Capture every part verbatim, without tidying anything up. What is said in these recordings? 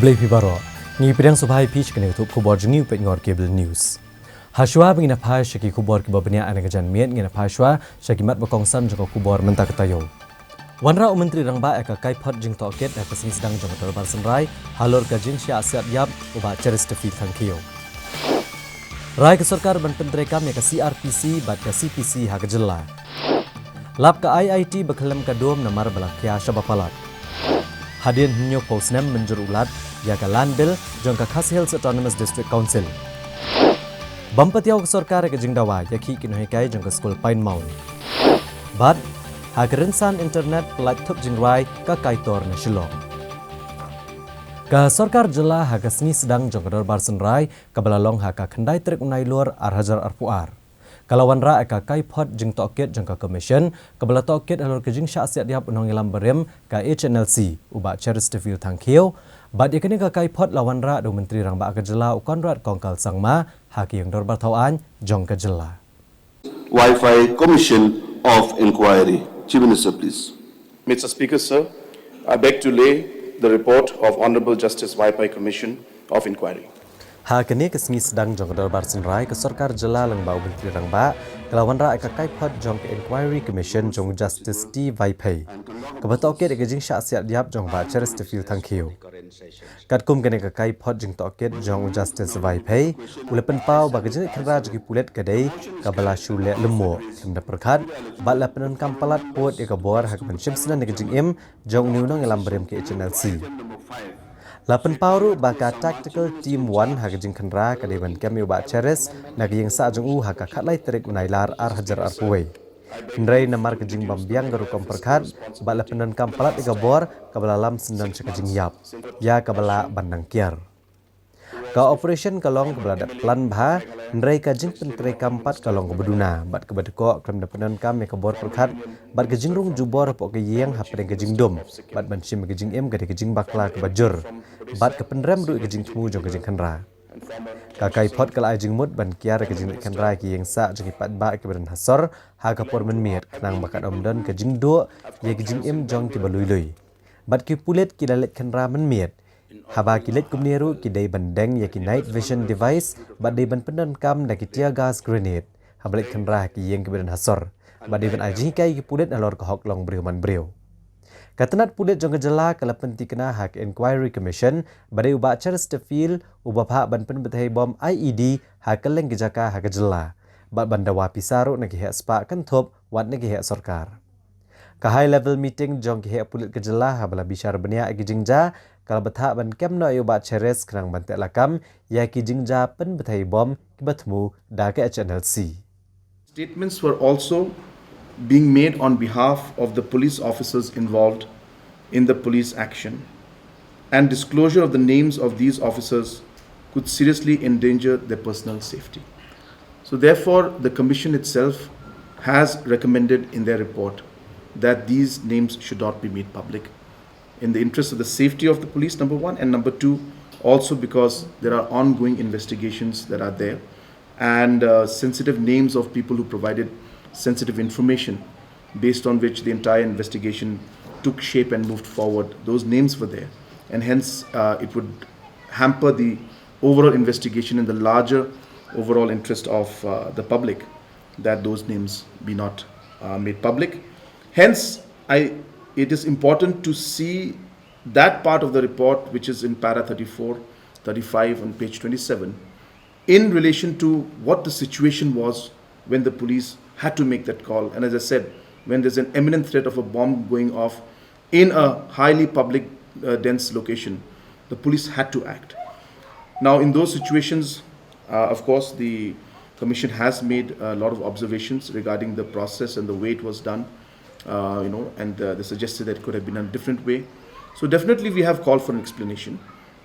Khublei phi baroh. Ngi pdiang sngewbha ïa phi sha kane ka tup khubor jong ngi u peit ngor Cable News. Hashwa ba ngin ïa phai sha ki khubor kiba bniah ha kane ka janmiet, ngin ïa phai shwa sha ki mat ba kongsan jong ka khubor mynta ka taïew. Wanrah u Myntri Rangbah ïa ka kaiphod jingtohkit ha ka sngi sdang jong ka Dorbar Synrai halor ka jingshah siat ïap u Bah Cheristerfield Thangkhiew. Rai ka sorkar ban pyntreikam ïa ka C R P C bad ka C P C ha ka jylla. Lap ka I I T ba khlem ka dum namar ba la khia shaba palat. Hadien hynñiewphew snem mynjur u Lat ïa ka Land Bill jong ka Khasi Hills Autonomous District Council. Bym pat ïoh ka sorkar ïa ka jingdawa ïa ki nonghikai jong ka skul Pine Mount. Bad ha ka rynsan internet, pynlait thup jingrwai ka Kaitor na Shillong. Ka sorkar jylla ha ka sngi sdang jong ka Dorbar Synrai kaba la long ha ka khyndai tarik u Nailur ar hajar arphew ar. Ka la wanrah ïa ka kaiphod jingtohkit jong ka Commission kaba la tohkit halor ka jingshah siat ïap u nongïalam barim ka H N L C u Bah Cheristerfield Thangkhiew. Bad ïa kane ka kaiphod la wanrah da u Myntri Rangbah ka jylla u Conrad Kongkal Sangma ha ka ïing dorbar thaw aiñ jong ka jylla. Vaiphei Commission of Inquiry. Chief Minister, please. Mister Speaker, sir, I beg to lay the report of Honorable Justice Vaiphei Commission of Inquiry. Ha kane ka sngi sdang jong ka Dorbar Synrai, ka sorkar jylla lyngba u Myntri Rangbah ka la wanrah ïa ka kaiphod jong ka Inquiry Commission jong Justice T Vaiphei kaba tohkit ïa ka jingshah siat ïap jong Bah Cheristerfield Thangkhiew. Katkum kane ka kaiphod jingtohkit jong u Justice Vaiphei, u la pynpaw ba ka jingleit khynra jong ki pulit ka dei kaba la shu leh lyngngoh, khlem da pyrkhat, bad la pyndonkam palat pud ïa ka bor ha ka ban shim syndon ïa ka jingim jong une u nongïalam barim ka H N L C. La pynpaw ruh ba ka Tactical Team One ha ka jingkhynra ka dei ban kem ïa u Bah Cheris na ka ïing sah jong u ha ka khatlai tarik u Nailar ar hajar arphew wei. Hynrei namar ka jingbym biang ka rukom pyrkhat, bad la pyndonkam palat ïa ka bor kaba la lam syndon sha ka jingïap, ïa kaba lah ban nang kiar. Ka operation ka long kaba la dep plan bha, hynrei ka jingpyntreikam pat ka long kaba duna, bad kaba dkoh khlem da pyndonkam ïa ka bor pyrkhat bad ka jingrung jubor hapoh ka ïing hapdeng ka jingdum, bad ban shim ïa ka jingim ka dei ka jingbakla kaba jur, bad ka pynrem ruh ïa ka jingthmu jong ka jingkhynra. Ka kaiphod ka la ai jingmut ban kiar ïa ka jingleit khynra ïa ki ïing sah jong ki paidbah kiba don ha sor ha ka por mynmiet, khnang ba kan ym don ka jingduh ïa ka jingim jong kiba lui lui. Bad ki pulit ki la leit khynra mynmiet. Haba ki leit kumne ruh ki dei ban deng ïa ki night vision device bad dei ban pyndonkam da ki tear gas grenade haba leit khynra ha ki ïing kiba don ha sor, bad dei ban ai jinghikai ïa ki pulit halor ka hok long briew man briew. Ka tnat pulit jong ka jylla ka la pynthikna ha ka Inquiry Commission ba dei u Bah Cheristerfield uba phah ban pynbthei bom I E D ha kylleng ki jaka ha ka jylla, bad ban dawa pisa ruh na ki heh spah kynthup wat na ki heh sorkar. Ka high level meeting jong ki heh pulit ka jylla haba la bishar bniah ïa ki jingjia ka la bthah ban kem noh ïa u Bah Cheris khnang ban teh lakam ïa ki jingjia pynbthei bom kiba thmu da ka H N L C. Statements were also being made on behalf of the police officers involved in the police action, and disclosure of the names of these officers could seriously endanger their personal safety. So therefore, the commission itself has recommended in their report that these names should not be made public in the interest of the safety of the police, number one, and number two, also because there are ongoing investigations that are there, and, uh, sensitive names of people who provided sensitive information, based on which the entire investigation took shape and moved forward. Those names were there, and hence, uh, it would hamper the overall investigation in the larger overall interest of, uh, the public, that those names be not, uh, made public. Hence, I, it is important to see that part of the report, which is in para thirty-four, thirty-five on page twenty-seven, in relation to what the situation was when the police had to make that call. And as I said, when there's an imminent threat of a bomb going off in a highly public, uh, dense location, the police had to act. Now, in those situations, uh, of course, the commission has made a lot of observations regarding the process and the way it was done, uh, you know, and, uh, they suggested that it could have been a different way. So definitely we have called for an explanation,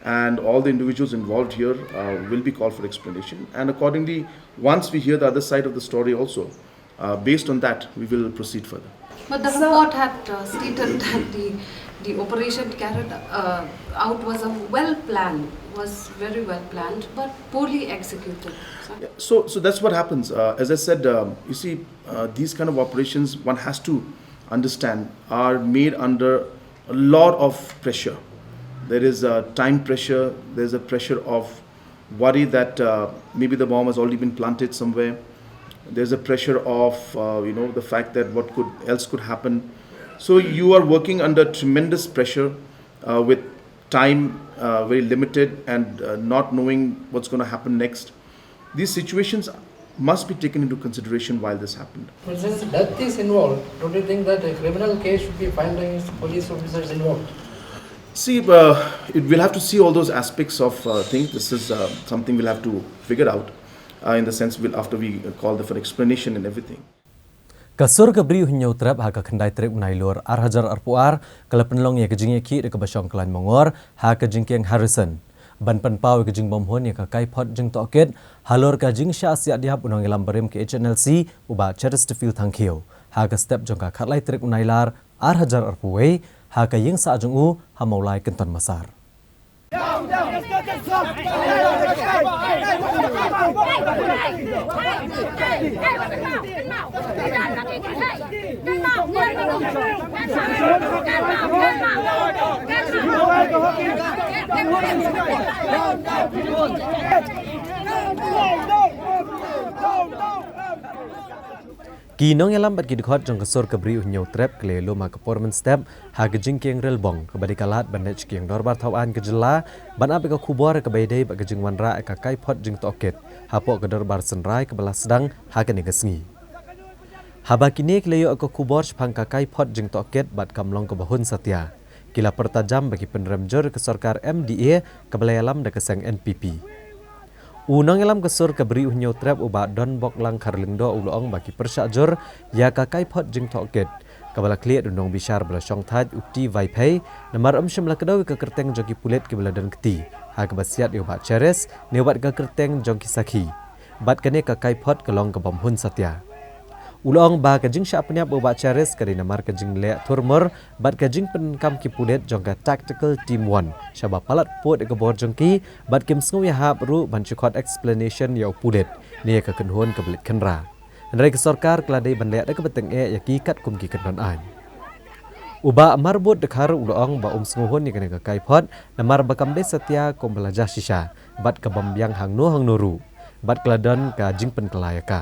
and all the individuals involved here, uh, will be called for explanation. And accordingly, once we hear the other side of the story also, uh, based on that, we will proceed further. But the report had, uh, stated that the, the operation carried, uh, out was a well planned, was very well planned, but poorly executed. So Yeah, so, so that's what happens. Uh, as I said, um, you see, uh, these kind of operations, one has to understand, are made under a lot of pressure. There is a time pressure, there's a pressure of worry that uh, maybe the bomb has already been planted somewhere. There's a pressure of uh, you know the fact that what could else could happen. So you are working under tremendous pressure uh, with time uh, very limited and uh, not knowing what's going to happen next. These situations must be taken into consideration while this happened. Well, since death is involved, don't you think that a criminal case should be filed against the police officers involved? See, uh, it, we'll have to see all those aspects of uh, things. This is uh, something we'll have to figure out uh, in the sense we'll, after we call for explanation and everything. Ka sur ka bri u Hynñiewtrep ha ka khyndai tarik u Nailur ar hajar arphew ar ka la pynlong ïa ka jingïakhih da kaba shong khlaiñ mongor ha ka jingkieng Harrison. Ban pynpaw ïa ka jingbymhun ïa ka kaiphod jingtohkit halor ka jingshah siat ïap u nongïalam barim ka H N L C u Bah Cheristerfield Thangkhiew ha ka step jong ka khatlai tarik u Nailar ar hajar arphew wei ha ka ïing sah jong u ha Mawlai Kynton Massar. Ki nongïalam bad ki dkhot jong ka sur ka bri u Hynñiewtrep ki la lum ha ka por mynstep ha ka jingkieng rilbong kaba dei ka lad ban leit sha kieng dorbar thaw aiñ ka jylla ban ap ïa ka khubor kaba ïadei bad ka jingwanrah ïa ka kaiphod jingtohkit hapoh ka dorbar synrai kaba la sdang ha kane ka sngi. Haba kine ki la ïoh ïa ka khubor shaphang ka kaiphod jingtohkit bad kam long kaba hun satia, ki la pyrta jam ba ki pynrem jur ïa ka sorkar M D A kaba la ïalam da ka seng N P P. U nongïalam ka sur ka bri u Hynñiewtrep u Bah Donboklang Kharlyngdoh u la ong ba ki pyrshah jur ïa ka kaiphod jingtohkit kaba la khlieh da u nongbishar ba la shongthait u T Vaiphei namar um shym la kdew ïa ka kyrteng jong ki pulit kiba la don kti ha kaba siat ïa u Bah Cheris ne wat ka kyrteng jong ki sakhi. Bad kane ka kaiphod ka long ka bym hun satia. U la ong ba ka jingshah pynïap u Bah Cheris ka dei namar ka jingleh thurmur bad ka jingpynkam ki pulit jong ka Tactical Team One shaba palat pud ïa ka bor jong ki bad kim sngew ïahap ruh ban shu khot explanation ïa u pulit ne ïa ka kynhun kaba leit khynra. Hynrei ka sorkar ka la dei ban leh da kaba tyngeh ïa ki katkum ki kyndon aiñ. U Bah Marbud Dkhar u la ong ba um sngewhun ïa kane ka kaiphod namar ba kam dei satia kumba la jia shisha bad ka bym biang hangno hangno ruh bad ka la don ka jingpynkylla ïa ka.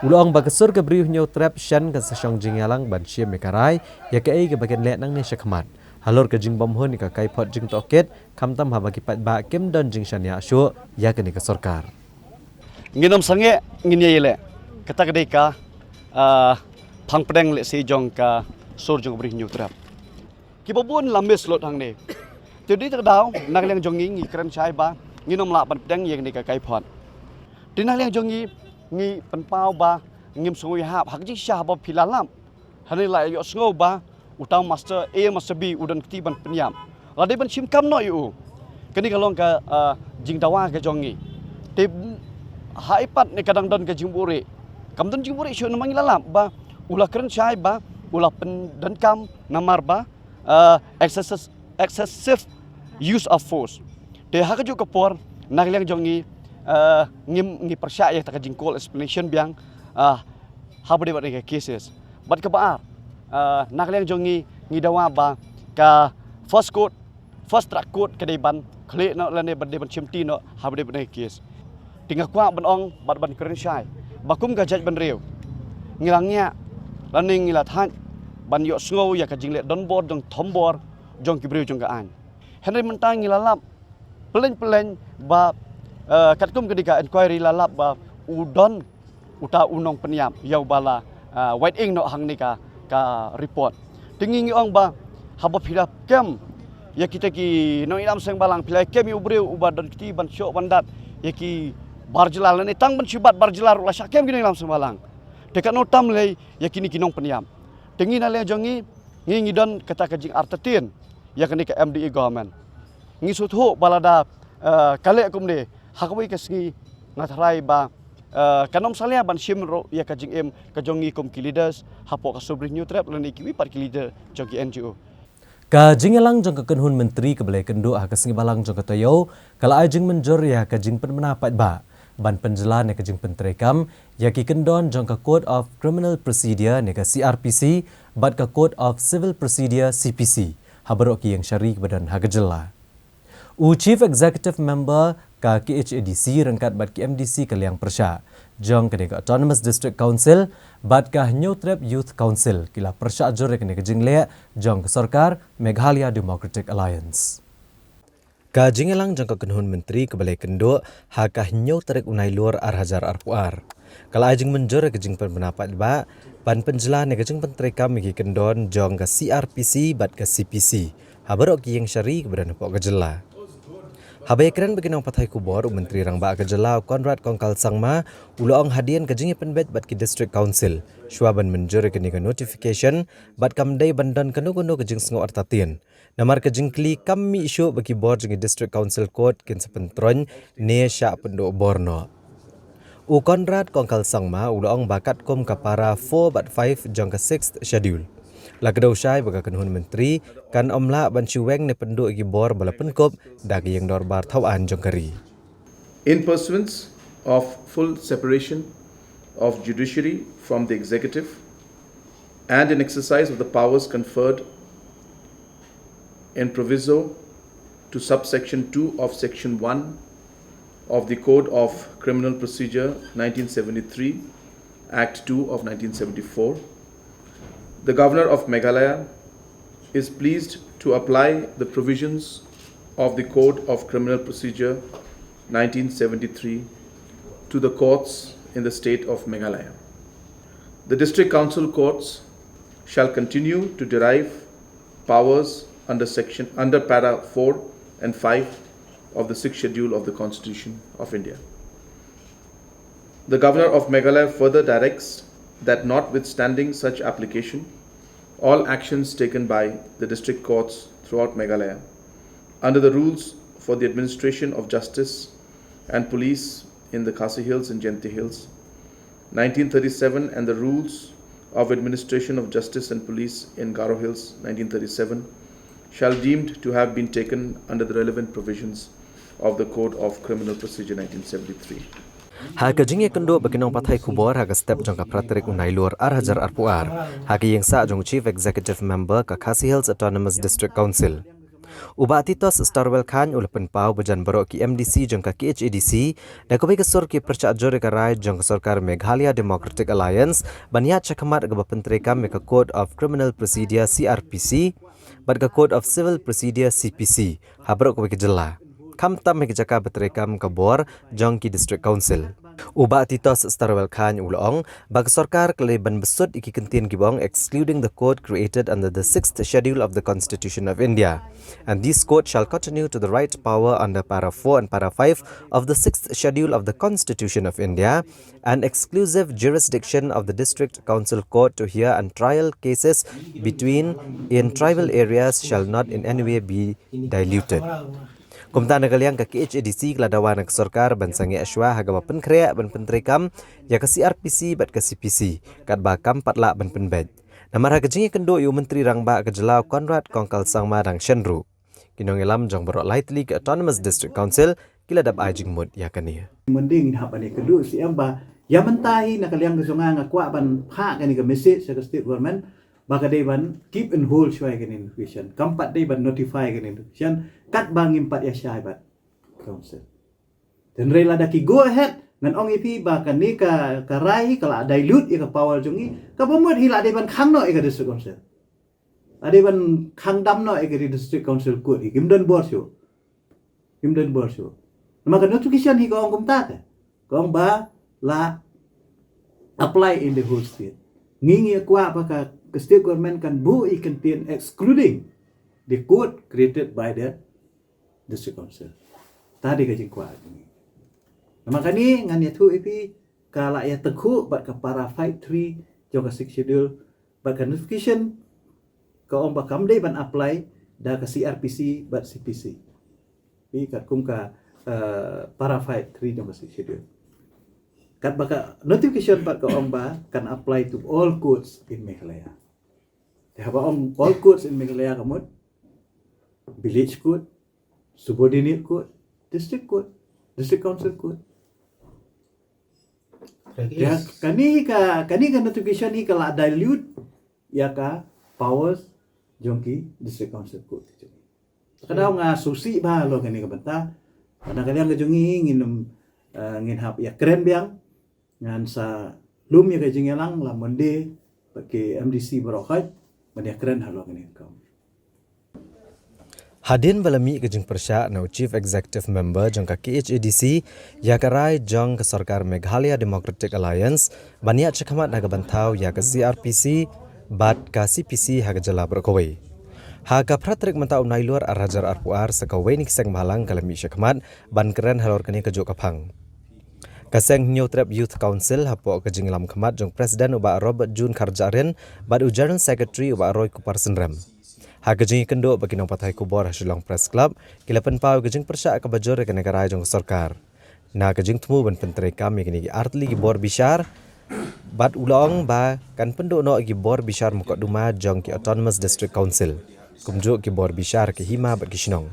U la ong ba ka sur ka bri u Hynñiewtrep shen ka sa shong jingïalang ban shim ïa ka rai ïa kaei kaba kin leh nangne shakhmat halor ka jingbymhun ïa ka kaiphod jingtohkit khamtam haba ki paidbah kim don jingshaniah shuh ïa kane ka sorkar. Ngin ym sangeh, ngin ïa ïaleh. Kata ka dei ka ah, phang pdeng lehse jong ka sur jong ka bri u Hynñiewtrep. Kiba bun la miss lut hangne. Te dei ta ka daw na ka liang jong ngi ngi kren shai ba ngin ym lah ban pdeng ïa kane ka kaiphod. Te na ka liang jong ngi ngi pynpaw ba ngim sngew ïahap ha ka jingshisha haba phi la lap. Hangne la ïohsngew ba uta u Master A, Master B u don kti ban pynïap. La dei ban shim kam noh ïa u. Kane ka long ka ah, jingdawa ka jong ngi. Te ha i pat ne ka dang don ka jingbuhrieh. Kam don jingbuhrieh shuh namar ngi la lap ba u la kren shai ba u la pyndonkam namar ba ah, excessive, excessive use of force. Te ha kajuh ka por na ka liang jong ngi ah, ngim ngi pyrshah ïa kata ka jingcall explanation biang ah, haba dei bad kane ka cases. Bad kaba ar ah, na ka liang jong ngi ngi dawa ba ka first court, first track court ka dei ban khlieh noh lane ba dei ban shimti noh haba dei bad kane ka case. Te nga kwah ban ong bad ban kren shai ba kum ka jaitbynriew ngi la ngiah lane ngi la thait ban ïohsngew ïa ka jingleh donbor jong thombor jong ki briew jong ka aiñ. Hynrei mynta ngi la lap pyllein pyllein ba eh, katkum kane ka inquiry la lap ba u don uta u nongpynïap ïa uba la ah, wait ing noh hangne ka ka report. Te ngi ngi ong ba haba phi la kem ïa kita ki nongïalam seng balang, phi la kem ïa u briew uba don kti ban shoh ban dat ïa ki bar jylla lane tang ban shu bat bar jylla ruh la shah kem ki nongïalam seng balang. Te katno tam lei ïa kine ki nongpynïap. Te ngi na liang jong ngi ngi ngi don kata ka jingartatien ïa kane ka M D A government. Ngi sngewthuh ba lada eh, ka leh kumne ha kawei ka sngi nga tharai ba eh, kan ym salia ban shim ruh ïa ka jingim ka jong ngi kum ki leaders hapoh ka sur bri u Hynñiewtrep lane kiwei pat ki leader jong ki N G O. Ka jingïalang jong ka kynhun myntri kaba la ïakynduh ha ka sngi balang jong ka taïew ka la ai jingmynjur ïa ka jingpynbna paidbah ban pynjlan ïa ka jingpyntreikam ïa ki kyndon jong ka Code of Criminal Procedure ne ka C R P C bad ka Code of Civil Procedure C P C ha baroh ki ïing shari kiba don ha ka jylla. U Chief Executive Member ka K H A D C ryngkat bad ki M D C ka liang pyrshah jong kane ka Autonomous District Council bad ka Hynñiewtrep Youth Council ki la pyrshah jur ïa kane ka jingleh jong ka sorkar Meghalaya Democratic Alliance. Ka jingïalang jong ka kynhun myntri kaba la ïakynduh ha ka hynñiew tarik u Nailur ar hajar arphew ar ka la ai jingmynjur ïa ka jingpynbna paidbah ban pynjlan ïa ka jingpyntreikam ïa ki kyndon jong ka C R P C bad ka C P C ha baroh ki ïing shari kiba don hapoh ka jylla. Haba ïakren bad ki nongpathai khubor, u Myntri Rangbah ka jylla u Conrad Kongkal Sangma u la ong hadien ka jingïapynbeit bad ki District Council shuwa ban mynjur ïa kane ka notification bad kam dei ban don kano kano ka jingsngew artatien. Namar ka jingkylli kam mih shuh ba ki bor jong ki District Council Court kin sa pyntroiñ ne shah pynduh bor noh. U Conrad Kongkal Sangma u la ong ba katkum ka para four bad five jong ka Sixth Schedule, la kdew shai ba ka kynhun myntri kan ym lah ban shu weng ne pynduh ïa ki bor ba la pynkup da ka ïing dorbar thawaiñ jong ka ri. In pursuance of full separation of judiciary from the executive and in exercise of the powers conferred in proviso to subsection two of section one of the Code of Criminal Procedure nineteen seventy-three, Act two of nineteen seventy-four, the Governor of Meghalaya is pleased to apply the provisions of the Code of Criminal Procedure nineteen seventy-three to the courts in the state of Meghalaya. The District Council courts shall continue to derive powers under section, under para four and five of the Sixth Schedule of the Constitution of India. The Governor of Meghalaya further directs that notwithstanding such application, all actions taken by the district courts throughout Meghalaya under the rules for the administration of justice and police in the Khasi Hills and Jaintia Hills, nineteen thirty-seven, and the rules of administration of justice and police in Garo Hills, nineteen thirty-seven, shall deemed to have been taken under the relevant provisions of the Code of Criminal Procedure nineteen seventy-three. Ha ka jingïakynduh bad ki nongpathai khubor ha ka step jong ka phra tarik u Nailur ar hajar arphew ar ha ka ïingsah jong u Chief Executive Member ka Khasi Hills Autonomous District Council, u Bah Titosstarwell Chyne u la pynpaw ba jan baroh ki M D C jong ka K H A D C da kawei ka sur ki pyrshah jur ïa ka rai jong ka sorkar Meghalaya Democratic Alliance ban ïaid shakhmat kaba pyntreikam ïa ka Code of Criminal Procedure, C R P C, bad ka Code of Civil Procedure, C P C, ha baroh kawei ka jylla, khamtam ha ki jaka ba treikam ka bor jong ki District Council. U Bah Titosstarwell Chyne u la ong ba ka sorkar ka la dei ban bsut ïa ki kyntien kiba ong excluding the code created under the Sixth Schedule of the Constitution of India, and this code shall continue to the right power under para four and para five of the Sixth Schedule of the Constitution of India, and exclusive jurisdiction of the District Council Court to hear and trial cases between in tribal areas shall not in any way be diluted. Kumta na ka liang ka K H A D C ka la dawa na ka sorkar ban sangeh shuwa ha kaba pynkhreh ban pyntreikam ïa ka C R P C bad ka C P C katba kam pat lah ban pynbeit. Namar ha ka jingïakynduh ïa u Myntri Rangbah ka jylla u Conrad Kongkal Sangma dang shen ruh, ki nongïalam jong baroh lai tylli ki Autonomous District Council ki la dep ai jingmut ïa kane. Mynta ngin hap ban ïakynduh sha em ba ïa mynta hi na ka liang ka jong nga nga kwah ban phah kane ka message sha ka State Government ba ka dei ban keep and hold shuwa ïa kane notification. Kam pat dei ban notify kane notification katba ngim pat ïa shai bad Council. Hynrei lada ki go ahead, ngan ong ïa phi ba kane ka, ka rai hi ka la dilute ïa ka power jong ngi, kaba mut hi la dei ban khang noh ïa ka District Council. La dei ban khang dam noh ïa ka District Council Court hi, kim don bor shuh. Kim don bor shuh. Namar ka notification hi ka ong kumta te. Ka ong ba la apply in the whole state. Ngi ngi kwah ba ka, ka State Government kan buh ïa ki kyntien excluding the code created by the District Council. Ta dei ka jingkwah jong ngi. Namar kane ngan ïathuh ïa phi ka la ïatyngkhuh bad ka para five three jong ka Sixth Schedule bad ka notification ka ong ba kam dei ban apply da ka C R P C bad C P C. Phi katkum ka, eh, para five three jong ka Sixth Schedule. Katba ka notification pat ka ong ba kan apply to all courts in Meghalaya. Te haba ong all courts in Meghalaya ka mut Village Court, Subordinate Court, District Court, District Council Court. Ya, kane ka, kane ka notification hi ka la dilute ïa ka powers jong ki District Council Court jong ngi. Ka daw nga sngewsih bha halor kane ka bynta. Bad na ka liang ka jong ngi ngin, eh, ngin hap ïakren biang. Ngan sa lum ïa ka jingïalang la Monday bad ki M D C baroh khoit ban ïakren halor kane ka kam. Hadien ba la mih ka jingpyrshah na u Chief Executive Member jong ka K H A D C ïa ka rai jong ka sorkar Meghalaya Democratic Alliance ban ïaid shakhmat ha ka ban thaw ïa ka C R P C bad ka C P C ha ka jylla baroh kawei. Ha ka phra tarik mynta u Nailur ar hajar arphew ar sa kawei na ki seng bhalang ka la mih shakhmat ban kren halor kane kajuh ka phang. Ka seng Hynñiewtrep Youth Council hapoh ka jingïalam khmat jong President u Bah Robert June Kharjahrin bad u General Secretary u Bah Roy Kupar Synrem. Ha ka jingïakynduh bad ki nongpathai khubor ha Shillong Press Club, ki la pynpaw ka jingpyrshah kaba jur ïa kane ka rai jong ka sorkar. Na ka jingthmu ban pyntreikam ïa kine ki artylli ki bor bishar, bad u la ong ba kan pynduh noh ki bor bishar mukotduma jong ki Autonomous District Council, kumjuh ki bor bishar ki hima bad ki shnong.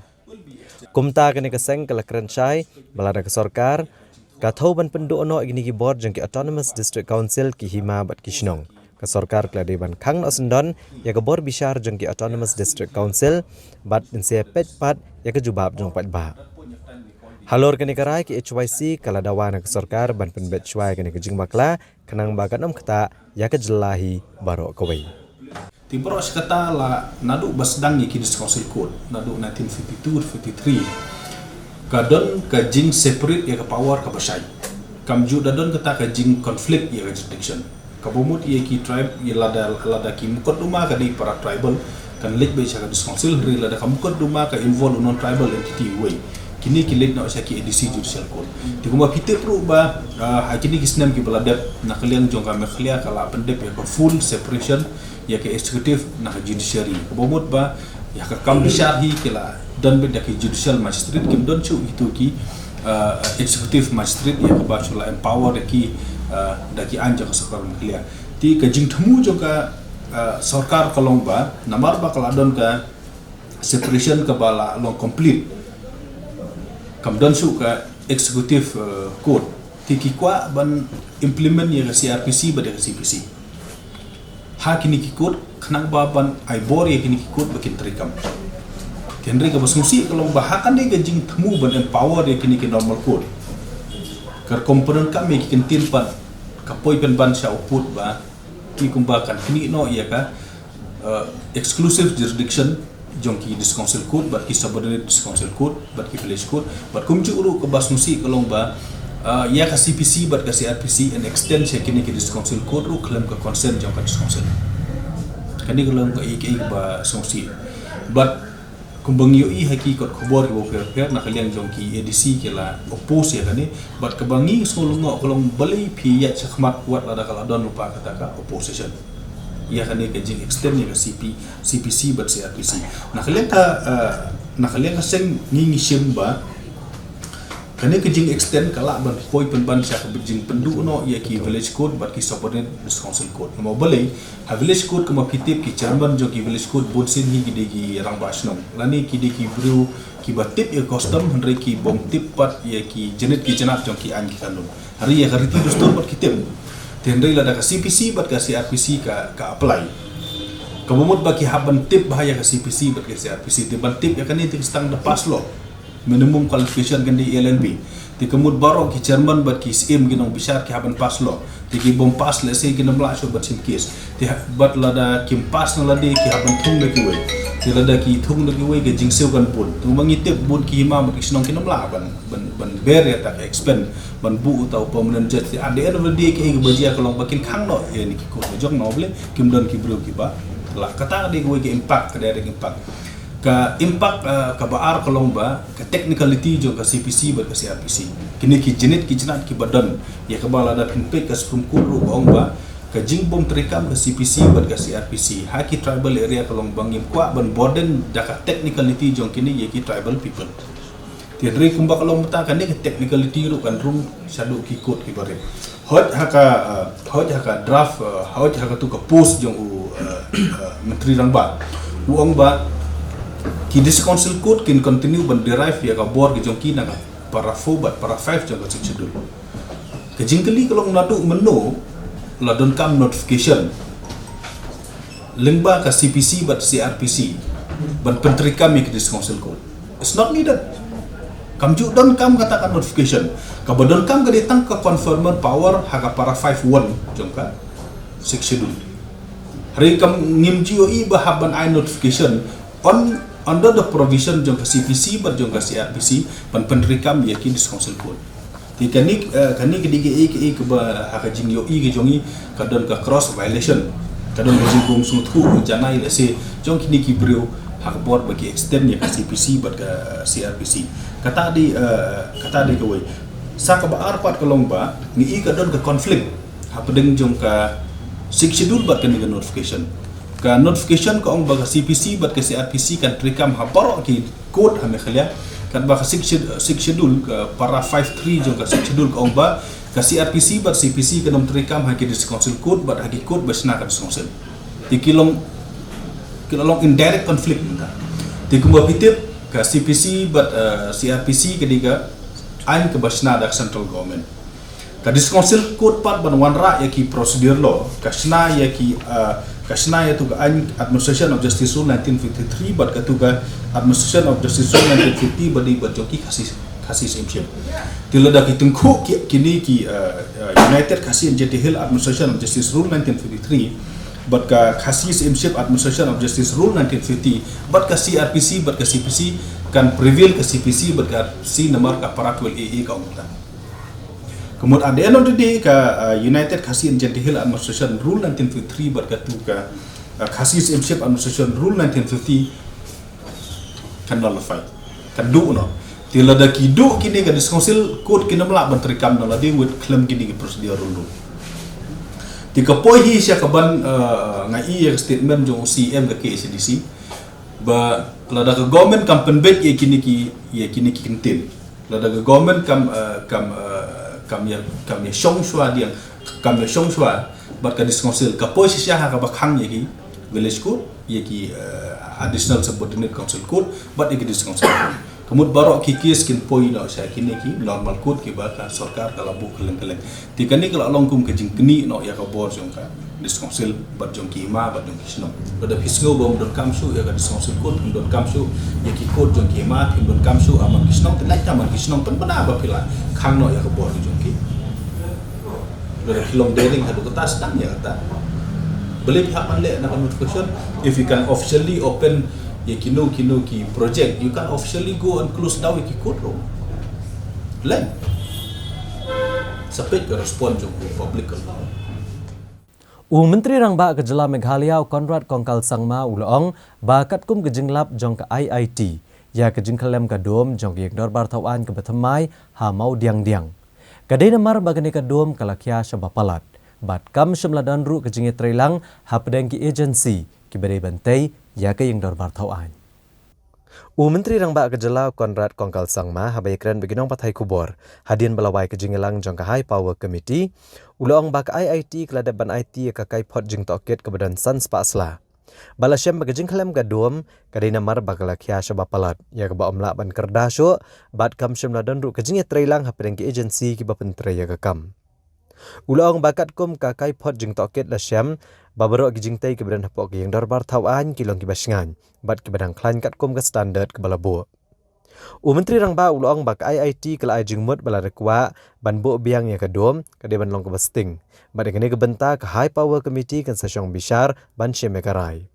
Kumta kane ka seng ka la kren shai ba lada ka sorkar ka thew ban pynduh noh ïa kine ki bor jong ki Autonomous District Council ki hima bad ki shnong, ka sorkar ka la dei ban khang noh syndon ïa ka bor bishar jong ki Autonomous District Council bad yn sa peit pat ïa ka jubab jong paidbah. Halor kane ka rai ka H Y C ka la dawa na ka sorkar ban pynbeit shuwa ïa kane ka jingbakla khnang ba kan ym ktah ïa ka jylla hi baroh kawei. Te baroh shi katta la naduh ba sdang ïa ki District Council Court, naduh nineteen fifty-two fifty-three, ka don ka jing separate ïa ka power kaba shai. Kam ju da don kata ka jing conflict ïa ka jurisdiction. Kaba mut ïa ki tribe, ïa lada, lada ki mukotduma ka dei para tribal, kan leit beit sha ka District Council, hynrei lada ka mukotduma ka involve u non tribal entity uwei, kine ki leit noh sha ki A D C Judicial Court. Te kumba phi tip ruh ba, ah, ha kine ki snem kiba la dep, na ka liang jong ka Meghalaya ka la pyndep ïa ka full separation ïa ka executive na ka judiciary. Kaba mut ba ïa ka kam bishar hi ki la don beit da ki judicial magistrate, kim don shuh kito ki, ah, executive magistrate ïa kaba shu la empower da ki, ah, da ki aiñ jong ka sorkar Meghalaya. Te ka jingthmu jong ka, ah, sorkar ka long ba namar ba ka la don ka separation kaba la long complete, kam don shuh ka executive, eh, court, te ki kwah ban implement ïa ka C R P C bad ïa ka C P C ha kine ki court khnang ba ban ai bor ïa kine ki court ba kin treikam. Hynrei kaba sngewsih ka long ba ha kane ka jingthmu ban empower ïa kine ki normal court, ka rukom pyndonkam ïa ki kyntien pat ka poi pynban sha u pud ba ki kumba kan knieh noh ïa ka, eh, exclusive jurisdiction jong ki District Council Court bad ki subordinate District Council Court bad ki village court, bad kumjuh ruh kaba sngewsih ka long ba, eh, ïa ka C P C bad ka C R P C yn extend sha kine ki District Council Court ruh khlem ka consent jong ka District Council. Kane ka long kaei kaei kaba sngewsih. Bad kumba ngi ïohi ha ki kot khubor kiba pher pher, na ka liang jong ki A D C ki la oppose ïa kane, bad kaba ngi sngew lyngngoh ka long balei phi ïaid shakhmat wat lada ka la don lypa kata ka opposition ïa kane ka jing extend ïa ka C P, C P C bad C R P C. Na ka liang ka, eh, na ka liang ka seng ngi ngi shem ba kane ka jing extend ka lah ban poi pynban sha ka jingpynduh noh ïa ki village court bad ki subordinate District Council Court. Namar balei, ha village court kumba phi tip ki chairman jong ki village court bun sien hi ki dei ki rangbah shnong lane ki dei ki briew kiba tip ïa ka custom, hynrei ki bym tip pat ïa ki jingit ki jingat jong ki aiñ ki kanun. Hynrei ïa ka riti dustur pat ki tip. Te hynrei lada ka C P C bad ka C R P C ka, ka apply, kaba mut ba ki hap ban tip bha ïa ka C P C bad ka C R P C, te ban tip ïa kane te ki sdang da pass law. Minimum qualification kan dei L L B. Te ka mut baroh ki chairman bad ki syiem ki nongbishar ki hap ban pass law. Te ki bym pass, lehse kin ym lah shuh ban shim case. Te ha-, bad lada kim pass na lade ki hap ban thung da kiwei. Te lada ki thung da kiwei ka jingsiew kan bun. Te ma ngi tip bun ki hima bad ki shnong kin ym lah ban, ban, ban bear ïa kata ka expense ban buh uta u permanent judge. Te at the end of the day kaei kaba jia ka long ba kin khang noh ïa kine ki court ka jong, namar balei, kim don ki briew kiba lah. Kata ka dei kawei ka impact, ka direct impact. Ka impact, eh, kaba ar ka long ba ka technicality jong ka C P C bad ka C R P C. Kine ki jingit ki jingat kiba don, ïa kaba lada phin peit ka Supreme Court ruh ka ong ba ka jingbym treikam ka C P C bad ka C R P C ha ki tribal area ka long ba ngim kwah ban burden da ka technicality jong kine ïa ki tribal people. Te hynrei kumba ka long mynta kane ka technicality ruh kan rung shaduh ki court kiba rit. Hooid ha ka, eh, hooid ha ka draft, eh, hooid ha katu ka post jong u, eh, eh, Myntri Rangbah, u ong ba ki District Council Court kin continue ban derive ïa ka bor ki jong ki na ka para four bad para five jong ka Sixth Schedule. Ka jingkylli ka long naduh mynno la donkam notification Lyngba ka C P C bad C R P C ban pyntreikam ïa ka District Council Court. It's not needed. Kam ju donkam kata ka notification. Kaba donkam ka dei tang ka conferment power ha ka para five one jong ka Sixth Schedule. Hynrei kam, ngim ju ïohi ba hap ban ai notification on, under the provision jong ka C P C bad jong ka C R P C ban pyntreikam ïa ki District Council Court. Te kane, eh, kane ka dei kaei kaei kaba ha ka jingïohi ka jong ngi ka don ka cross violation. Ka don ka jingkung sngewthuh janai lehse jong kine ki briew ha ka bor ba ki extend ïa ka C P C bad ka C R P C. Kata dei, eh, kata dei kawei. Sa kaba ar pat ka long ba ngi i ka don ka conflict hapdeng jong ka Sixth Schedule bad kane ka notification. Ka notification ka ong ba ka C P C bad ka C R P C kan treikam ha baroh ki court ha Meghalaya. Katba ka Sixth Sched-, Sixth Schedule, ka para five three jong ka Sixth Schedule ka ong ba ka C R P C bad C P C kan ym treikam ha ki District Council Court bad ha ki court ba shna ka District Council. Te ki long, ki long indirect conflict mynta. Te kumba phi tip ka C P C bad, eh, C R P C ka dei ka aiñ kaba shna da ka central government. Ka District Council Court pat ban wanrah ïa ki procedure law, ka shna ïa ki, ah, ka shna ïa tu ka aiñ Administration of Justice Rule nineteen fifty-three bad ka tu ka Administration of Justice Rule nineteen fifty bad i bad jong ki Khasi, Khasi Syiemship. Te lada ki tyngkhuh ki, kine ki, ah, ah, United Khasi and Jaintia Hills Administration of Justice Rule nineteen fifty-three bad ka Khasi Syiemship Administration of Justice Rule nineteen fifty bad ka C R P C bad ka C P C, kan prevail ka C P C bad ka C namar ka para twelve A A ka ong ta. Ka mut at the end of the day ka, uh, United Khasi and Jaintia Hills Administration Rule nineteen fifty-three bad ka tu ka, uh, Khasi Syiemship Administration Rule nineteen fifty kan nullify, kan duh noh. Te lada ki duh kine ka District Council Court kin ym lah ban treikam noh lade wat khlem kine ki procedural rule. Te ka poi hi sha kaban, uh, nga i ïa ka statement jong C M ka K H A D C ba lada ka government kam pynbeit ïa kine ki, ïa kine ki kyntien. Lada ka government kam, eh, kam, eh, kam ïa, kam ïa shong shuwa diang, kam ïa shong shuwa bad ka District Council, ka poi shisha ha kaba khang ïa ki Village Court, ïa ki, eh, Additional Subordinate Council Court bad ïa ki District Council Court. Ka mut baroh ki case kin poi noh sha kine ki normal court kiba ka sorkar ka la buh kylleng kylleng. Te kane ka la long kum ka jingknieh noh ïa ka bor jong ka District Council bad jong ki hima bad jong ki shnong. Lada phi sngew ba ym donkam shuh ïa ka District Council Court, ym donkam shuh ïa ki court jong ki hima, phim donkam shuh ha man ki shnong, te leit ha man ki shnong pynbna ba phi la khang noh ïa ka bor jong ki. Lada phi long daring haduh katta, sdang ïa kata. Balei phi hap ban leh na ka notification? If you can officially open ïa kino kino ki project, you can officially go and close down ïa ki court room. Leh. Sa peit ka respond jong u public ka long. U Myntri Rangbah ka Jylla Meghalaya u Conrad Kongkal Sangma u la ong ba katkum ka jinglap jong ka I I T ïa ka jingkhyllem ka dome jong ka Ïing Dorbar Thaw Aiñ kaba thymmai ha Mawdiangdiang, ka dei namar ba kane ka dome ka la khia shaba palat bad kam shym la don ruh ka jingïatreilang hapdeng ki agency kiba dei ban tei ïa ka Ïing Dorbar Thaw Aiñ. U Myntri Rangbah ka Jylla u Conrad Kongkal Sangma haba ïakren bad ki nongpathai khubor hadien ba la wai ka jingïalang jong ka High Power Committee, u la ong ba ka I I T ka la dep ban aiti ïa ka kaiphod jingtohkit kaba don san spah sla. Ba la shem ba ka jingkhyllem ka dome ka dei namar ba ka la khia shaba palat, ïa kaba ym lah ban kyrda shuh bad kam shym la don ruh ka jingïatreilang hapdeng ki agency kiba pyntrei ïa ka kam. U la ong ba katkum ka kaiphod jingtohkit la shem ba baroh ki jingtei kiba don hapoh ka Ïing Dorbar Thaw Aiñ ki long kiba shngaiñ bad kiba dang khlaiñ katkum ka standard kaba la buh. U Myntri Rangbah u la ong ba ka I I T ka la ai jingmut ba lada kwah ban buh biang ïa ka dome ka dei ban long kaba sting bad ïa kane ka bynta ka High Power Committee kan sa shong bishar ban shim ïa ka rai.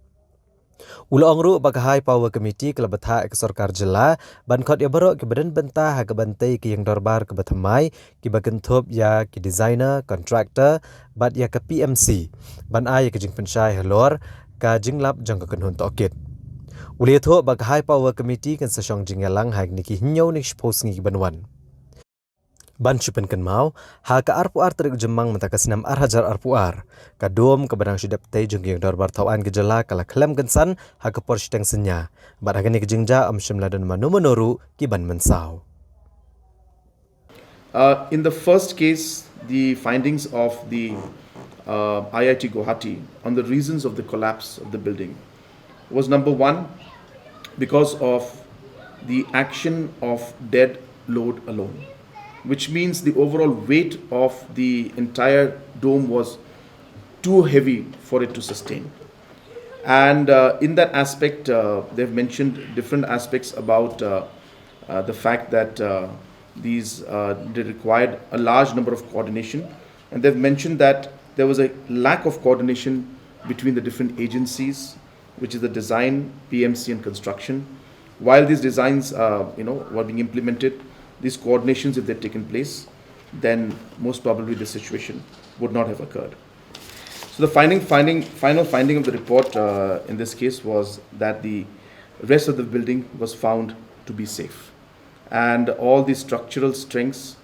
U la ong ruh ba ka High Power Committee ka la bthah ïa ka sorkar jylla ban khot ïa baroh kiba don bynta ha kaban tei ka Ïing Dorbar kaba thymmai, kiba kynthup ïa ki designer, contractor bad ïa ka P M C ban ai ïa ka jingpynshai halor ka jinglap jong ka kynhun tohkit. U la ïathuh ba ka High Power Committee kan sa shong jingïalang ha kine ki hynñiew ne shiphew sngi kiban wan. Ban shu pynkynmaw, ha ka arphew ar tarik u Jymmang mynta ka snem ar hajar arphew ar, ka dome kaba dang shu dep tei jong ka Ïing Dorbar Thaw Aiñ ka jylla ka la khlem kynsan ha ka por shiteng synñia bad ha kane ka jingjia ym shym la don mano mano ruh kiban mynsaw. Uh, in the first case, the findings of the, uh, I I T Guwahati on the reasons of the collapse of the building was, number one, because of the action of dead load alone, which means the overall weight of the entire dome was too heavy for it to sustain. And uh, in that aspect, uh, they've mentioned different aspects about uh, uh, the fact that uh, these uh, they required a large number of coordination, and they've mentioned that there was a lack of coordination between the different agencies, which is the design, P M C, and construction. While these designs, uh, you know, were being implemented, these coordinations, if they'd taken place, then most probably this situation would not have occurred. So the finding, finding, final finding of the report uh, in this case was that the rest of the building was found to be safe, and all the structural strengths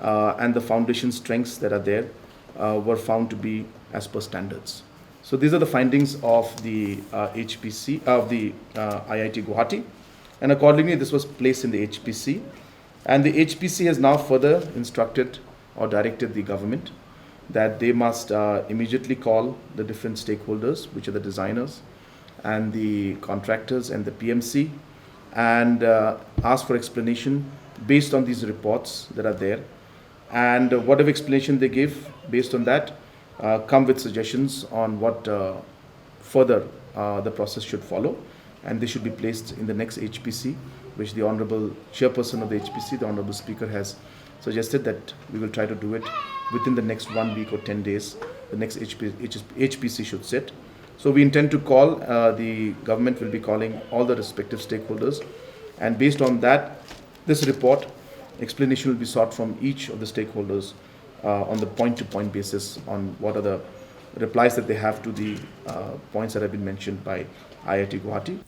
uh, and the foundation strengths that are there uh, were found to be as per standards. So these are the findings of the uh, H P C, of the uh, I I T Guwahati, and accordingly, this was placed in the H P C, and the H P C has now further instructed or directed the government that they must uh, immediately call the different stakeholders, which are the designers and the contractors and the P M C, and uh, ask for explanation based on these reports that are there. And uh, whatever explanation they give based on that, uh, come with suggestions on what uh, further uh, the process should follow, and they should be placed in the next H P C, which the Honorable Chairperson of the H P C, the Honorable Speaker, has suggested that we will try to do it within the next one week or ten days. The next H P, H P C should sit. So we intend to call, uh, the government will be calling all the respective stakeholders, and based on that, this report, explanation will be sought from each of the stakeholders uh, on the point-to-point basis on what are the replies that they have to the uh, points that have been mentioned by I I T Guwahati.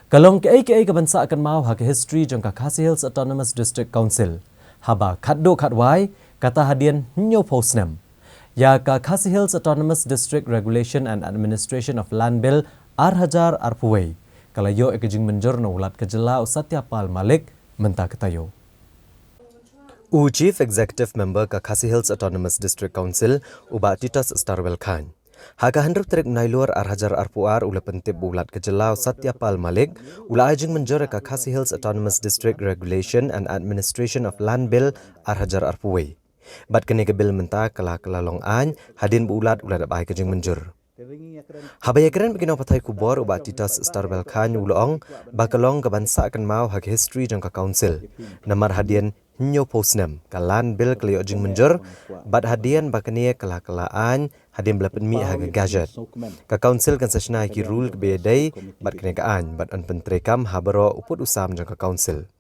Ka long kaei kaei ka ban sah kynmaw ha ka history jong ka Khasi Hills Autonomous District Council. Haba khatduh khatwai, kata hadien hynñiewphew snem. Ïa ka Khasi Hills Autonomous District Regulation and Administration of Land Bill ar hajar arphew wei, ka la ïoh ïa ka jingmynjur na u Lat ka jylla u Satya Pal Malik mynta ka taïew. U Chief Executive Member ka Khasi Hills Autonomous District Council, u Bah Titos Starwell Chyne, ha ka hynriew tarik Nailur ar hajar arphew ar u la pyntip ba u Lat ka jylla u Satya Pal Malik u la ai jingmynjur ïa ka Khasi Hills Autonomous District Regulation and Administration of Land Bill ar hajar arphew wei. Bad kane ka bill mynta ka la, ka la long aiñ hadien ba u Lat u la dep ai ka jingmynjur. Haba ïakren bad ki nongpathai khubor, u Bah Titos Starwell Chyne u la ong ba ka long ka ban sah kynmaw ha ka history jong ka council. Namar hadien hynñiewphew snem ka Land Bill ka la ïoh jingmynjur, bad hadien ba kane ka la, ka la aiñ hadien ba la pynmih ha ka gazette. Ka council kan sa shna ïa ki rule kiba ïadei bad kane ka aiñ, bad yn pyntreikam ha baroh u pud u sam jong ka council.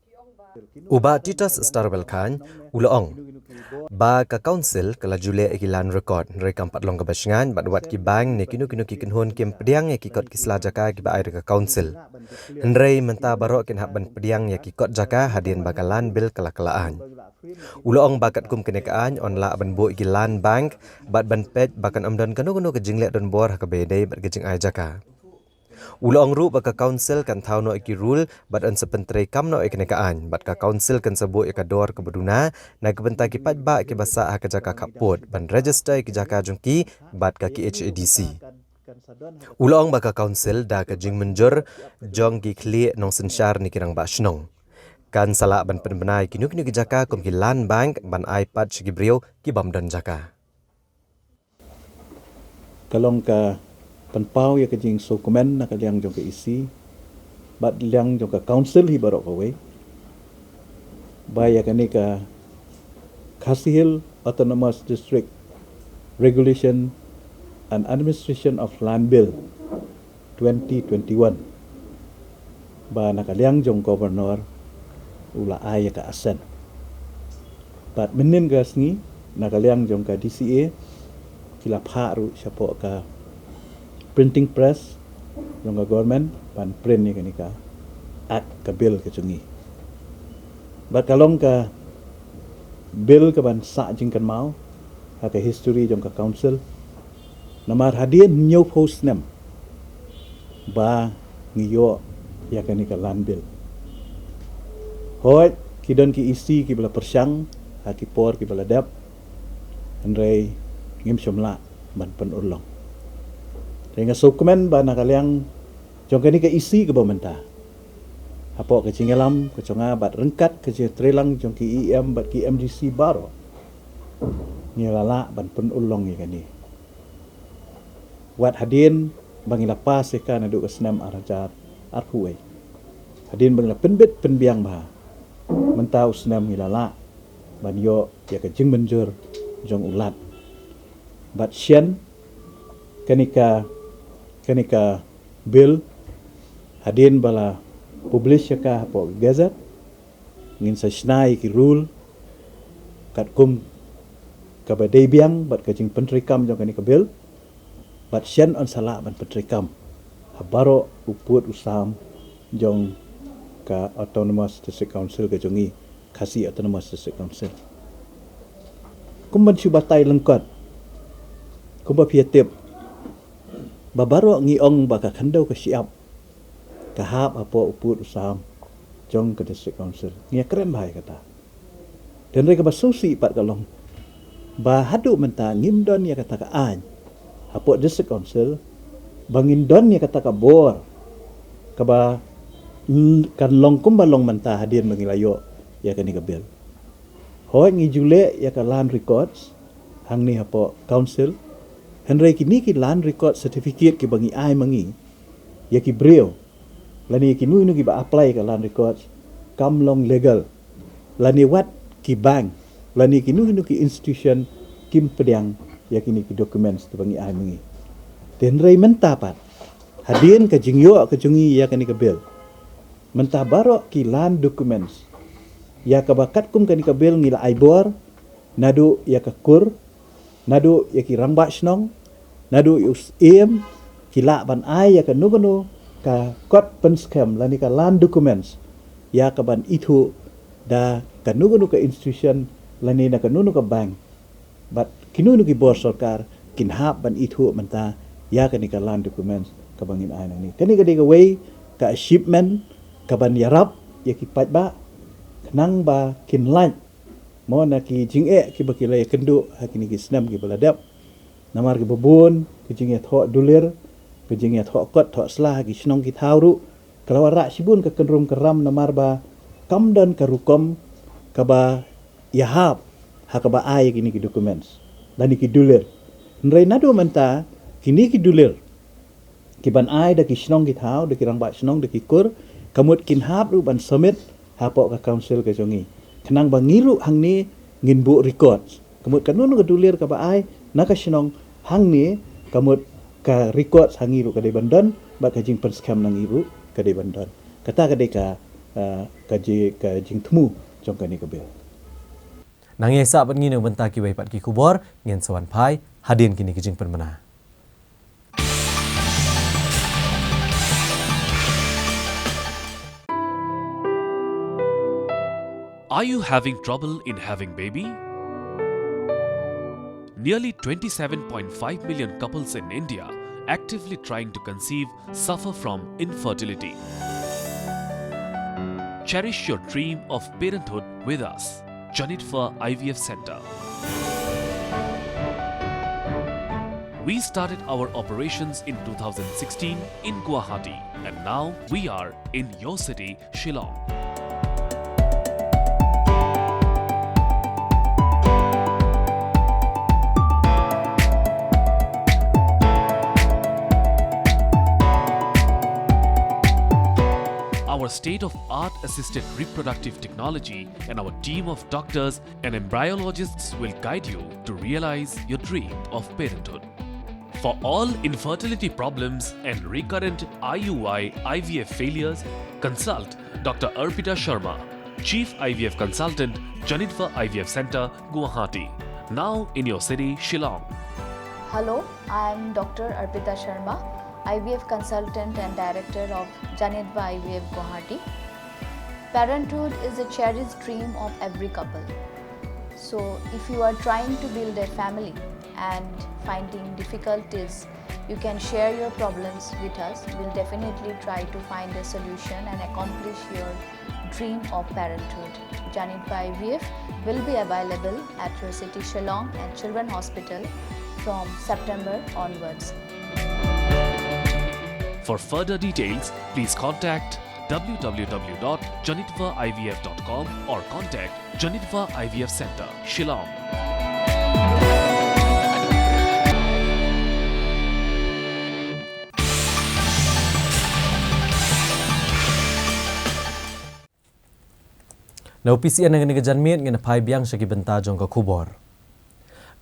U Bah Titos Starwell Chyne u la ong ba ka council ka la ju leh ïa ki land record, hynrei kam pat long kaba shngaiñ, bad wat ki bank ne kino kino ki kynhun kim pdiang ïa ki kot ki sla jaka kiba ai da ka council. Hynrei mynta baroh kin hap ban pdiang ïa ki kot jaka hadien ba ka Land Bill ka la, ka la aiñ. U la ong ba katkum kane ka aiñ yn lah ban buh ïa ki land bank bad ban peit ba kan ym don kano kano ka jingleh donbor ha kaba ïadei bad ka jingai jaka. U la ong ruh ba ka council kan thaw noh ïa ki rule bad yn sa pyntreikam noh ïa kane ka aiñ, bad ka council kan sa buh ïa ka dor kaba duna na ka bynta ki paidbah kiba sah ha ka jaka khappud ban register ïa ki jaka jong ki bad ka K H A D C. U la ong ba ka council da ka jingmynjur jong ki khlieh nongsynshar ne ki rangbah shnong kan sa lah ban pynbna ïa kino kino ki jaka kum ki land bank ban ai pat sha ki briew ki bym don jaka. Ka long ka pynpaw ïa ka jingsngewkmen na ka liang jong ka E C bad liang jong ka council hi baroh kawei, ba ïa kane ka Khasi Hills Autonomous District Regulation and Administration of Land Bill twenty twenty-one, ba na ka liang jong governor u la ai ïa ka assent. Bad mynhynnin ka sngi na ka liang jong ka D C A ki la phah ruh shapoh ka printing press jong ka government ban print ïa kane ka act, ka bill ka jong ngi. Bad ka long ka bill ka ban sah jingkynmaw ha ka history jong ka council. Namar hadien hynñiewphew snem ba ngi ïoh ïa kane ka land bill. Hooid, ki don ki E C kiba la pyrshang ha ki por kiba la dep, hynrei ngim shym lah ban pynurlong. Te nga sngewkmen ba na ka liang jong kane ka E C kaba mynta, hapoh ka jingïalam ka jong nga bad ryngkat ka jingtreilang jong ki E M bad ki M D C baroh, ngi la lah ban pynurlong ïa kane. Wat hadien ba ngi la pass ïa ka naduh ka snem ar hajar arphew wei. Hadien ba ngi la pynbit pynbiang bha, mynta u snem ngi la lah ban ïoh ïa ka jingmynjur jong u Lat. Bad shen kane ka, kane ka bill, hadien ba la publish ïa ka hapoh Gazette, ngin sa shna ïa ki rule katkum kaba dei biang bad ka jingpyntreikam jong kane ka bill. Bad shen yn sa lah ban pyntreikam ha baroh u pud u sam jong ka Autonomous District Council ka jong ngi, Khasi Autonomous District Council. Kum ban shu batai lyngkot, kumba phi ïa tip ba baroh ngi ong ba ka khyndew ka shyiap ka hap hapoh u pud u sam jong ka District Council. Ngi ïa kren bha ïa kata. Hynrei kaba sngewsih pat ka long ba haduh mynta ngim don ïa kata ka aiñ hapoh District Council ba ngin don ïa kata ka bor kaba, mm, kan long kumba long mynta hadien ba ngi la ïoh ïa kane ka bill. Hooid, ngi ju leh ïa ka land records hangne hapoh Council, hynrei kine ki land record certificate kiba ngi ai ma ngi ïa ki briew lane ïa kino kino kiba apply ka land records kam long legal, lane wat ki bank lane kino kino ki institution kim pdiang ïa kine ki documents kiba ngi ai ma ngi. Te hynrei mynta pat, hadien ka jingïoh ka jong ngi ïa kane ka bill, mynta baroh ki land documents ïa kaba katkum kane ka bill ngi la ai bor, naduh ïa ka kur, naduh ïa ki rangbah shnong, naduh ïa u syiem, ki lah ban ai ïa kano kano ka kot pynskhem lane ka land documents ïa kaban ithuh da kano kano ka institution lane na kano kano ka bank. Bad kino kino ki bor sorkar kin hap ban ithuh mynta ïa kane ka land documents kaba ngin ai nangne. Kane ka dei kawei ka achievement kaban ïarap ïa ki paidbah khnang ba kin lait mo na ki jingeh kiba ki la ïakynduh ha kine ki snem kiba la dep. Namar kiba bun ki jingïathoh dulir, ki jingïathoh kot thoh sla ha ki shnong ki thaw ruh ka la wanrah shibun ka kynrum kynram namar ba kam don ka rukom kaba ïahap ha kaba ai kine ki documents lane ki dulir. Hynrei naduh mynta kine ki dulir kiban ai da ki shnong ki thaw, da ki rangbah shnong, da ki kur, ka mut kin hap ruh ban submit hapoh ka Council ka jong ngi. Khnang ba ngi ruh hangne ngin buh records. Ka mut kano kano ka dulir kaba ai na ka shnong hangne, ka mut ka records ha ngi ruh ka dei ban don bad ka jingpynskhem na ngi ruh ka dei ban don. Kata ka dei ka, ah, ka ji-, ka jingthmu jong kane ka bill. Nang ïa sah bad ngi na ka bynta kiwei pat ki khubor, ngin sa wan phai hadien kine ki jingpynbna. Are you having trouble in having baby? Nearly twenty-seven point five million couples in India actively trying to conceive suffer from infertility. Cherish your dream of parenthood with us. Janitva I V F Center. We started our operations in two thousand sixteen in Guwahati, and now we are in your city, Shillong. Our state-of-art assisted reproductive technology and our team of doctors and embryologists will guide you to realize your dream of parenthood. For all infertility problems and recurrent I U I I V F failures, consult Doctor Arpita Sharma, Chief I V F Consultant, Janitva I V F Center, Guwahati. Now in your city, Shillong. Hello, I am Doctor Arpita Sharma, I V F Consultant and Director of Janitva I V F Guwahati. Parenthood is a cherished dream of every couple. So, if you are trying to build a family and finding difficulties, you can share your problems with us. We'll definitely try to find a solution and accomplish your dream of parenthood. Janitva I V F will be available at your city Shillong and Children Hospital from September onwards. For further details, please contact W W W dot janitva I V F dot com or contact Janitva I V F Center, Shillong. Na U P C N na kane ka janmiet ngin phai biang sha ki bynta jong ka khubor.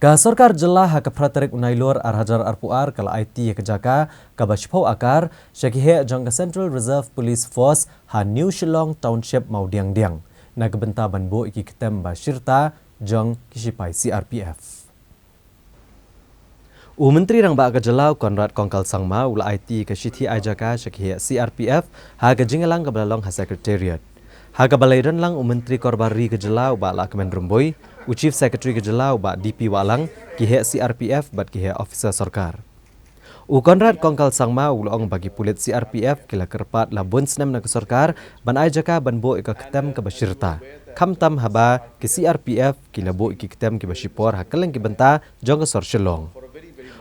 Ka sorkar jylla ha ka phra tarik u Nailur ar hajar arphew ar ka la aiti ïa ka jaka kaba shiphew akar sha ki heh jong ka Central Reserve Police Force ha New Shillong Township Mawdiangdiang na ka bynta ban buh ïa ki ktem ba shirta jong ki shipai C R P F. U Myntri Rangbah ka jylla u Conrad Kongkal Sangma u la aiti ka shithi ai jaka sha ki heh C R P F ha ka jingïalang kaba la long ha Secretariat. Ha kaba la ïadon lang u Myntri Korbar Ri ka jylla u Bah Lahkmen Rymbui, u Chief Secretary ka jylla u Bah D P Wahlang, ki heh C R P F bad ki heh officer sorkar. U Conrad Kongkal Sangma u la ong ba ki pulit C R P F ki la kyrpad la bun snem na ka sorkar ban ai jaka ban buh ïa ka ktem kaba shirta, khamtam haba ki C R P F ki la buh ïa ki ktem kiba shipor ha kylleng ki bynta jong ka sor Shillong.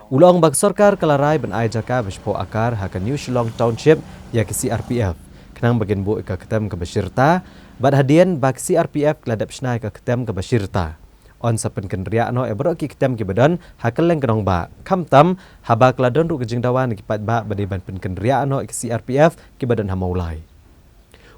U la ong ba ka sorkar ka la rai ban ai jaka ba shiphew akar ha ka New Shillong Township ïa ki C R P F khnang ba kin buh ïa ka ktem kaba shirta, bad hadien ba ki C R P F ki la dep shna ïa ka ktem kaba shirta, yn sa pynkynriah noh ïa baroh ki ktem kiba don ha kylleng ka nongbah, khamtam haba ka la don ruh ka jingdawa na ki paidbah ba dei ban pynkynriah noh ïa ki C R P F kiba don ha Mawlai.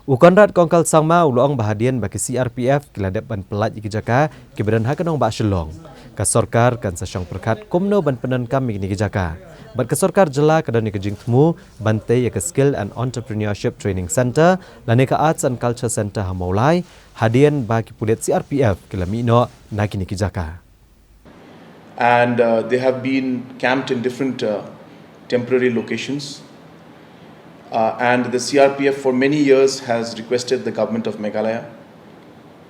U Conrad Kongkal Sangma u la ong ba hadien ba ki C R P F ki la dep ban pyllait ïa ki jaka kiba don ha ka nongbah Shillong, ka sorkar kan sa shong pyrkhat kumno ban pyndonkam ïa kine ki jaka. Bad ka sorkar jylla ka don ïa ka jingthmu ban tei ïa ka Skill and Entrepreneurship Training Centre lane ka Arts and Culture Centre ha Mawlai hadien ba ki pulit C R P F ki la mih noh na kine ki jaka. And uh, they have been camped in different uh, temporary locations. Uh, and the C R P F for many years has requested the government of Meghalaya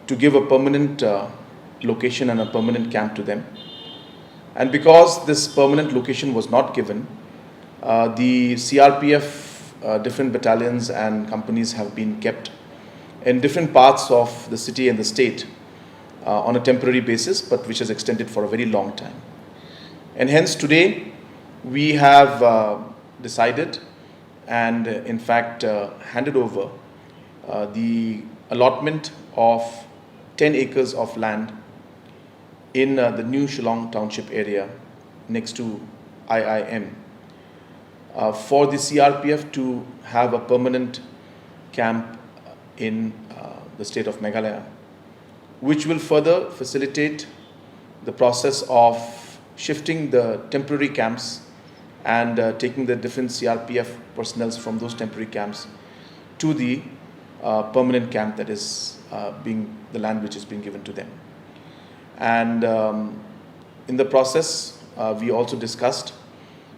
to give a permanent uh, location and a permanent camp to them. And because this permanent location was not given, uh, the C R P F uh, different battalions and companies have been kept in different parts of the city and the state uh, on a temporary basis, but which has extended for a very long time. And hence today, we have uh, decided and uh, in fact uh, handed over uh, the allotment of ten acres of land in uh, the new Shillong Township area next to I I M uh, for the C R P F to have a permanent camp in uh, the state of Meghalaya, which will further facilitate the process of shifting the temporary camps and uh, taking the different C R P F personnel from those temporary camps to the uh, permanent camp that is uh, being the land which is being given to them. And um, in the process, uh, we also discussed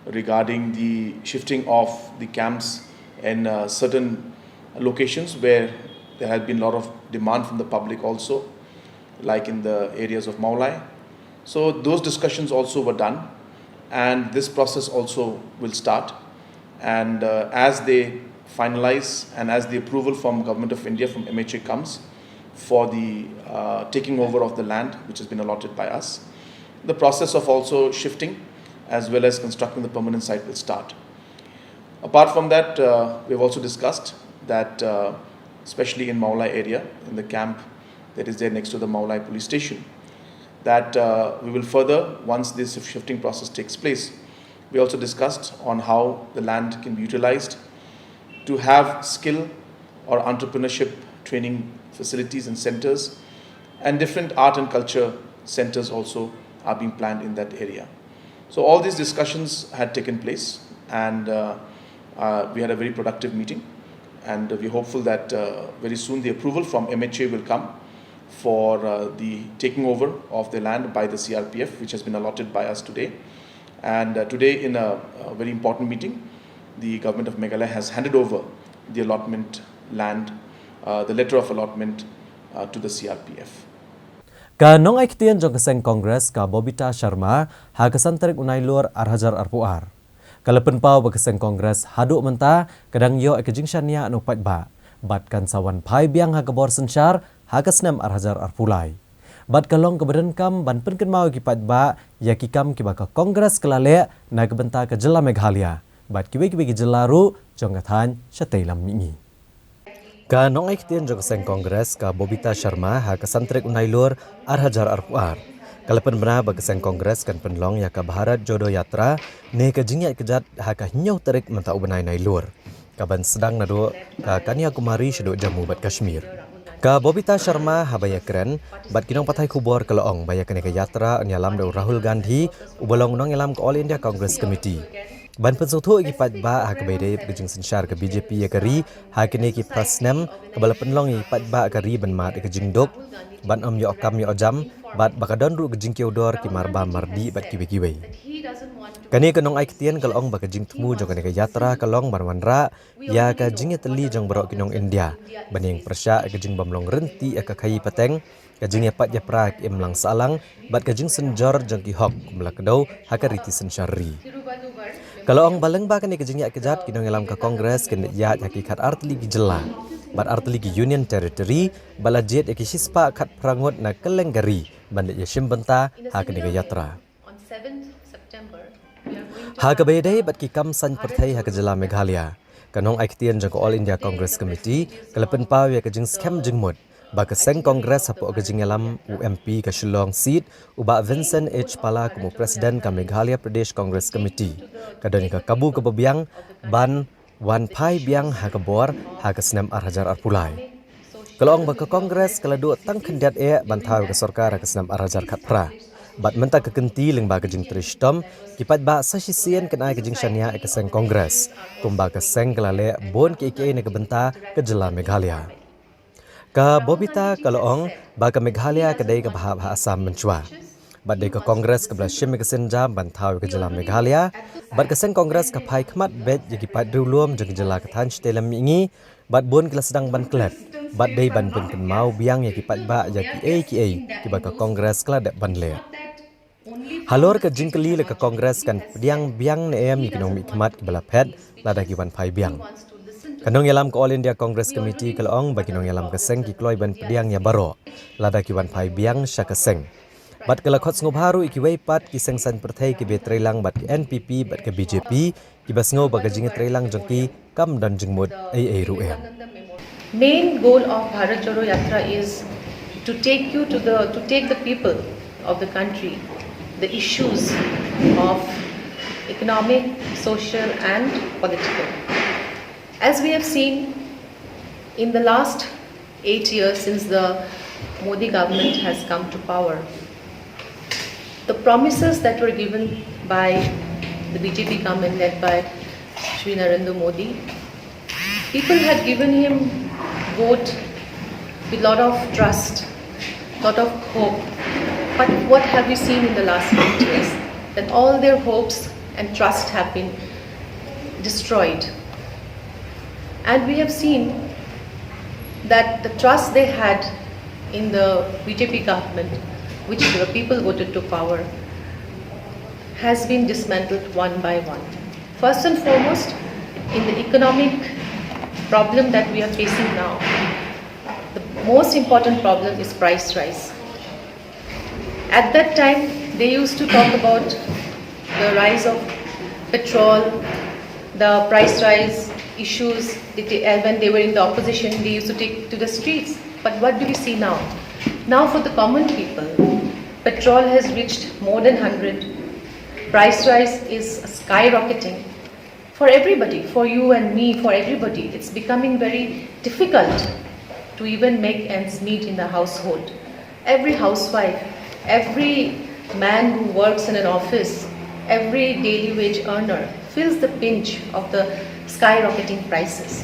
regarding the shifting of the camps in uh, certain locations where there had been a lot of demand from the public also, like in the areas of Mawlai. So those discussions also were done, and this process also will start. And uh, as they finalize and as the approval from Government of India, from M H A comes for the uh, taking over of the land which has been allotted by us, the process of also shifting as well as constructing the permanent site will start. Apart from that, uh, we've also discussed that, uh, especially in Mawlai area, in the camp that is there next to the Mawlai police station, that uh, we will further, once this shifting process takes place, we also discussed on how the land can be utilized to have skill or entrepreneurship training facilities and centers, and different art and culture centers also are being planned in that area. So all these discussions had taken place, and uh, uh, we had a very productive meeting, and we're hopeful that uh, very soon the approval from M H A will come for uh, the taking over of the land by the C R P F, which has been allotted by us today. And uh, today, in a, a very important meeting, the government of Meghalaya has handed over the allotment land, uh, the letter of allotment uh, to the C R P F. Ka nongai ktien jong ka seng Congress ka Bobita Sharma ha ka san tarik u Nailur ar hajar arphew ar. Ka la pynpaw ba ka seng Congress haduh mynta ka dang ïoh ïa ka jingshaniah na u paidbah bad kan sa wan phai biang ha ka bor synshar ha ka snem ar hajar arphew lai. Bad ka long kaba donkam ban pynkynmaw ïa ki paidbah ïa ki kam kiba ka Congress ka la leh na ka bynta ka jylla Meghalaya bad kiwei kiwei ki jylla ruh jong ka thaiñ shatei lam mihngi. Ka nongai ktien jong ka seng Congress ka Bobita Sharma ha ka san tarik u Nailur ar hajar arphew ar ka la pynbna ba ka seng Congress kan pynlong ïa ka Bharat Jodo Yatra ne ka jingïaid kjat ha ka hynñiew tarik mynta u bnai Nailur, kaban sdang naduh ka Kanyakumari shaduh Jammu bad Kashmir. Ka Bobita Sharma haba ïakren bad ki nongpathai khubor ka la ong ba ïa kane ka yatra yn ïalam da u Rahul Gandhi, uba long u nongïalam ka All India Congress Committee, ban pynsngewthuh ïa ki paidbah ha kaba ïadei bad ka jingsynshar ka B J P ïa ka ri ha kine ki phra snem, kaba la pynlong ïa ki paidbah ka ri ban mad ïa ka jingduk, ban ym ïoh kam ïoh jam, bad ba ka don ruh ka jingkiew dor ki marbam mardih bad kiwei kiwei. Kane ka nongai ktien ka la ong ba ka jingthmu jong kane ka yatra ka long ban wanrah ïa ka jingïatylli jong baroh ki nong India ban ïeng pyrshah ïa ka jingbymlong rynti ïa ka khaii pateng, ka jingïapait ïapra ki imlang sahlang bad ka jingsynjor jong ki hok kum la kdew ha ka riti synshar ri. Ka la ong ba lyngba kane ka jingïaid kjat, ki nongïalam ka Congress kin ïaid ha ki khat ar tylli ki jylla bad ar tylli ki Union Territory, ba la jied ïa ki shispah khat phra ngut na kylleng ka ri ban leit ïashim bynta ha kane ka yatra. Ha kaba ïadei bad ki kam saiñ pyrthei ha ka jylla Meghalaya, ka nongai ktien jong ka All India Congress Committee ka la pynpaw ïa ka jingskhem jingmut ba ka seng Congress hapoh ka jingïalam u M P ka Shillong seat, u Bah Vincent H Pala, kum u President ka Meghalaya Pradesh Congress Committee, ka don ïa ka kabu kaba biang ban wan phai biang ha ka bor ha ka snem ar hajar arphew lai. Ka la ong ba ka Congress ka la duh tang khyndiat eh ban thaw ïa ka sorkar ha ka snem ar hajar khatphra. Bad mynta ka kynti lyngba ka jingtrei shitom, ki paidbah sa shisien kin ai ka jingshaniah ïa ka seng Congress, kumba ka seng ka la leh bun kiei kiei na ka bynta ka jylla Meghalaya. Ka Bobita ka la ong ba ka Meghalaya ka dei kaba hap ha Assam mynshuwa, bad dei ka Congress kaba la shim ïa ka sienjam ban thaw ïa ka jylla Meghalaya, bad ka seng Congress ka phai khmat beit ïa ki paid riewlum jong ka jylla ka thaiñ shatei lam mihngi, bad bun ki la sdang ban klet, bad dei ban pynkynmaw biang ïa ki paidbah ïa kiei kiei kiba ka Congress ka la dep ban leh. Halor ka jingkylli lada ka Congress kan pdiang biang ne em ïa ki nongmihkhmat kiba la phet lada ki wan phai biang, ka nongïalam ka All India Congress Committee ka la ong ba ki nongïalam ka seng ki kloi ban pdiang ïa baroh lada ki wan phai biang sha ka seng. Bad ka la khot sngewbha ruh ïa kiwei pat ki seng saiñ pyrthei kiba treilang bad ka N P P bad ka B J P, kiba sngew ba ka jingtreilang jong ki kam don jingmut ei ei ruh em. Main goal of Bharat Jodo Yatra is to take you to the to take the people of the country the issues of economic, social and political. As we have seen in the last eight years since the Modi government has come to power, the promises that were given by the B J P government led by Shri Narendra Modi, people had given him vote with lot of trust, lot of hope. But what have we seen in the last eight years? That all their hopes and trust have been destroyed. And we have seen that the trust they had in the B J P government, which the people voted to power, has been dismantled one by one. First and foremost, in the economic problem that we are facing now, the most important problem is price rise. At that time, they used to talk about the rise of petrol, the price rise issues. They ta- uh, when they were in the opposition, they used to take to the streets. But what do we see now? Now, for the common people, petrol has reached more than one hundred. Price rise is skyrocketing. For everybody, for you and me, for everybody, it's becoming very difficult to even make ends meet in the household. Every housewife, every man who works in an office, every daily wage earner feels the pinch of the skyrocketing prices.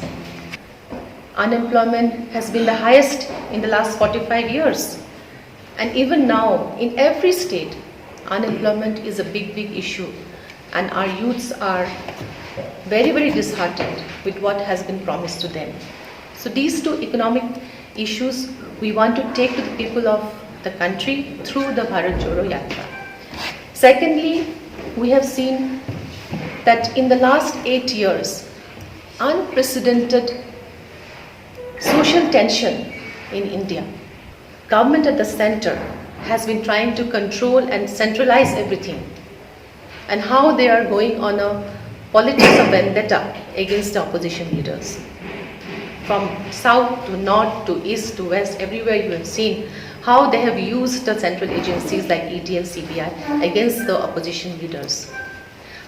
Unemployment has been the highest in the last forty-five years. And even now, in every state, unemployment is a big, big issue. And our youths are very, very disheartened with what has been promised to them. So these two economic issues we want to take to the people of the country through the Bharat Jodo Yatra. Secondly, we have seen that in the last eight years, unprecedented social tension in India. Government at the center has been trying to control and centralize everything, and how they are going on a politics of vendetta against the opposition leaders. From south to north to east to west, everywhere you have seen how they have used the central agencies like E D and C B I against the opposition leaders.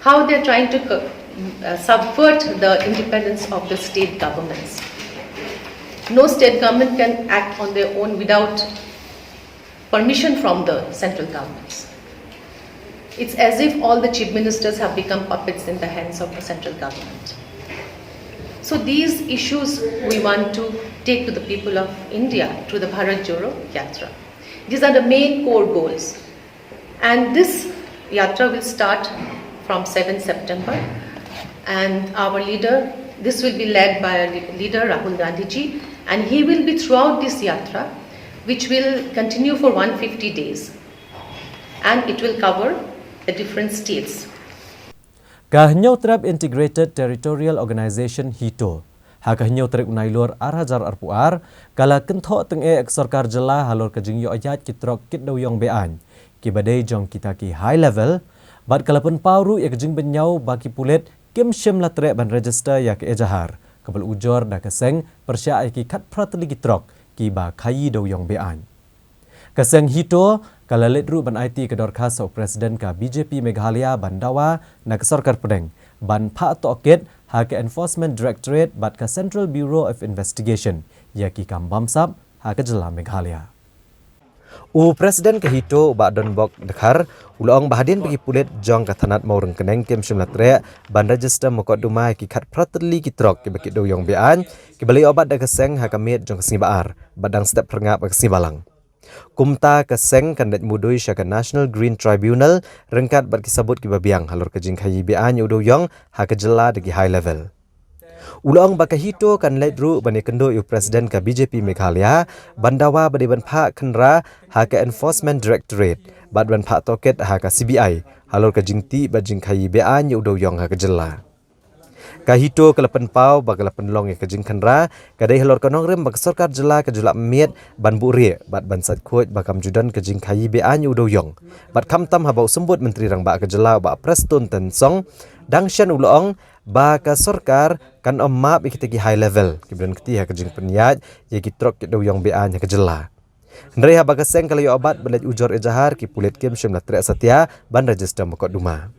How they are trying to co- uh, subvert the independence of the state governments. No state government can act on their own without permission from the central governments. It's as if all the chief ministers have become puppets in the hands of the central government. So these issues we want to take to the people of India through the Bharat Jodo Yatra. These are the main core goals. And this yatra will start from seventh September. And our leader, this will be led by our le-, leader Rahul Gandhi ji, and he will be throughout this yatra, which will continue for one fifty days. And it will cover the different states. Ka Hynñiewtrep Integrated Territorial Organization HITO, ha ka hynñiew tarik u Nailur ar hajar arphew ar, ka la kynthoh tyngeh ïa ka sorkar jylla halor ka jingïoh ïaid ki trok kit dewïong be-aiñ kiba dei jong kita ki high level, bad ka la pynpaw ruh ïa ka jingbynñiaw ba ki pulit kim shym la treh ban register ïa ka ejahar kaba la ujor da ka seng pyrshah ïa ki khatphra tylli ki trok kiba khaïi dewïong be-aiñ. Ka seng HITO ka la leit ruh ban aiti ka dorkhas ha u President ka BJP Meghalaya ban dawa na ka sorkar pdeng ban phah tohkit ha ka Enforcement Directorate bad ka Central Bureau of Investigation ïa ki kam bamsap ha ka jylla Meghalaya. U President ka HITO, u Bah Donbok Dkhar, u la ong ba hadien ba ki pulit jong ka thanat Mawryngkneng kim shym la treh ban register mukotduma ïa ki khatphra tylli ki trok kiba kit dewïong be-aiñ kiba la ïoh bat da ka seng ha ka miet jong ka sngi Ba-ar bad dang step phyrngap ha ka sngi Balang. Kumta ka seng kan leit mudui sha ka National Green Tribunal ryngkat bad ki sabut kiba biang halor ka jingkhaïi be-aiñ ïa u dewïong ha ka jylla da ki high level. U la ong ba ka HITO kan leit ruh ban ïakynduh ïa u President ka BJP Meghalaya ban dawa ba dei ban phah khynra ha ka Enforcement Directorate bad ban phah tohkit ha ka CBI halor ka jingtih bad jingkhaïi be-aiñ ïa u dewïong ha ka jylla. Ka HITO ka la pynpaw ba ka la pynlong ïa ka jingkhynra ka dei halor ka nongrim ba ka sorkar jylla ka ju lah miet ban buhrieh bad ban sait khuid ba kam ju don ka jingkhaïi be-aiñ ïa u dewïong. Bad khamtam haba u Symbud Myntri Rangbah ka jylla u Bah Prestone Tynsong, dang shen u la ong ba ka sorkar kan ym map ïa kita ki high level kiba don kti ha ka jingpynïaid ïa ki trok kit dewïong be-aiñ ha ka jylla. Hynrei haba ka seng ka la ïoh bat ban leit ujor ejahar, ki pulit kim shym la treh satia ban register mukotduma.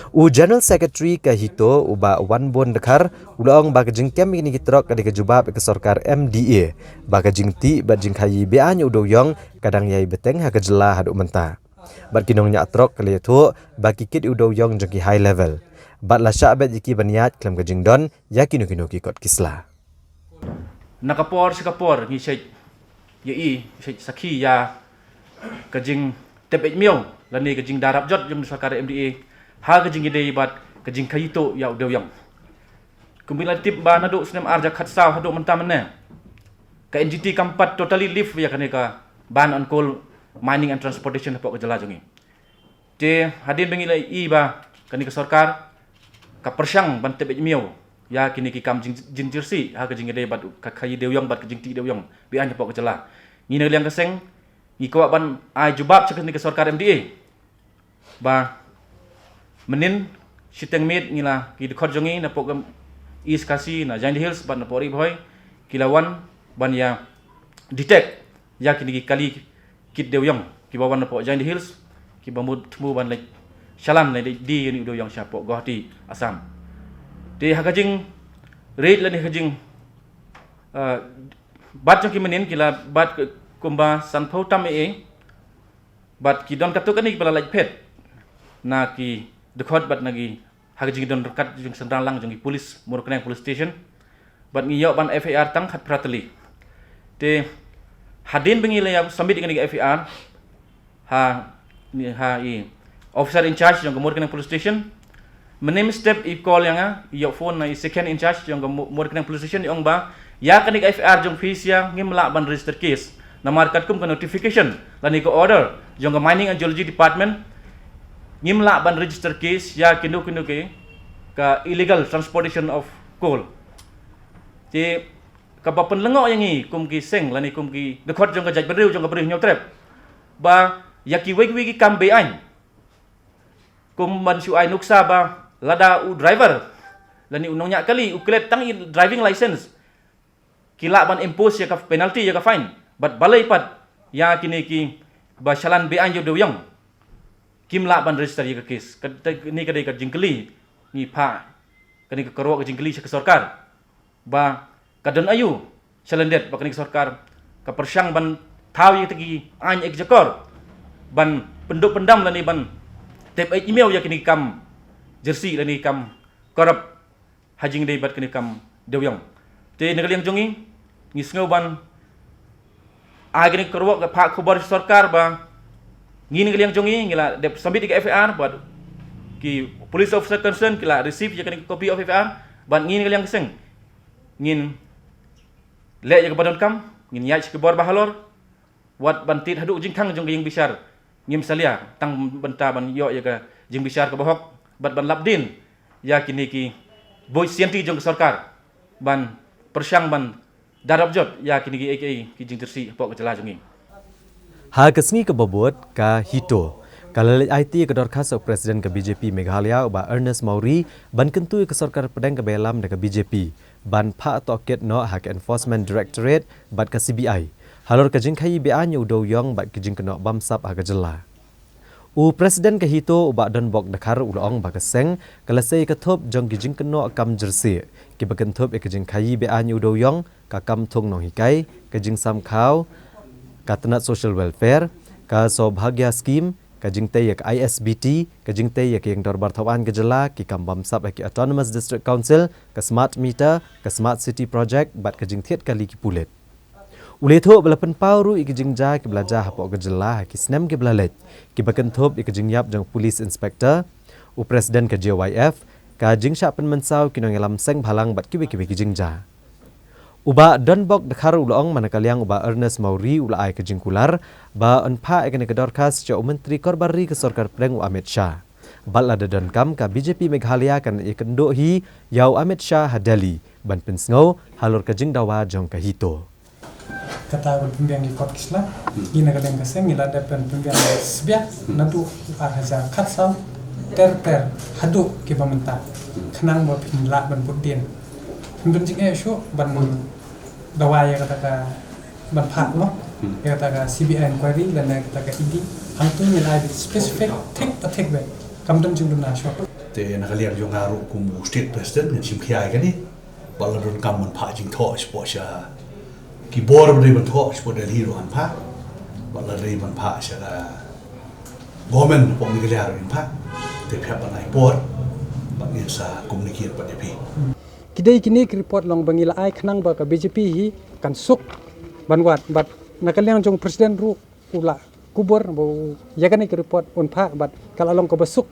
U General Secretary ka HITO, u Bah Wanbun Dkhar, u la ong ba ka jingkem ïa kine ki trok ka dei ka jubab ïa ka sorkar MDA ba ka jingtih bad jingkhaïi be-aiñ ïa u dewïong ka dang ïai bteng ha ka jylla haduh mynta. Bad ki nongñiah trok ki la ïathuh ba ki kit ïa u dewïong jong ki high level bad la shah beit ïa ki ban ïaid khlem ka jingdon ïa kino kino ki kot ki sla. Na ka por sha ka por ngi shait ïa i, shait sakhi ïa ka jingtep beit miaw lane ka jingda rap jot jong ka sorkar MDA ha ka jingïadei bad ka jingkhaïi tuh ïa u dewïong. Kumba la tip ba naduh snem ar hajar khatsaw haduh mynta mynne, ka NGT kam pat totally lift ïa kane ka ban on coal mining and transportation hapoh ka jylla jong ngi. Te hadien ba ngi la i ba kane ka sorkar ka pyrshang ban tep beit miaw ïa kine ki kam jing, jingjyrsieh ha ka jingïadei bad ka khaïi dewïong bad ka jingtih dewïong be-aiñ hapoh ka jylla, ngi na ka liang ka seng ngi kwah ban ai jubab sha kane ka sorkar MDA ba mynnin shiteng miet ngi la, ki dkhot jong ngi napoh ka East Khasi, na Jaintia Hills bad napoh Ri Bhoi ki la wan ban ïa detect ïa kine ki kali kit dewïong kiba wan napoh Jaintia Hills, kiba mut thmu ban leit shalan leit die ïa une u dewïong shapoh Guwahati, Assam. Te ha ka jingreid lane ha ka jing, eh, bat jong ki mynnin ki la bat kumba sanphew tam eh, bad ki don katto katne kiba la lait phet na ki dkhot bad na ki ha ka jingdon ryngkat jingsynran lang jong ki police, Mawryngkneng Police Station. Bad ngi ïoh ban FIR tang khatphra tylli. Te hadien ba ngi la ïa submit ïa kane ka FIR ha, ha i officer in charge jong ka Mawryngkneng Police Station, mynne mynstep i call ïa nga, i ïoh phone na i second in charge jong ka Mawryngkneng Police Station, i ong ba ïa kane ka FIR jong phi sha ngim lah ban register case. Namar katkum ka notification lane ka order jong ka Mining and Geology Department, ngim lah ban register case ïa kino kino ki ka illegal transportation of coal. Te kaba pynlyngngoh ïa ngi kum ki seng lane kum ki dkhot jong ka jaitbynriew jong ka Bri Hynñiewtrep ba ïa kiwei kiwei ki kam be-aiñ, kum ban shu ai nuksa ba lada u driver lane u nongñiah kali u klet tang i driving license, ki lah ban impose ïa ka penalty, ïa ka fine. Bad balei pat ïa kine kiba shalan be-aiñ ïa u dewïong kim lah ban register ïa ka case. Kane ka dei ka jingkylli ngi phah, kane ka kyrwoh ka jingkylli sha ka sorkar ba ka don aïu Shalyndet ba kane ka sorkar ka pyrshang ban thaw ïa kita ki aiñ executor ban pynduh pyndam lane ban tep ïa ki kam jyrsieh lane kam corrupt ha jingdei bad kane kam dewiong. Te na ka liang jong ngi, ngi sngew ban ai kane ka ruh ka phah khubor sha sorkar ba ngi na ka liang jong ngi ngi la dep submit ïa ka F I R bad ki police officer concerned ki la receive ïa kane ka copy of F I R bad ngi na ka liang ka seng ngin leh ïa kaba donkam, ngin ïaid sha ki bor ba halor, wat ban tied haduh jingkhang jong ka ïingbishar ngim salia tang bynta ban ïoh ïa ka jingbishar kaba hok bad ban lap dien ïa kine ki buit sianti jong ka sorkar ban pyrshang ban darap jot ïa kine ki A K A ki jingjyrsieh hapoh ka jylla jong ngi. Ha ka sngi kaba bud ka HITO ka la leit aiti ïa ka dorkhas u President ka B J P Meghalaya u Bah Ernest Mawrie ban kyntu ïa ka sorkar pdeng kaba ïalam da ka B J P ban phah tohkit noh ha ka Enforcement Directorate bad ka C B I halor ka jingkhaïi be-aiñ ïa u dewiong bad ka jingkynnoh bamsap ha ka jylla. U President ka HITO u Bah Donbok Dkhar u la ong ba ka seng ka la sei ïa ka thup jong ki jingkynnoh kam jyrsieh kiba kynthup ïa ka jingkhaïi be-aiñ ïa u dewiong, ka kam thung nonghikai, ka jingsam khaw, ka tnat social welfare, ka Saubhagya scheme, ka jingtei ïa ka I S B T, ka jingtei ïa ka ïing dorbar thaw aiñ ka jylla, ki kam bamsap ha ki Autonomous District Council, ka smart meter, ka smart city project bad ka jingthied kali ki pulit. U la ïathuh ba la pynpaw ruh ïa ki jingjia kiba la jia hapoh ka jylla ha ki snem kiba la leit kiba kynthup ïa ka jingïap jong u Police Inspector, u President ka J Y F, ka jingshah pynmynsaw ki nongïalam seng bhalang bad kiwei kiwei ki jingjia. U Bah Donbok Dkhar u la ong mynta ka liang u Bah Ernest Mawrie u la ai ka jingkular ba yn phah ïa kane ka dorkhas sha u Myntri Korbar Ri ka Sorkar Pdeng u Amit Shah. Bad lada donkam ka B J P Meghalaya kan ïakynduh hi ïa u Amit Shah ha Delhi ban pynsngew halor ka jingdawa jong ka HITO. Kata ban pynbiang ki kot ki sla, ngi na ka liang ka seng ngi la dep ban pynbiang sbiak naduh ar hajar khatsaw ter ter haduh kiba mynta. Khnang ba phin lah ban bud dien. Phin don jingeh shuh ban dawa ïa kata ka ban phah noh ïa kata ka C B I inquiry lane kata ka E D. Hangtu ngi la ai specific thik ba thik bha. Kam don jingduna shuh. Te na ka liang jong nga ruh kum u State President ngan shim khia ïa kane. Ba la donkam ban phah jingthoh shapoh sha ki bor ba dei ban thoh shapoh Delhi ruh ngan phah. Ba la dei ban phah sha ka government hapoh Meghalaya ruh ngan phah. Te phi hap ban ai por ba ngin sa communicate bad ïa phi. Ki dei kine ki report long ba ngi la ai khnang ba ka B J P hi kan suk ban wad bad na ka liang jong President ruh u la kubur ba u ïa kane ka report un phah bad ka la long kaba suk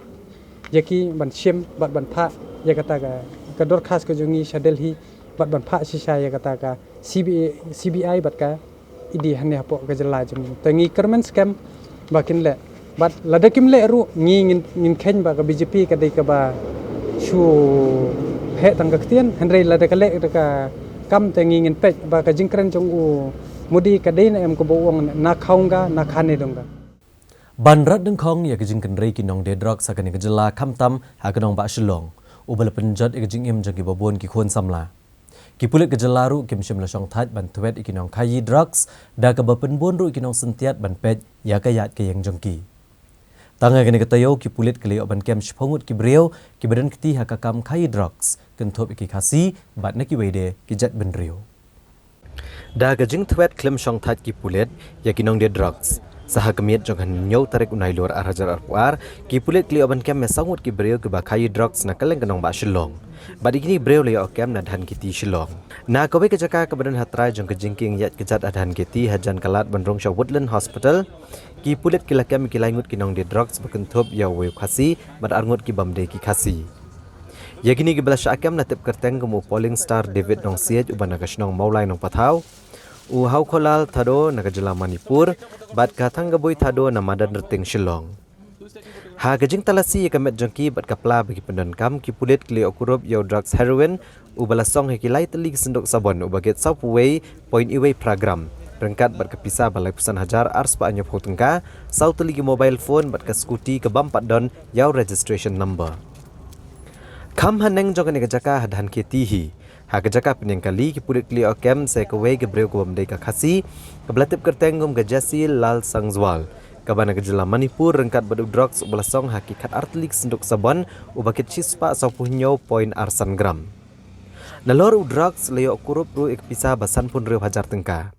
ïa ki ban shim bad ban phah ïa kata ka, ka dorkhas ka jong ngi sha Delhi bad ban phah shisha ïa kata ka C B I, C B I bad ka E D hangne hapoh ka jylla jong ngi. Te ngi kyrmen skhem ba kin leh bad lada kim leh ruh ngi ngin, ngin kheiñ ba ka B J P ka dei kaba shu heh tang ka ktien hynrei lada ka leh da ka kam te ngi ngin peit ba ka jingkren jong u Modi ka dei ne em kaba u ong na khaunga na khane dunga. Ban rat dyngkhong ïa ka jingkynrei ki nongdie drugs ha kane ka jylla khamtam ha ka nongbah Shillong, uba la pynjot ïa ka jingim jong kiba bun ki khun samla. Ki pulit ka jylla ruh kim shym la shongthait ban thwet ïa ki nongkhaïi drugs da kaba pynbun ruh ïa ki nongsyntiat ban peit ïa ka ïaid ka ïeng jong ki. Tang ha kane ka taïew ki pulit ki la ïoh ban kem shiphew ngut ki briew kiba don kti ha ka kam khaïi drugs, kynthup ïa ki Khasi bad na kiwei de ki jaitbynriew. Da ka jingthwet khlem shongthait ki pulit ïa ki nongdie drugs, sa ha ka miet jong ka hynñiew tarik u Nailur ar hajar arphew ar, ki pulit ki la ïoh ban kem ïa saw ngut ki briew kiba khaïi drugs na kylleng ka nongbah Shillong. Bad ïa kine ki briew la ïoh kem na Dhankheti Shillong. Na kawei ka jaka kaba don ha trai jong ka jingkieng ïaid kjat ha Dhankheti hajan ka lad ban rung sha Woodland Hospital, ki pulit ki la kem ïa ki lai ngut ki nongdie drugs ba kynthup ïa uwei u Khasi bad ar ngut ki bym dei ki Khasi. Ïa kine kiba la shah kem la tip kyrteng kum u Polling Star David Nongsiej uba na ka shnong Mawlai Nongpathaw, u Hawkholal Thado na ka jylla Manipur bad ka Thangaboi Thado na madan Rting Shillong. Ha ka jingtalasi ïa ka met jong ki bad ka pla ba ki pyndonkam, ki pulit ki la ïoh kurup ïa u drugs heroin uba la song ha ki lai tylli ki synduk sabon uba kit sawphew wei point wei phra gram ryngkat bad ka pisa ba laiphew san hajar arspah hynñiewphew tyngka, saw tylli ki mobile phone bad ka scooty ka bym pat don ïa u registration number. Kham haneng jong kane ka jaka ha Dhankheti hi, ha ka jaka pynïeng kali, ki pulit ki la ïoh kem sa ïa kawei ka briew kaba ym dei ka Khasi kaba la tip kyrteng kum ka Jesse Lalsangwal kaba na ka jylla Manipur ryngkat bad u drugs uba la song ha ki khatar tylli ki synduk sabon uba kit shispah sawphew hynñiew point ar san gram. Nalor u drugs la ïoh kurup ruh ïa ka pisa ba sanphew hynriew hajar tyngka.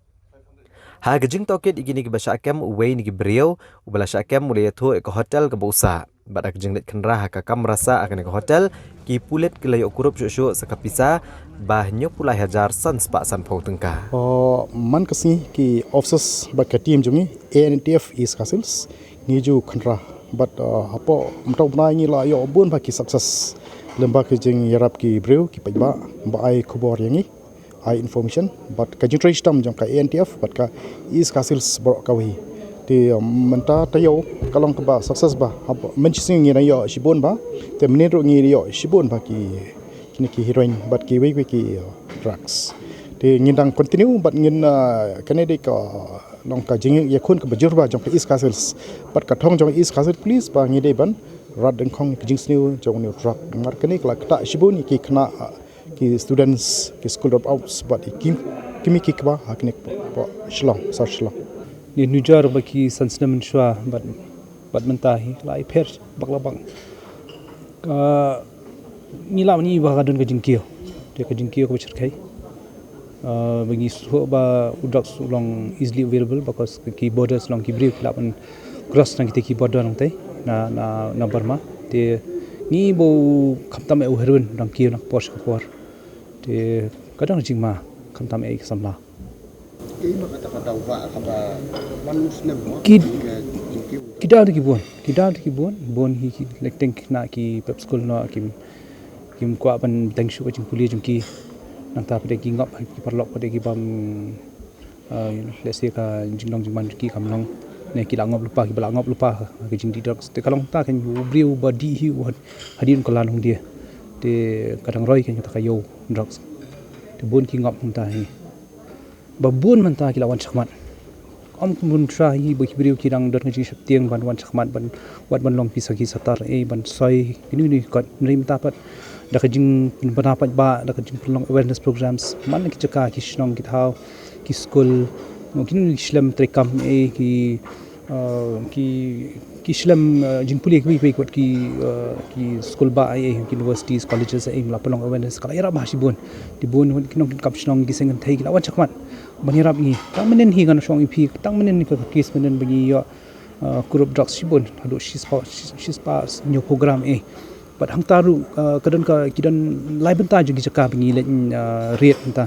Ha ka jingtohkit ïa kine kiba shah kem, uwei na ki briew uba la shah kem u la ïathuh ïa ka hotel kaba u sah. Bad ha ka jingleit khynra ha ka kamra sah ha kane ka hotel, ki pulit ki la ïoh kurup shuh shuh sa ka pisa ba hynñiewphew lai hajar san spah sanphew tyngka. Oh, man ka sngi ki officers bad ka team jong ngi A N T F East Khasi Hills ngi ju khynra. Bad, uh, hapoh mynta u bnai ngi la ïoh bun bha ki success lyngba ki jingïarap ki briew ki paidbah ba ai khubor ïa ngi, ai information, bad ka jingtrei shitom jong ka A N T F bad ka East Khasi Hills baroh kawei. Te, um, mynta taïew ka long kaba success bha. Hap, mynshisngi ngi dang ïoh shibun bha. Te mynnin ruh ngi ïoh shibun bha ki, kine ki heroin bad kiwei kiwei ki, uh, drugs. Te ngin dang continue bad ngin, uh, kane dei ka long ka jingïakhun kaba jur bha jong ka East Khasi Hills bad ka thong jong East Khasi Hills Police ba ngi dei ban rat dyngkhong ïa ka jingsniew jong une u drug. Namar kane ka la ktah shibun ïa ki khynnah, uh, ki students, ki school dropouts bad ki kmie ki kpa ha kine ki pdeng Shillong, South Shillong. Ngi nujor ba ki san snem mynshuwa bad, bad mynta hi la ïapher bak la bak. Ka, ngi lah ban ïohi ba ka don ka jingkiew. Te ka jingkiew kaba shyrkhei. Ah, ba ngi sngewthuh ba u drugs u long easily available because ki borders long ki briew ki lah ban cross na kita ki border nangta na, na, na Burma. Te ngi ba u khamtam eh u heroin u dang kiew na ka por sha ka por. Te ka don ka jingma khamtam eh ka samla. Ki, ki dang ki bun, ki dang ki bun, bun hi ki lek teng na ki prep school noh ki kim kwah ban bteng shuh ka jingpule jong ki. Nangta pat ki ngop ki paralok pat ki bam, uh, let's say ka jinglong jingman jong ki kam long. Ne ki la ngop lypa, ki ba la ngop lypa ka jingdih drugs. Te ka long ta kan u briew ba dih hi u had-, hadien ka la long dia. Te ka dang roi kan kata ka ïew drugs. Te bun ki ngop nangta hi. Ba bun mynta ki la wan shakhmat. Ym kum bun shuwa hi ba ki briew ki dang don ka jingsheptieng ban wan shakhmat ban wat ban long phi sa ki satar eh ban soi kine kine kot. Hynrei mynta pat da ka jingpynbna pat ba da ka jingpynlong awareness programs man la ki jaka ki shnong ki thaw ki skul, kine ki shlem treikam eh ki, uh, ki, ki shlem, uh, jingpule kiwei kiwei kot ki, uh, ki skul ba eh, ki universities, colleges eh, la pynlong awareness ka la ïarap bha shibun. Te bun ki nongkam shnong ki seng kynthei ki la wan shakhmat ban ïarap ngi. Tang mynnin hi ngan shong ïa phi, tang mynnin ka case mynnin ba ngi ïoh, uh, kurup drugs shibun haduh shispah, shi-, shispah hynñiewphew gram eh. Bad hangta ruh, uh, ka don ka, ki don lai bynta jong ki jaka ba ngi leit, uh, raid hangta.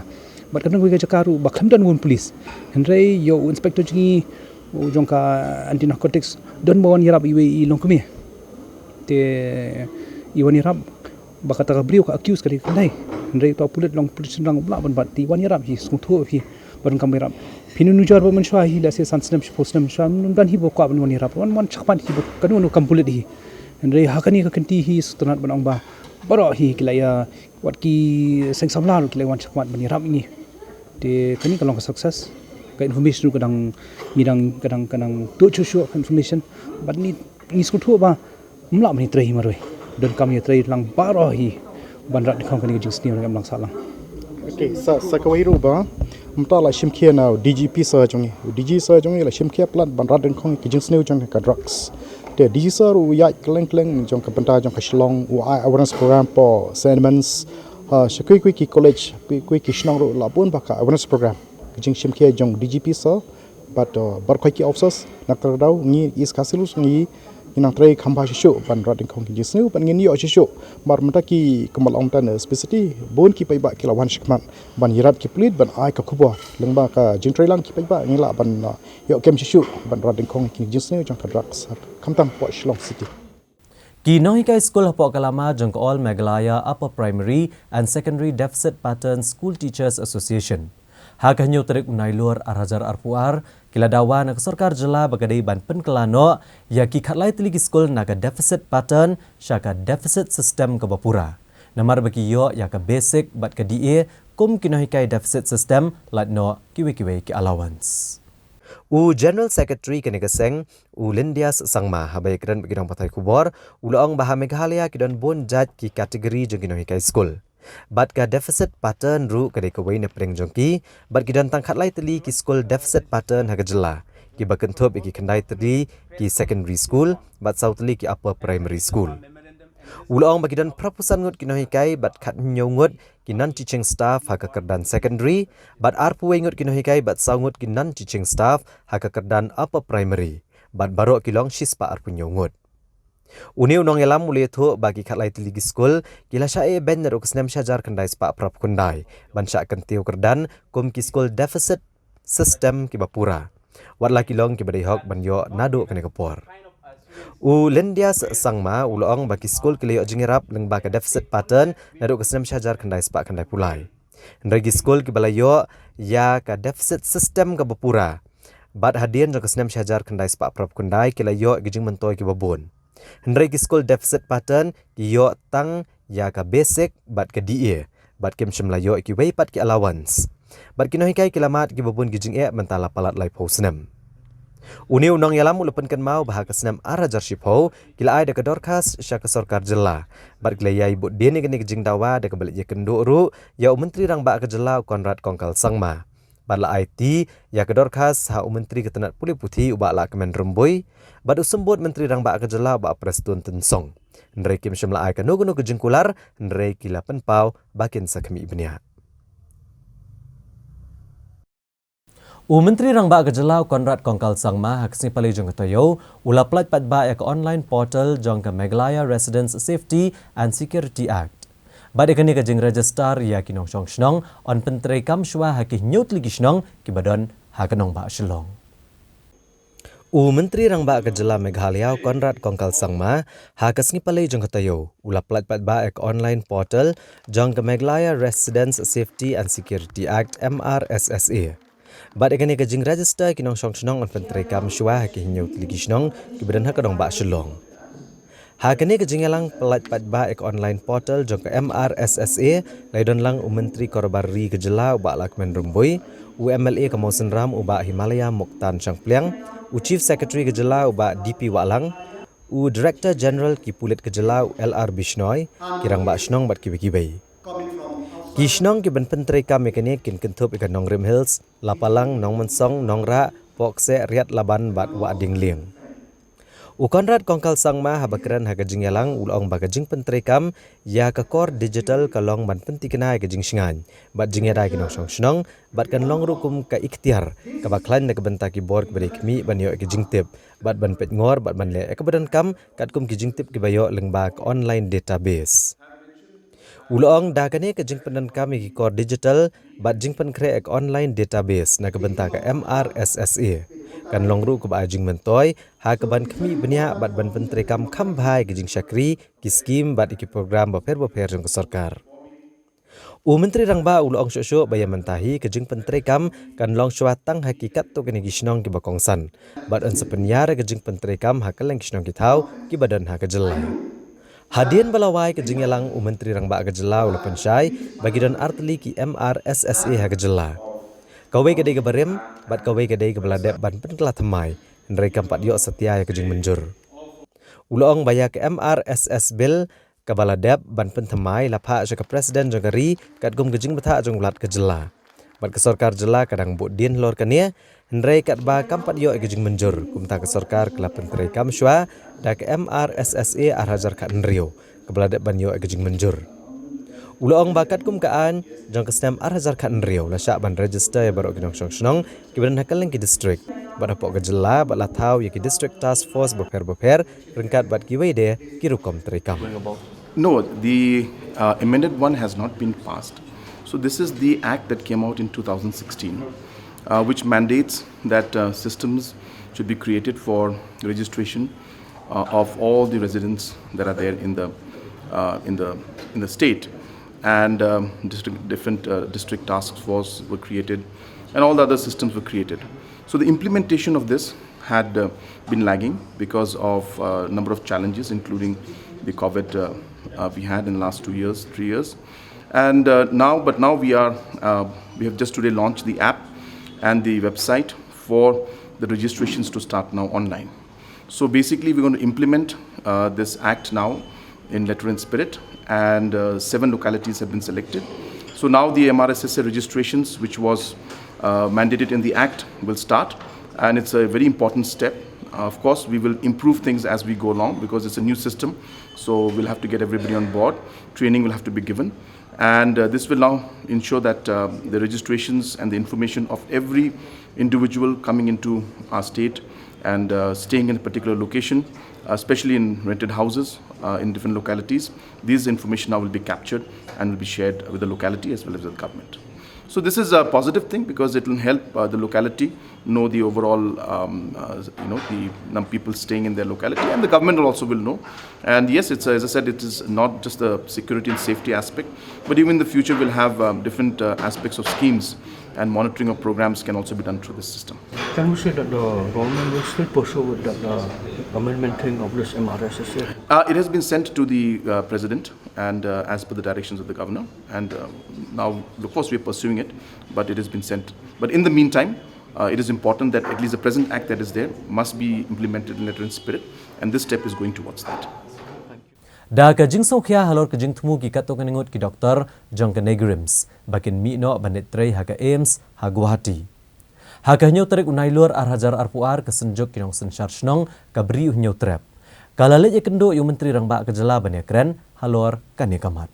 Bad ka don ka jaka ruh ba khlem don won police. Hynrei ïoh u inspector jong ngi, u jong ka anti narcotics, don ba wan ïarap iwei i longkmie. Te i wan ïarap ba kata ka briew ka accuse ka dei ka khyndai. Hynrei uta u pulit long pulit shynrang u ba lah ban bat, te i wan ïarap hi sngewthuh hi ba donkam ïarap. Phin nujor ba mynshuwa hi, lehse san snem shiphew snem mynshuwa ym don hi ba kwah ban wan ïarap. Wan, wan shakhmat hi ba kano kano kam pulit hi. Hynrei ha kane ka kynti hi sngewtynnat ban ong ba baroh hi ki la ïa, wat ki seng samla ruh ki la wan shakhmat ban ïarap ïa ngi. Te kane ka long ka success. Ka information ruh ka dang, ngi dang, ka dang, ka dang tuh shuh shuh ka information. Bad ngi, ngi sngewthuh ba ym lah ban ïatrei hi marwei. Donkam ïatrei lang baroh hi ban rat dyngkhong kane ka jingsniew, ym lang sah lang. Okay, sa, sa kawei ruh ba mynta la shim khia na u D G P sir jong ngi. U D G sir jong ngi la shim khia palat ban rat dyngkhong ka jingsniew jong ka drugs. Te D G sir u ïaid kylleng kylleng jong ka bynta jong ka Shillong, u ai awareness program hapoh Saint Edmund's, ha, sha kiwei kiwei ki college, kiwei kiwei ki shnong ruh la bun bha ka awareness program. Ka jingshim khia jong D G P sir bad, uh, baroh ki officers, na kata ka daw ngi East Khasi Hills ngi, ngi nang trei kham bha shuh shuh ban rat dyngkhong ki jingsniew, ban ngin ïoh shuh shuh. Namar mynta ki, kumba la ong mynta na specifically, bun ki paidbah ki la wan shakhmat ban ïarap ki pulit ban ai ka khubor. Lyngba ka jingtrei lang ki paidbah ngi lah ban, uh, ïoh kem shuh shuh ban rat dyngkhong ki jingsniew jong ka drugs khamtam hapoh Shillong City. Ki nonghikai skul hapoh ka lama jong ka All Meghalaya Upper Primary and Secondary Deficit Pattern School Teachers Association, ha ka hynñiew tarik u Nailur ar hajar arphew ar, ki la dawa na ka sorkar jylla ba ka dei ban pynkylla noh ïa ki khatlai tylli ki skul na ka deficit pattern sha ka deficit system kaba pura. Namar ba ki ïoh ïa ka basic bad ka D A kum ki nonghikai deficit system, lait noh kiwei kiwei ki allowance. U General Secretary kane ka seng, u Lindias Sangma, haba ïakren bad ki nongpathai khubor, u la ong ba ha Meghalaya ki don bun jait ki category jong ki nonghikai skul. Bad ka deficit pattern ruh ka dei kawei na pdeng jong ki, bad ki don tang khatlai tylli ki skul deficit pattern ha ka jylla, kiba kynthup ïa ki khyndai tylli ki secondary school bad saw tylli ki upper primary school. U la ong ba ki don phra phew san ngut ki nonghikai bad khat hynñiew ngut ki non-teaching staff ha ka kyrdan secondary, bad ar phew wei ngut ki nonghikai bad saw ngut ki non-teaching staff ha ka kyrdan upper primary, bad baroh ki long shispah ar phew hynñiew ngut. Une u nongïalam u la ïathuh ba ki khatlai tylli ki skul ki la shah ïehbein naduh ka snem shihajar khyndai spah phra phew khyndai ban shah kyntiew kyrdan kum ki skul deficit system kiba pura, wat la ki long kiba dei hok ban ïoh naduh kane ka por. U Lindias Sangma u la ong ba ki skul ki la ïoh jingïarap lyngba ka deficit pattern naduh ka snem shihajar khyndai spah khyndai phew lai. Hynrei ki skul kiba la ïoh ïa ka deficit system kaba pura bad hadien jong ka snem shihajar khyndai spah phra phew khyndai ki la ïoh ki jingmyntoi kiba bun. Hynrei ki skul deficit pattern ki ïoh tang ïa ka basic bad ka D A, bad kim shym la ïoh kiwei pat ki allowance. Bad ki nonghikai ki la mad kiba bun ki jingeh mynta la palat lai phew snem. Une u nongïalam u la pynkynmaw ba ha ka snem ar hajar shiphew ki la ai da ka dorkhas sha ka sorkar jylla, bad ki la ïai bud dien ïa kane ka jingdawa da kaba leit ïakynduh ruh ïa u Myntri Rangbah ka jylla u Conrad Kongkal Sangma. Bad la aiti ïa ka dorkhas ha u Myntri ka tnat pule puthi u Bah Lahkmen Rymbui, bad u Symbud Myntri Rangbah ka jylla u Bah Prestone Tynsong. Hynrei kim shym la ai kano kano ka jingkular, hynrei ki la pynpaw ba kin sa khmih bniah. U Myntri Rangbah ka jylla u Conrad Kongkal Sangma ha ka sngi Palei jong ka taïew u la pyllait paidbah ïa ka online portal jong ka Meghalaya Residents Safety and Security Act. Bad ïa kane ka jingregister ïa ki nongshong shnong yn pyntreikam shuwa ha ki hynñiew tylli ki shnong kiba don ha ka nongbah Shillong. U Myntri Rangbah ka jylla Meghalaya u Conrad Kongkal Sangma ha ka sngi Palei jong ka taïew u la pyllait paidbah ïa ka online portal jong ka Meghalaya Residents Safety and Security Act, M R S S A. Bad ïa kane ka jingregister ki nongshong shnong yn pyntreikam shuwa ha ki hynñiew tylli ki shnong kiba don ha ka nongbah Shillong. Ha kane ka jingïalang pyllait paidbah ïa ka online portal jong ka M R S S A la ïadon lang u Myntri Karobar Ri ka jylla u Bah Lahkmen Rymbui, u M L A ka Mawsynram u Bah Himalaya Muktan Shangpliang, u Chief Secretary ka jylla u Bah D P Wahlang, u Director General ki pulit ka jylla u L R Bishnoi, ki rangbah shnong bad kiwei kiwei. Ki shnong kiban pyntreikam ïa kane kin kynthup ïa ka Nongrim Hills, Lapalang, Nongmynsong, Nongrah, Pohkseh, Riatlaban bad Wahdienglieng. U Conrad Kongkal Sangma haba kren ha ka jingïalang u la ong ba ka jingpyntreikam ïa ka kor digital ka long ban pynthikna ïa ka jingshngaiñ bad jingïada ki nongshong shnong, bad kan long ruh kum ka iktiar kaba khlaiñ na ka bynta ki bor kiba dei khmih ban ïoh ïa ki jingtip bad ban peitngor bad ban leh ïa kaba donkam katkum ki jingtip kiba ïoh lyngba ka online database. U la ong da kane ka jingpyndonkam ïa ki kor digital bad jingpynkhreh ïa ka online database na ka bynta ka M R S S A kan long ruh kaba ai jingmyntoi ha kaban khmih bniah bad ban pyntreikam kham bha ïa ki jingshakri, ki skim bad ïa ki program bapher bapher jong ka sorkar. U Myntri Rangbah u la ong shuh shuh ba ïa mynta hi ka jingpyntreikam kan long shuwa tang ha ki katto katne ki shnong kiba kongsan bad yn sa pynïar ïa ka jingpyntreikam ha kylleng ki shnong ki thaw kiba don ha ka jylla. Hadien ba la wai ka jingïalang u Myntri Rangbah ka jylla u la pynshai ba ki don ar tylli ki M R S S A ha ka jylla. Kawei ka dei kaba rim bad kawei ka dei kaba la dep ban pynkylla thymmai, hynrei kam pat ïoh satia ïa ka jingmynjur. U la ong ba ïa ka M R S S Bill kaba la dep ban pynthymmai la phah sha ka President jong ka ri katkum ka jingbthah jong u Lat ka jylla. Bad ka sorkar jylla ka dang bud dien halor kane, hynrei katba kam pat ïoh ïa ka jingmynjur, kumta ka sorkar ka la pyntreikam shuwa da ka M R S S A ar hajar khathynriew kaba la dep ban ïoh ïa ka jingmynjur. U la ong ba katkum ka aiñ jong ka snem ar hajar khathynriew la shah ban register ïa baroh ki nongshong shnong kiba don ha kylleng ki district bad hapoh ka jylla bad la thaw ïa ki District Task Force bapher bapher ryngkat bad kiwei de ki rukom treikam. No, the uh, amended one has not been passed. So this is the act that came out in two thousand sixteen, uh, which mandates that uh, systems should be created for registration uh, of all the residents that are there in the uh, in the in the state, and um, district, different uh, district task force were created, and all the other systems were created. So the implementation of this had uh, been lagging because of a number of challenges, including the COVID uh, uh, we had in the last two years, three years. And uh, now, but now we are, uh, we have just today launched the app and the website for the registrations to start now online. So basically, we're going to implement uh, this act now in letter and spirit, and uh, seven localities have been selected. So now the M R S S A registrations, which was uh, mandated in the act, will start, and it's a very important step Uh, of course, we will improve things as we go along because it's a new system. So we'll have to get everybody on board. Training will have to be given. And uh, this will now ensure that uh, the registrations and the information of every individual coming into our state and uh, staying in a particular location, especially in rented houses uh, in different localities, this information now will be captured and will be shared with the locality as well as with the government. So this is a positive thing because it will help uh, the locality know the overall, um, uh, you know, the number of people staying in their locality, and the government also will know. And yes, it's, as I said, it is not just the security and safety aspect, but even in the future we'll have um, different uh, aspects of schemes and monitoring of programs can also be done through this system. Can we say that the government will still pursue with that uh, amendment thing of this M R S S A? Uh, it has been sent to the uh, president and uh, as per the directions of the governor, and uh, now, of course, we are pursuing it, but it has been sent. But in the meantime, uh, it is important that at least the present act that is there must be implemented in letter and spirit, and this step is going towards that. Da ka jingsngewkhia halor ka jingthmu ki katto katne ngut ki doktor jong ka NEIGRIHMS ba kin mih noh ban leit trei ha ka AIIMS ha Guwahati. Ha ka hynñiew tarik u Nailur ar hajar arphew ar ka Synjuk ki Nongsynshar Shnong ka Bri u Hynñiewtrep ka la leit ïakynduh ïa u Myntri Rangbah ka jylla ban ïakren halor kane ka mat.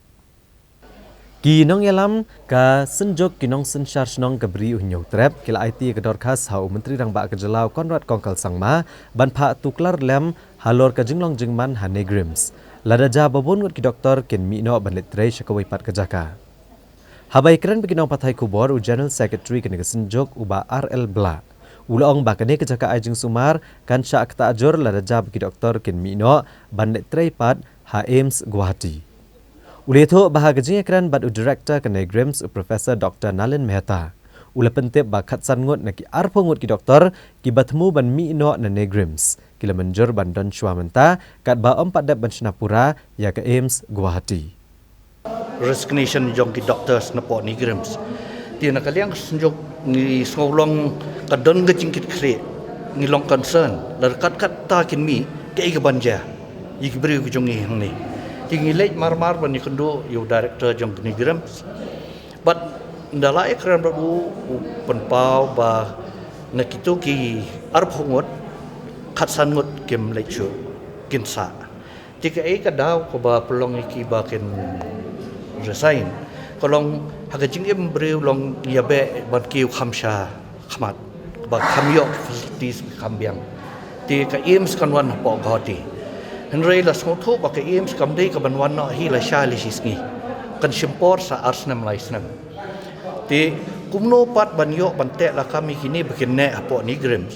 Ki nongïalam ka Synjuk ki Nongsynshar Shnong ka Bri u Hynñiewtrep ki la aiti ïa ka dorkhas ha u Myntri Rangbah ka jylla u Conrad Kongkal Sangma ban phah tuklar lem halor ka jinglong jingman ha NEIGRIHMS lada jia ba bun ngut ki doktor kin mih noh ban leit trei sha kawei pat ka jaka. Haba ïakren bad ki nongpathai khubor u General Secretary kane ka Synjuk u Bah R L Blah u la ong ba kane ka jaka ai jingsumar kan shah ktah jur lada jia ba ki doktor kin mih noh ban leit trei pat ha AIIMS Guwahati. U la ïathuh ba ha ka jingïakren bad u Director ka NEIGRIHMS u Professor Doctor Nalin Mehta u la pyntip ba khatsan ngut na ki arphew ngut ki doktor kiba thmu ban mih noh na NEIGRIHMS ki la mynjur ban don shuwa mynta katba ym pat dep ban shna pura ïa ka AIIMS Guwahati. Resignation jong ki doctors napoh NEIGRIHMS. Te na ka liang ka Synjuk ngi sngew long ka don ka jingkitkhlieh, ngi long concern lada kat katta kin mih kaei kaban jia ïa ki briew ki jong ngi hangne. Te ngi leit marmar ban ïakynduh ïa u Director jong ka NEIGRIHMS bad ynda la ïakren bad u, u pynpaw ba na kito ki arphew ngut khatsan ngut kim leit shuh, kin sah. Te kaei ka daw kaba pynlong ïa ki ba kin resign? Ka long ha ka jingim briew long ïa beh ban kiew kham sha khmat ba kham ïoh ki facilities ba kham biang. Te ka AIIMS kan wan hapoh Guwahati. Hynrei la sngewthuh ba ka AIIMS kam dei kaban wan noh hi lashai lashisngi, kan shim por sa ar snem lai snem. Te kumno pat ban ïoh ban teh lakam ïa kine ba kin neh hapoh NEIGRIHMS?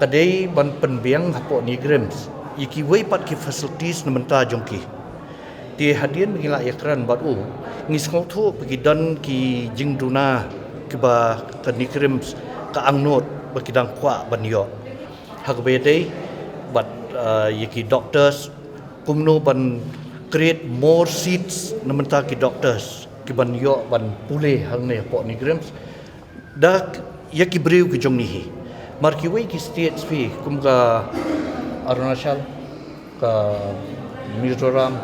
Ka dei ban pynbiang hapoh NEIGRIHMS ïa kiwei pat ki facilities na bynta jong ki. Te hadien ba ngi la ïakren bad u, ngi sngewthuh ba ki don ki jingduna kiba ka NEIGRIHMS ka angnud ba ki dang kwah ban ïoh ha kaba ïadei bad ïa ki doctors, kumno ban create more seats na bynta ki doctors kiban ïoh ban pule hangne hapoh NEIGRIHMS da ïa ki briew ki jong ngi hi. Mar kiwei ki states phi kum ka Arunachal, ka Mizoram,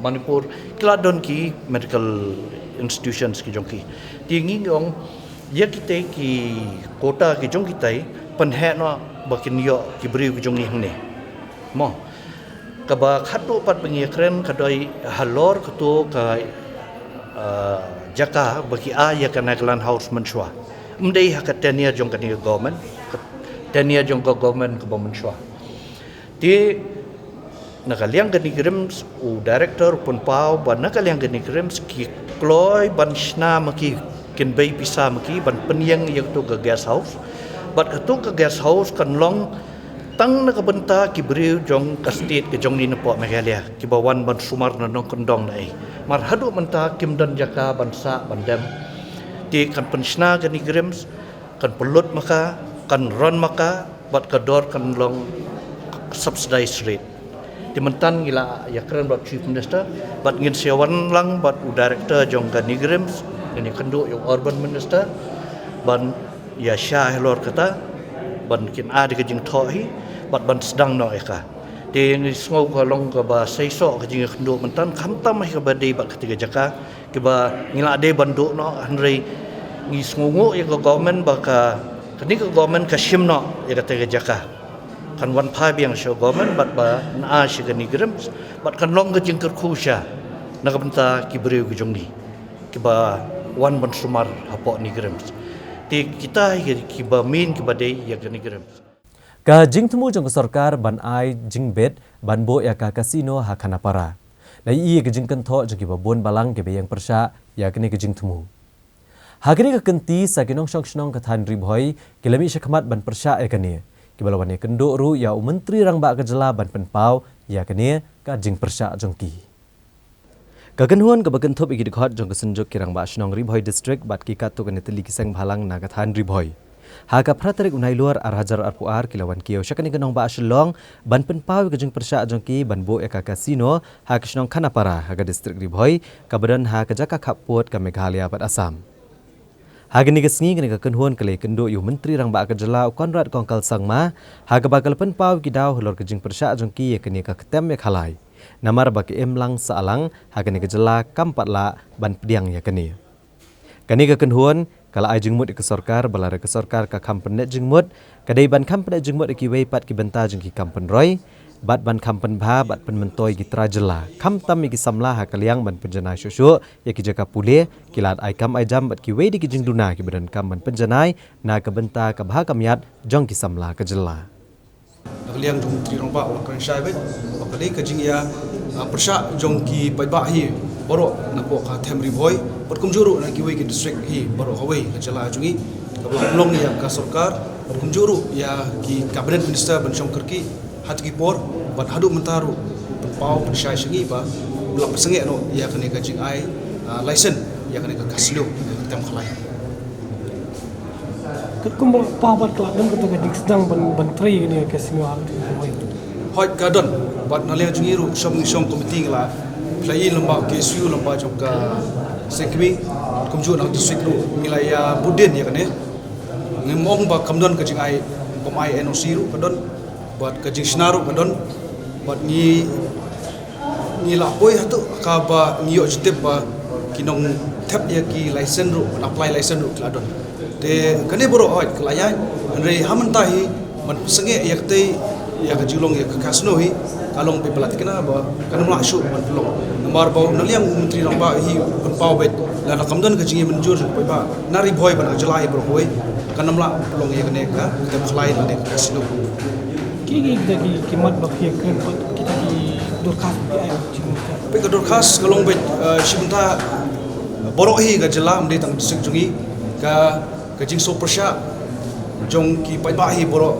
Manipur, ki la don ki medical institutions ki jong ki. Te ngi ong ïa kitei ki quota ki jong kitei pynheh noh ba kin ïoh ki briew ki jong ngi hangne. Mo, kaba khadduh pat ba ngi ïakren ka dei halor kato ka jaka ba ki ai ïa ka Nagaland House mynshuwa. Ym dei ha ka tenure jong kane ka government, ka tenure jong ka government kaba mynshuwa. Te na ka liang ka NEIGRIHMS u director u pynpaw ba na ka liang ka NEIGRIHMS ki kloi ban shna ma ki, kin bei pisa ma ki ban pynïeng ïa kato ka guest house. Bad kato ka guest house kan long tang na ka bynta ki briew jong ka state ka jong ngi napoh Meghalaya kiba wan ban sumar na nongkyndong na ei. Mar haduh mynta kim don jaka ban sah ban dem. Te kan pynshna ka NEIGRIHMS, kan pynlut ma ka, kan run ma ka, bad ka dor kan long subsidized rate. Te mynta ngi la ïakren bad Chief Minister bad ngin sa wan lang bad u director jong ka NEIGRIHMS, ngin ïakynduh ïa u Urban Minister ban ïa shah halor kata, ban kin ai da ka jingthoh hi bad ban sdang noh ïa ka. Te ngi sngew ka long kaba seisoh ka jingïakynduh mynta, khamtam hi kaba dei bad kata ka jaka kiba ngi la dei ban duh noh, hynrei ngi sngewnguh ïa ka government ba ka, kane ka government ka shim noh ïa kata ka jaka. Kan wan phai biang sha government bad ba na sha kani ka RIMS bad kan long ka jingkyrkhu sha na ka bynta ki briew ki jong ngi kiba wan ban sumar hapoh ni ka RIMS. Te kita hi kiba main kiba dei ïa kani ka RIMS. Ka jingthmu jong ka sorkar ban ai jingbit ban buh ïa ka casino ha Khanapara. La ïohi ïa ka jingkynthoh jong kiba bun balang kiba ïeng pyrshah ïa kane ka jingthmu. Ha kane ka kynti sa ki nongshong shnong ka thaiñ Ri Bhoi ki la mih shakhmat ban pyrshah ïa kane, kiba la wan ïakynduh ruh ïa u Myntri Rangbah ka jylla ban pynpaw ïa kane ka jingpyrshah jong ki. Ka kynhun kaba kynthup ïa ki dkhot jong ka Synjuk ki Rangbah Shnong Ri Bhoi District bad ki katto katne tylli ki seng bhalang na ka thaiñ Ri Bhoi, ha ka phra tarik u Nailur ar hajar arphew ar ki la wan kiew sha kane ka nongbah Shillong ban pynpaw ïa ka jingpyrshah jong ki ban buh ïa ka casino ha ka shnong Khanapara ha ka district Ri Bhoi kaba don ha ka jaka khappud ka Meghalaya bad Assam. Ha kane ka sngi kane ka kynhun ka la ïakynduh ïa u Myntri Rangbah ka jylla u Conrad Kongkal Sangma, ha kaba ka la pynpaw ki daw halor ka jingpyrshah jong ki ïa kane ka ktem ïa ka lai, namar ba ka imlang sahlang ha kane ka jylla kam pat lah ban pdiang ïa kane. Kane ka kynhun ka la ai jingmut ïa ka sorkar ba lada ka sorkar ka kham pynleit jingmut, ka dei ban kham pynleit jingmut ïa kiwei pat ki bynta jong ki kam pynroi bad ban kham pynbha bad pynmyntoi ïa ki trai jylla, khamtam ïa ki samla ha ka liang ban pynjanai shuh shuh ïa ki jaka pule, ki lad ai kam ai jam bad kiwei de ki jingduna kiba donkam ban pynjanai na ka bynta ka bha ka miat jong ki samla ka jylla. Na ka liang jong u Myntri Rangbah u la kren shai beit ba ka dei ka jingïa, ah, pyrshah jong ki paidbah hi baroh napoh ka them Ri Bhoi bad kumjuh ruh na kiwei ki district hi baroh kawei ka jylla jong ngi, kaba la pynlong ïa ka sorkar bad kumjuh ruh ïa ki cabinet minister ban shong kyrkieh ha kito ki por bad haduh mynta ruh u pynpaw pynshai sha ngi ba u la pynsangeh noh ïa kane ka jingai, ah, license ïa kane ka casino, ïa ka ktem ka lai. Katkum ba la paw bad ka la don kata ka jingsdang ban, ban trei ïa kane ka casino ha kata ka por. Hooid, ka don. Bad na liang jong ngi ruh shong, shong komiti ngi la pynlait lem bad ka S U lem bad jong ka seng kmie, kumjuh na ka district ruh ngi la ïa bud dien ïa kane. Ngim ong ba kam don ka jingai, kam ai N O C ruh ka don. Bad ka jingshna ruh ka don. Bad ngi, ngi la poi hato kaba ngi ïoh jingtip ba ki nongthep ïa ki license ruh, ban apply license ruh ki la don. Te kane baroh hooid ka la ïaid, hynrei ha mynta hi ban pynsangeh ïa katei, ïa ka jinglong ïa ka casino hi, ka long beit ba la thikna ba kan ym lah shuh ban pynlong. Namar ba na liang u Myntri Rangbah hi u pynpaw beit, lada kam don ka jingïamynjur jong u paidbah na Ri Bhoi bad na ka jylla hi baroh kawei, kan ym lah ban pynlong ïa kane ka, ka ktem ka lai lane ka casino. Ki, ki, kita ki, ki mat ba ki kren bad kita ki dorkhas ba ki ai. Peit ka dorkhas ka long beit, eh, shi bynta baroh hi ka jylla, ym dei tang district jong ngi, ka, ka jingsngewpyrshah jong ki paidbah hi baroh,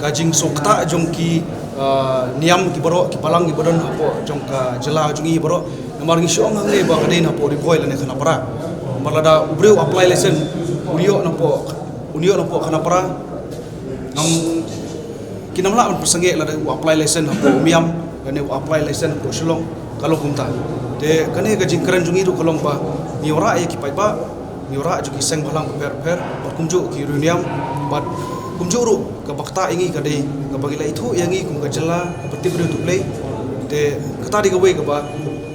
ka jingsngewkata jong ki, eh, niam ki baroh, ki balang ki ba don hapoh jong ka jylla jong ngi baroh. Namar ngi shu ong hangne ba ka dei na hapoh Ri Bhoi lane Khanapara. Namar lada u briew u apply license, un ïoh napoh, un ïoh napoh Khanapara. Ngam, kin ym lah ban pynsangeh lada u apply license hapoh Umiam lane u apply license hapoh Shillong, ka long kumta. Te kane ka jingkren jong ngi ruh ka long ba ngi wanrah ïa ki paidbah, ngi wanrah jong ki seng bhalang bapher bapher, bad kumjuh ki riewniam, bad kumjuh ruh kaba ktah ïa ngi ka dei kaba ngi la ithuh ïa ngi kum ka jylla kaba tip briew tip Blei. Te kata dei kawei kaba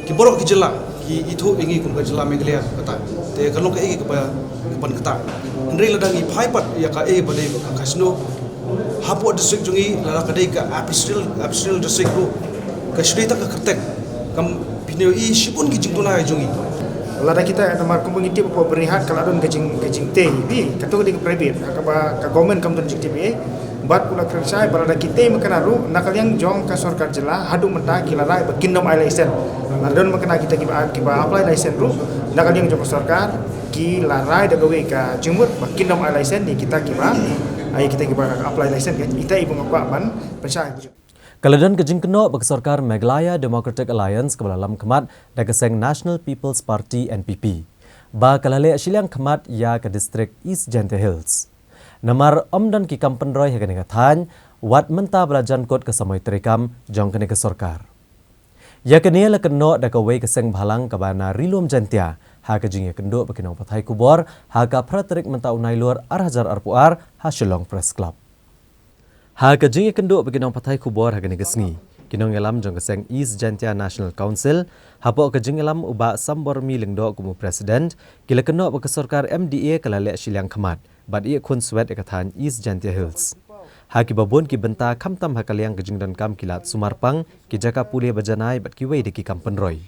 ki baroh ki jylla ki ithuh ïa ngi kum ka jylla Meghalaya kata. Te ka long kaei kaba, kaban ktah. Hynrei lada ngi phai pat ïa kaei ba dei ka casino hapoh district jong ngi, lada ka dei ka Aboriginal, Aboriginal district ruh, ka shu dei tang ka kyrteng. Kam pynïoh i shibun ki jingduna jong ngi. Lada kita, namar kumba ngi tip hapoh Byrnihat ka la don ka jing, ka jingtei, bi, kato ka dei ka private, kaba ka government kam don jingtei bi. Bad u la kren shai ba lada ki tei makna ruh na ka liang jong ka sorkar jylla haduh mynta ki la rai ba kin ym ai license. Lada don makna kita kiba, kiba apply license ruh na ka liang jong ka sorkar, ki la rai da kawei ka jingmut ba kin ym ai license ïa kita kiba, ïa kita kiba apply license, kita i ba nga kwah ban pynshai. Ka la don ka jingkynnoh ba ka sorkar Meghalaya Democratic Alliance kaba la lam khmat da ka seng National People's Party, N P P, ba ka la leh shiliang khmat ïa ka district East Jaintia Hills. Namar ym don ki kam pynroi ha kane ka thaiñ, wat mynta ba la jan kut ka samoi treikam jong kane ka sorkar. Ïa kane la kynnoh da kawei ka seng bhalang kaba na Ri Lum Jaintia ha ka jingïakynduh bad ki nongpathai khubor ha ka phra tarik mynta u Nailur ar hajar arphew ar ha Shillong Press Club. Ha ka jingïakynduh bad ki nongpathai khubor ha kane ka sngi, ki nongïalam jong ka seng East Jaintia National Council, hapoh ka jingïalam u Bah Sambormi Lyngdoh kum u President, ki la kynnoh ba ka sorkar M D A ka la leh shiliang khmat bad ïakhun swet ïa ka thaiñ East Jaintia Hills. Ha kiba bun ki bynta khamtam ha ka liang ka jingdonkam ki lad sumar pang, ki jaka pule ba janai bad kiwei de ki kam pynroi.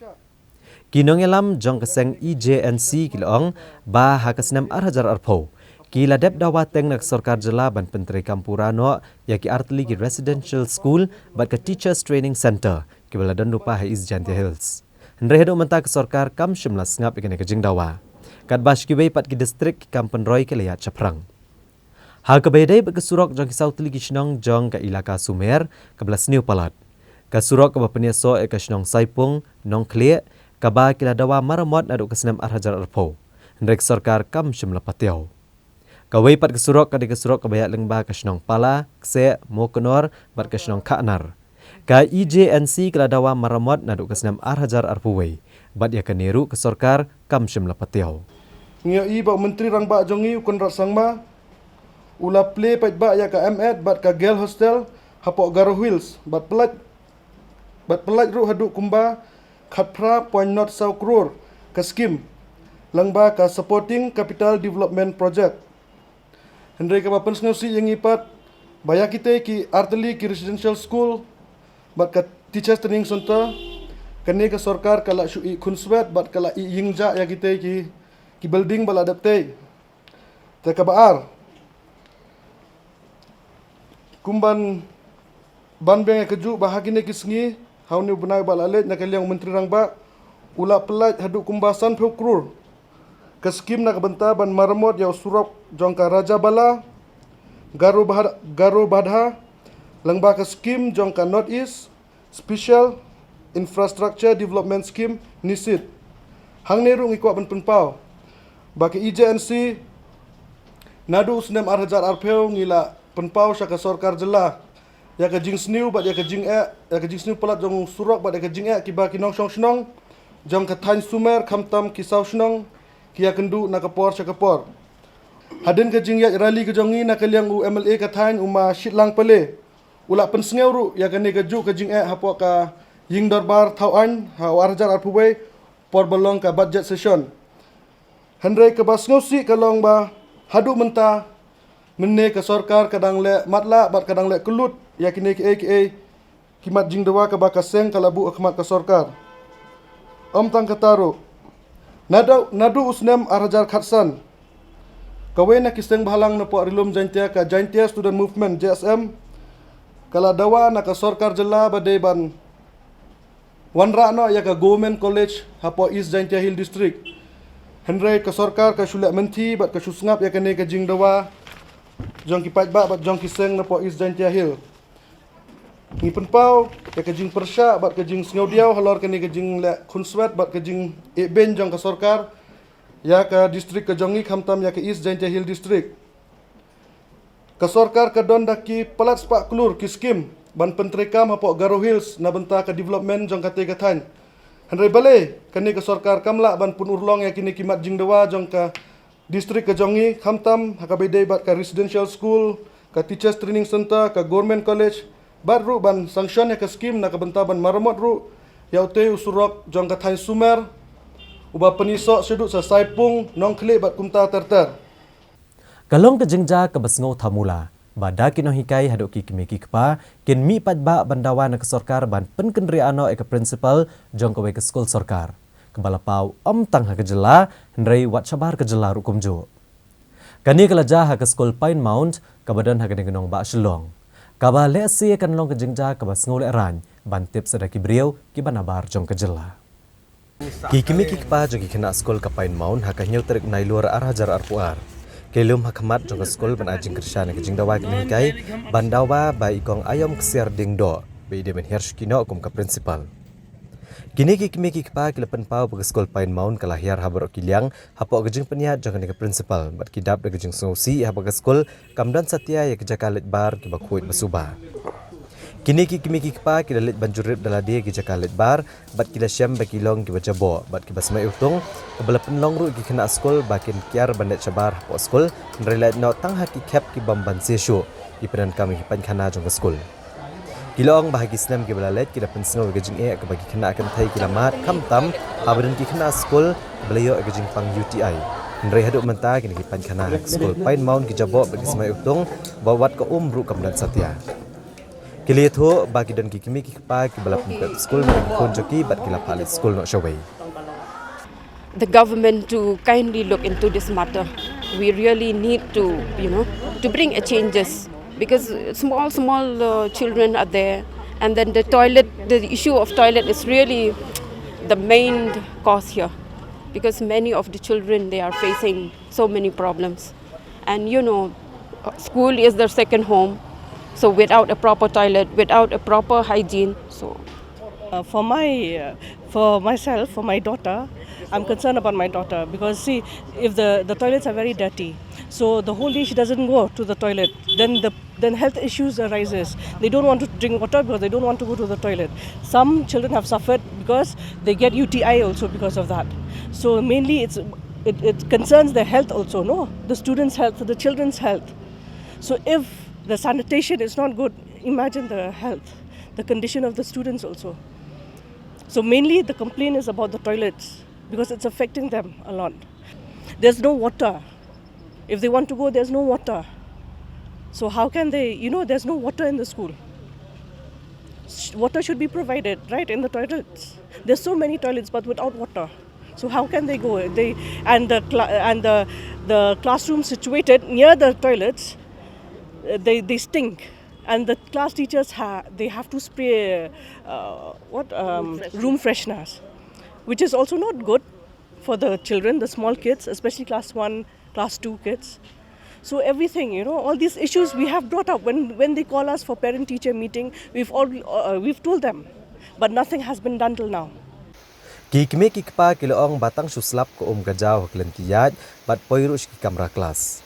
Ki nongïalam jong ka seng E J N C ki la ong ba ha ka snem ar hajar arphew ki la dep dawa teng na ka sorkar jylla ban pyntreikam pura noh ïa ki artylli ki residential school bad ka teachers training centre kiba la don lypa ha East Jaintia Hills. Hynrei haduh mynta ka sorkar kam shym la sngap ïa kane ka jingdawa. Katba sha kiwei pat ki distrik ki kam pynroi ki la ïaid shaphrang. Ha kaba ïadei bad ka surok jong ki saw tylli ki shnong jong ka Elaka Sumer kaba la sniew palat. Ka surok kaba pynïasoh ïa ka shnong Saipung, Nongkhlieh, kaba ki la dawa maramot naduh ka snem ar hajar arphew. Hynrei ka sorkar kam shym la patiaw. Kawei pat ka surok ka dei ka surok kaba ïaid lyngba ka shnong Pala, Kseh, Mawkynor bad ka shnong Khahnar. Ka E J N C ka la dawa maramot naduh ka snem ar hajar arphew wei bad ïa kane ruh ka sorkar kam shym la patiaw. Ngi ïohi ba u Myntri Rangbah jong ngi u Conrad Sangma u la plie paidbah ïa ka M-Ed bad ka Girl Hostel hapoh Garo Hills bad pyllait bad pyllait ruh haduh kumba khatphra point not saw klur ka skim lyngba ka Supporting Capital Development Project. Hynrei kaba pynsngewsih ïa ngi pat ba ïa kitei ki artylli ki residential school bad ka teachers training centre, kane ka sorkar ka la shu ïeh khunswet bad ka la ïeh ïingjah ïa kitei ki, ki building ba la dep tei. Te kaba ar, kumban ban biang ïa kajuh ba ha kine ki sngi ha une u bnai ba la leit na ka liang u Myntri Rangbah u la pyllait haduh kumba sanphew klur ka skim na ka bynta ban maramot ïa u surok jong ka Rajabala, Garo Bahad-, Garo Badha, lyngba ka skim jong ka North East Special Infrastructure Development Scheme, NEISID. Hangne ruh ngi kwah ban pynpaw ba ka E J N C naduh u snem ar hajar arphew ngi la pynpaw sha ka sorkar jylla ïa ka jingsniew bad ïa ka jingeh, ïa ka jingsniew palat jong u surok bad ïa ka jingeh kiba ki nongshong shnong jong ka thaiñ Sumer khamtam ki saw shnong ki ïakynduh na ka por sha ka por. Hadien ka jingïaid rally ka jong ngi na ka liang u M L A ka thaiñ u Ma Shitlang Pale u la pynsngew ruh ïa kane kajuh ka jingeh hapoh ka ïing dorbar thaw aiñ ha u ar hajar arphew wei por ba long ka budget session. Hynrei kaba sngewsih ka long ba haduh mynta mynne ka sorkar ka dang leh matlah bad ka dang leh kyllut ïa kine kiei kiei ki mat jingdawa kaba ka seng ka la buh ha khmat ka sorkar. Ym tang kata ruh, naduh, naduh u snem ar hajar khatsan kawei na ki seng bhalang napoh Ri Lum Jaiñtia, ka Jaintia Student Movement, J S M, ka la dawa na ka sorkar jylla ba dei ban wanrah noh ïa ka Government College hapoh East Jaintia Hill District. Hynrei ka sorkar ka shu leh mynthi bad ka shu sngap ïa kane ka jingdawa jong ki paidbah bad jong ki seng napoh East Jaintia Hill. Ngi pynpaw ïa ka jingpyrshah bad ka jingsngewdiaw halor kane ka jingleh khunswet bad ka jingeh beiñ jong ka sorkar ïa ka district ka jong ngi khamtam ïa ka East Jaintia Hill District. Ka sorkar ka don da ki palat spah klur ki skim ban pyntreikam hapoh Garo Hills na bynta ka development jong katei ka thaiñ. Hynrei balei kane ka sorkar kam lah ban pynurlong ïa kine ki mat jingdawa jong ka district ka jong ngi, khamtam ha kaba ïadei bad ka residential school, ka teachers training centre, ka government college, bad ruh ban sanction ïa ka skim na ka bynta ban maramot ruh ïa utei u surok jong ka thaiñ Sumer uba pynïasoh shaduh sha Saipung, Nongkhlieh bad kumta ter ter. Ka long ka jingjia kaba sngewthuh mula ba da ki nonghikai haduh ki kmie ki kpa kin mih paidbah ban dawa na ka sorkar ban pynkynriah noh ïa ka principal jong kawei ka skul sorkar kaba la paw ym tang ha ka jylla hynrei wat shabar ka jylla ruh kumjuh. Kane ka la jia ha ka skul Pine Mount kaba don ha kane ka nongbah Shillong, kaba lehse kan long ka jingjia kaba sngewlehraiñ ban tip sa da ki briew kiba nabar jong ka jylla. Ki kmie ki kpa jong ki khynnah skul ka Pine Mount ha ka hynñiew tarik Nailur ar hajar arphew ar ki lum ha khmat jong ka skul ban ai jingkyrshan ïa ka jingdawa ki nonghikai ban dawa ba i Kong Aiom Ksiar Diengdoh ba i dei ban hiar shuki noh kum ka principal. Kine ki kmie ki kpa ki la pynpaw ba ka skul Pine Mount ka la hiar ha baroh ki liang hapoh ka jingpynïaid jong kane ka principal bad ki dap da ka jingsngewsih haba ka skul kam don satia ïa ka jaka leit bar kiba khuid ba suba. Kine ki kmie ki kpa ki la leit ban jurip da lade ïa ki jaka leit bar bad ki la shem ba ki long kiba jaboh bad kiba sma iwtung, kaba la pynlong ruh ïa ki khynnah skul ba kin kiar ban leit shabar hapoh skul, hynrei leit noh tang ha ki khep ki bym banse shuh, ki pyndonkam ïa ki painkhana jong ka skul. Ki la ong ba ha ki snem kiba la leit ki la pynsngew ïa ka jingeh kaba ki khynnah kynthei ki la mad khamtam haba don ki khynnah skul ba la ïoh ïa ka jingpang U T I. Hynrei haduh mynta kine ki painkhana ha skul Pine Mount ki jaboh bad ki smai utung, ba wat ka um ruh kam don satia. Ki la ïathuh ba ki don ki kmie ki kpa kiba la pynpep skul na ki khun jong ki bad ki la phah leit skul noh shawei. The government to kindly look into this matter. We really need to, you know, to bring a changes because small, small uh, children are there, and then the toilet, the issue of toilet is really the main cause here, because many of the children, they are facing so many problems, and you know, school is their second home, so without a proper toilet, without a proper hygiene, so Uh, for my, uh, for myself, for my daughter, I'm concerned about my daughter because see, if the, the toilets are very dirty, so the whole day she doesn't go to the toilet, then the then health issues arises. They don't want to drink water because they don't want to go to the toilet. Some children have suffered because they get U T I also because of that. So mainly it's it, it concerns the health also, no? The students' health, the children's health. So if the sanitation is not good, imagine the health, the condition of the students also. So mainly the complaint is about the toilets because it's affecting them a lot. There's no water. If they want to go, there's no water. So how can they, you know, there's no water in the school. Sh- Water should be provided, right, in the toilets. There's so many toilets, but without water. So how can they go? They and the cla- and the the classroom situated near the toilets, uh, they they stink, and the class teachers ha- they have to spray uh, what um, room fresheners, which is also not good for the children, the small kids, especially class one, class two kids. So everything, you know, all these issues we have brought up when when they call us for parent-teacher meeting. We've all uh, we've told them, but nothing has been done till now. Ki kmie ki kpa ki la ong ba tang shu slap ka um ka jaw ha ki lynti ïaid bad poi ruh sha ki kamra klas.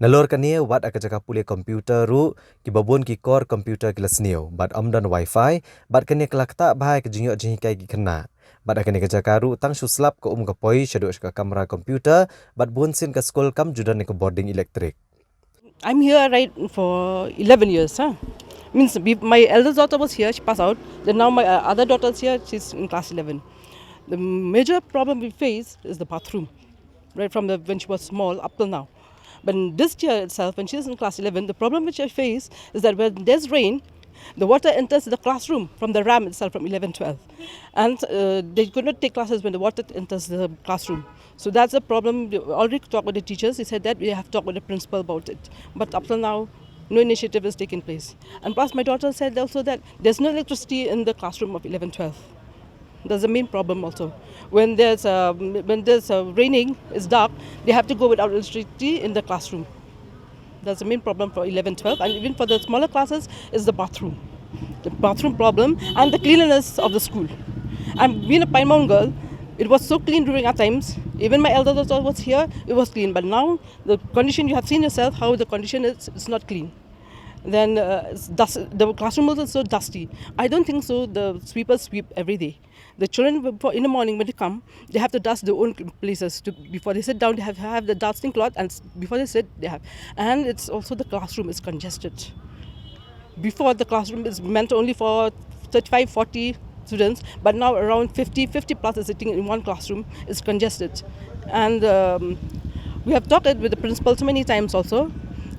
Nalor kane wat ha ka jaka pule computer ruh kiba bun ki kor computer ki la sniew bad ym don wifi bad kane ka la ktah bha ïa ka jingïoh jinghikai ki khynnah. Bad ha kane ka jaka ruh tang shu slap ka um ka poi shaduh sha ka kamra computer bad bun sien ka skul kam ju don ïa ka bording elektrik. I'm here right for eleven years. Huh? Means be- my eldest daughter was here, she passed out. Then now my uh, other daughter's here, she's in class eleven. The major problem we face is the bathroom, right from the when she was small up till now. But in this year itself, when she's in class eleven, the problem which I face is that when there's rain, the water enters the classroom from the ram itself from eleven twelve. And uh, they could not take classes when the water enters the classroom. So that's a problem. We already talked with the teachers. He said that we have talked with the principal about it. But up till now, no initiative is taking place. And plus, my daughter said also that there's no electricity in the classroom of eleven twelve. That's the main problem also. When there's uh, when there's uh, raining, it's dark. They have to go without electricity in the classroom. That's the main problem for eleven twelve, and even for the smaller classes is the bathroom. The bathroom problem and the cleanliness of the school. And being a Pine Mount girl, it was so clean during our times. Even my elder daughter was here, it was clean. But now the condition you have seen yourself, how the condition is, it's not clean. Then uh, it's dust, the classroom was also dusty. I don't think so. The sweepers sweep every day. The children, before, in the morning when they come, they have to dust their own places. To, before they sit down, they have, have the dusting cloth, and s- before they sit, they have. And it's also the classroom is congested. Before, the classroom is meant only for thirty-five, forty students, but now around fifty, fifty plus is sitting in one classroom. It's congested. And um, we have talked it with the principal so many times also.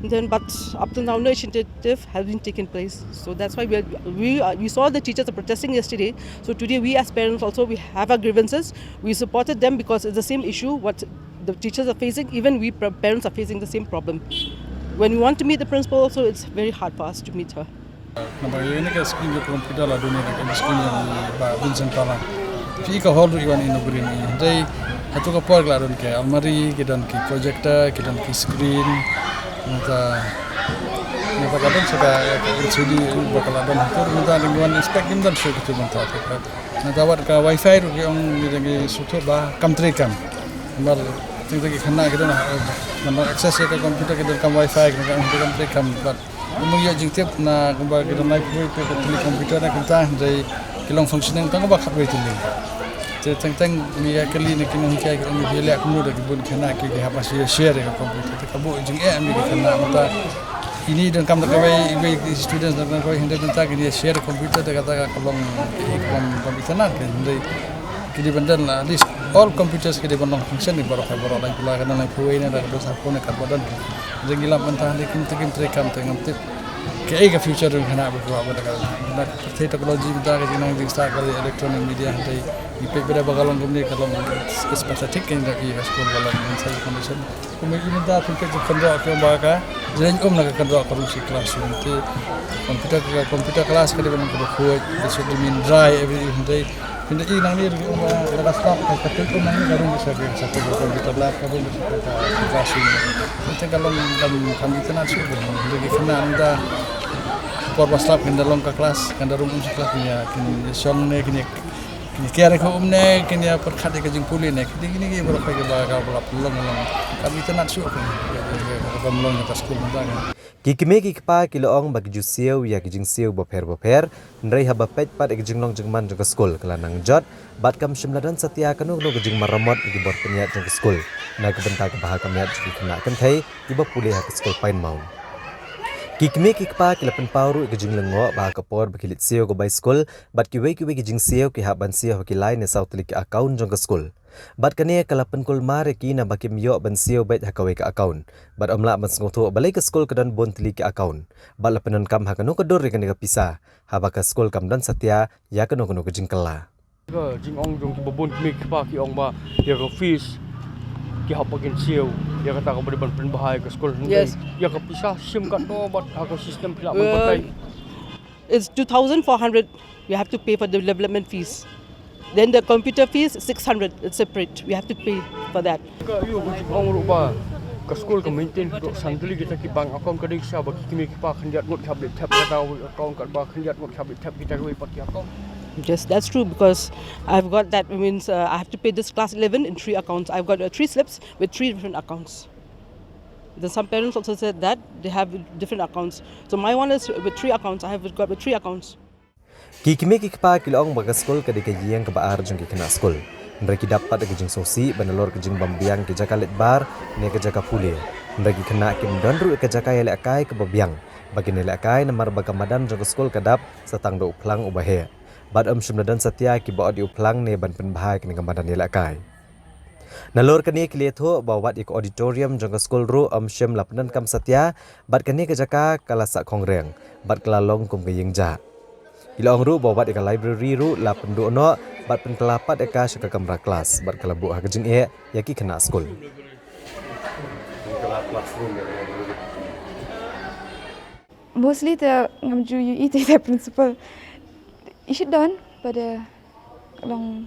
Then, but up till now, no initiative has been taken place. So that's why we are, we are, we saw the teachers are protesting yesterday. So today, we as parents also, we have our grievances. We supported them because it's the same issue what the teachers are facing. Even we pr- parents are facing the same problem. When we want to meet the principal also, it's very hard for us to meet her. Namar ïa kane ka scheme jong computer la duna ka scheme jong i Bah Vincent Palang. Phi ka hall ruh i wan inaugurate ïa i. Dei hato ka por ka la don ki almari, ki don ki projector, ki don ki screen. Nangta nangta ka don sa ka L C D ruh ba ka la don hato, nangta dang wan inspect kim don shuh kitu nangta. Nangta wat ka wifi ruh ki ong ki dang ki shu tip ba kam trei kam. Namar teng teng ki khynnah ki don, namar access ïa ka computer ki don kam wifi, ki don kam trei kam. But Kumba ïa jingtip na kumba ki don lai phew ka pule computer na kumta, hynrei ki long functioning tang ba khatwei tylli. Te teng teng ngi ïa kylli na ki nonghikai ki ong ïa leh kumno da ki bun khynnah ki ki hap ban share ïa ka computer. Te ka buh jingeh ïa ki khynnah mynta. Ini donkam da kawei, iwei ki students donkam kawei, hynrei mynta ki ïa share computer da kata ka long ki kam kam internet ki, hynrei Ki dei ban don la, at least all computers ki dei ban long function ni baroh, baroh lai pula ka don lai pula ne da ka dos ha phone ka ba don. Jeng ilam ban tang dei kim te kim tre kam te ngam tip. Kaei ka future jong kane ba ba da ka na pyrthei technology mynta ka jingnang jingstad ka electronic media hynrei i peit ba da ba ka long kumne ka long, it's pathetic ka jong ka school ka long in such a condition. Kumne i mynta pynpeit jingkynroh ki ong ba ka jreng um na ka kynroh ka room shi classroom te computer ka computer class ka dei ban long kaba khuid, they should remain dry every evening. Hynrei i nangne ruh ong ba la ka slap ka ka tuid um nangne ka room sa ka sa ka computer lab ka room sa ka classroom. Te ka long kam kam itynnad shuh ba hynrei ki khynnah mynta por ba slap kin da long ka class, kin da room um shi class kin ïa kin ïa shong ne kin ïa kin ïa kiar ïa ka um ne kin ïa pyrkhat ïa ka jingpule ne. Kine kine ki baroh ka ba ka ba la pynlong long kam itynnad shuh ka ba long ïa ka skul mynta ka. Ki kmie ki kpa ki la ong ba ki ju siew ïa ki jingsiew bapher bapher, hynrei haba peit pat ïa ki jinglong jingman jong ka skul ka la nang jot, bad kam shym la don satia kano kano ka jingmaramot ïa ki bor pynïaid jong ka skul na ka bynta ka bha ka miat jong ki khynnah kynthei kiba pule ha ka skul Pine Mount. Ki kmie ki kpa ki la pynpaw ruh ïa ka jinglyngngoh ba ha ka por ba ki leit siew ka bai skul bad kiwei kiwei ki jingsiew ki hap ban siew ha ki lai ne saw tylli ki account jong ka skul. Bad kane ka la pynkulmar ïa ki naba kim ïoh ban siew beit ha kawei ka account. Bad ym lah ban sngewthuh balei ka skul ka don bun tylli ki account. Bad la pyndonkam ha kano ka dur ïa kane ka pisa haba ka skul kam don satia ïa kano kano ka jingkylla. Ka jingong jong kiba bun kmie ki kpa ki ong ba ïa ka fees ki hap ba kin siew ïa kata kaba dei ban pynbha ïa ka skul. Hynrei ïa ka pisa shim katno bad ha ka system phi lah ban batai. It's two thousand four hundred we have to pay for the development fees. Then the computer fees, six hundred, it's separate. We have to pay for that. Ka ïoh ka jingong ruh ba ka skul ka maintain ka dok san tylli kita ki bank account ka dei sha ba ki kmie ki kpa khyndiat ngut ki hap leit thep kata kawei account katba khyndiat ngut ki hap leit thep kita kawei pat ki account. Yes, that's true because I've got that means uh, I have to pay this class eleven in three accounts. I've got uh, three slips with three different accounts. Then some parents also said that they have different accounts. So my one is with three accounts. I have got with three accounts. Ki kmie ki kpa ki la ong ba ka skul ka dei ka ïing kaba ar jong ki khynnah skul. Hynrei ki dap pat da ka jingsngewsih ba nalor ka jingbym biang ki jaka leit bar ne ka jaka pule. Hynrei ki khynnah kim don ruh ka jaka ïalehkai kaba biang ba kin ïalehkai namar ba ka madan jong ka skul ka dap sa tang da u phlang uba heh. Bad ym shym la don satia kiba ot ïa u phlang ne ban pynbha ïa kane ka madan ïalehkai. Nalor kane ki la ïathuh ba wat ïa ka auditorium jong ka skul ruh ym shym la pyndonkam satia bad kane ka jaka ka la sah khongreng bad ka la long kum ka ïing jah. Ki la ong ruh ba wat ïa ka library ruh la pynduh noh bad pynkylla pat ïa ka sha ka kamra klas bad ka la buh ha ka jingeh ïa ki khynnah skul. Mostly te ngam ju ïohi te te principal. I shit don ba de long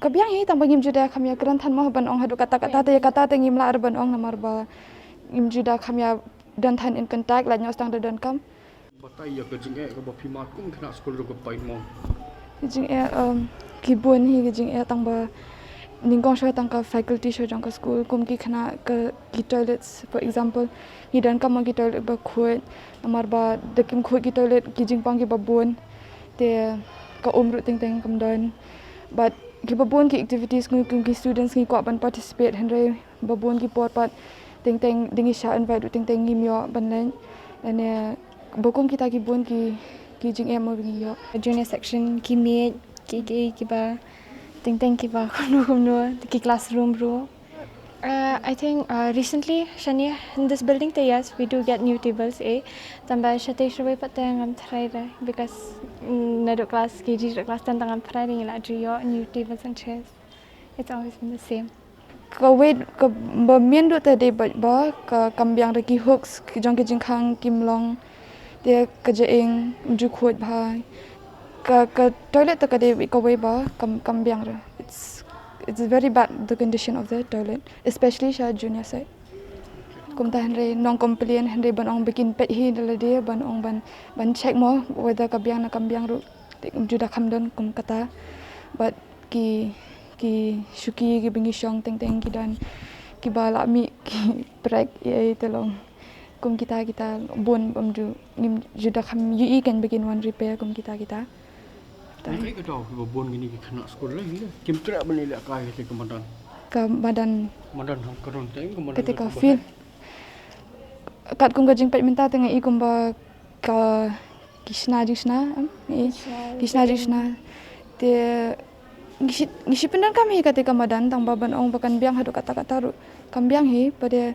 ka biang hi tang ba ngim ju da kham ïa kren than mo ban ong haduh kata kata te ïa kata te ngim lah ban ong namar ba ngim ju da kham ïa don than in contact lait noh tang da don kam. Batai ïa ka jingeh kaba phi mad kum khynnah skul ruh ka Pine Mount. Ka jingeh um, ki bun hi ka jingeh tang ba nyngkong shuwa tang ka faculty shuwa jong ka skul kum ki khynnah ka ki toilets for example ngi don kam ki toilet ba khuid namar ba da kim khuid ki toilet ki jingpang kiba bun. Te ka um ruh teng teng kam don. But kiba bun ki activities ngi kum ki students ngi kwah ban participate hynrei ba bun ki por pat teng teng ding i sha invite ruh teng teng ngim ïoh ban leit. Lane ba kum kita ki bun ki ki jingeh mo ba ngi ïoh. Junior section ki miej ki ki kiba teng teng kiba kumno kumno ki classroom ruh. Uh, I think uh, recently shane in this building te yes we do get new tables eh tamba shate shawai pat te ngam try re because mm, naduh class K G to class ten te ngam try re ngi la ju ïoh new tables and chairs. It's always been the same. Ka wei ka ba mien duh te dei ba ba ka kam biang re ki hooks ki jong ki jingkhang kim long te ka jingim ju khuid bha ka ka toilet te ka dei ka wei ba kam kam biang re. It's it's very bad the condition of the toilet especially sha junior side. Kumta hynrei nong complain hynrei ban ong ba kin peit hi da lade ban ong ban ban check mo whether ka biang na kam biang ruh. Te juda kham don kum kata bad ki ki shuki ki bingi shong teng teng ki don ki ba la mi ki prek ye te long kum kita kita bun bam ju ngim juda kham yu i kan begin one repair kum kita kita. Ai ka dau ki ba bun ngini ki khynnah skul le ngini kim trek bani le kai te ka madan. Ka madan. Madan ha ka don teng ka madan. Kata ka feel. Kat kum ka jingpeit mynta te nga i kum ba ka ki shna jingshna em i ki shna jingshna te Ngi shi pyndonkam hi kata ka madan tang ba ban ong ba kan biang haduh katta katta ruh kam biang hi, ba de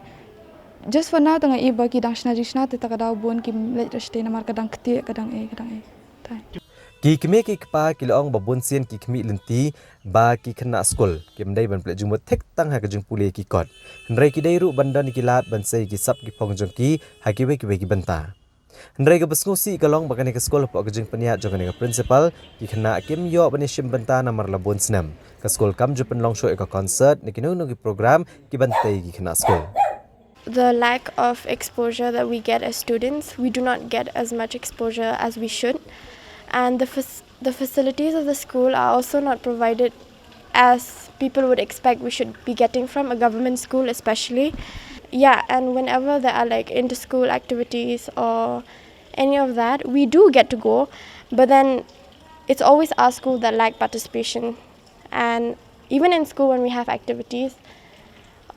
just for now tang i ba ki dang shna jingshna te ta ka daw bun kim leit ruh shatei namar ka dang ktieh ka dang e ka dang e. Thank you. Ki kmie ki kpa ki la ong ba bun sien ki khmih lynti ba ki khynnah skul kim dei ban pynleit jingmut thik tang ha ka jingpule ki kot. Hynrei ki dei ruh ban don ki lad ban sei ki sap ki phong jong ki ha kiwei kiwei ki bynta. Hynrei kaba sngewsih ka long ba kane ka skul hapoh ka jingpynïaid jong kane ka principal, ki khynnah kim ïoh ban ïashim bynta namar la bun snem ka skul kam ju pynlong shuh ïa ka concert ne kino kino ki program ki ban tei ki khynnah skul. The lack of exposure that we get as students, we do not get as much exposure as we should. And the, fac- the facilities of the school are also not provided as people would expect we should be getting from a government school, especially. Yeah, and whenever there are like inter school activities or any of that, we do get to go, but then it's always our school that lack participation. And even in school, when we have activities,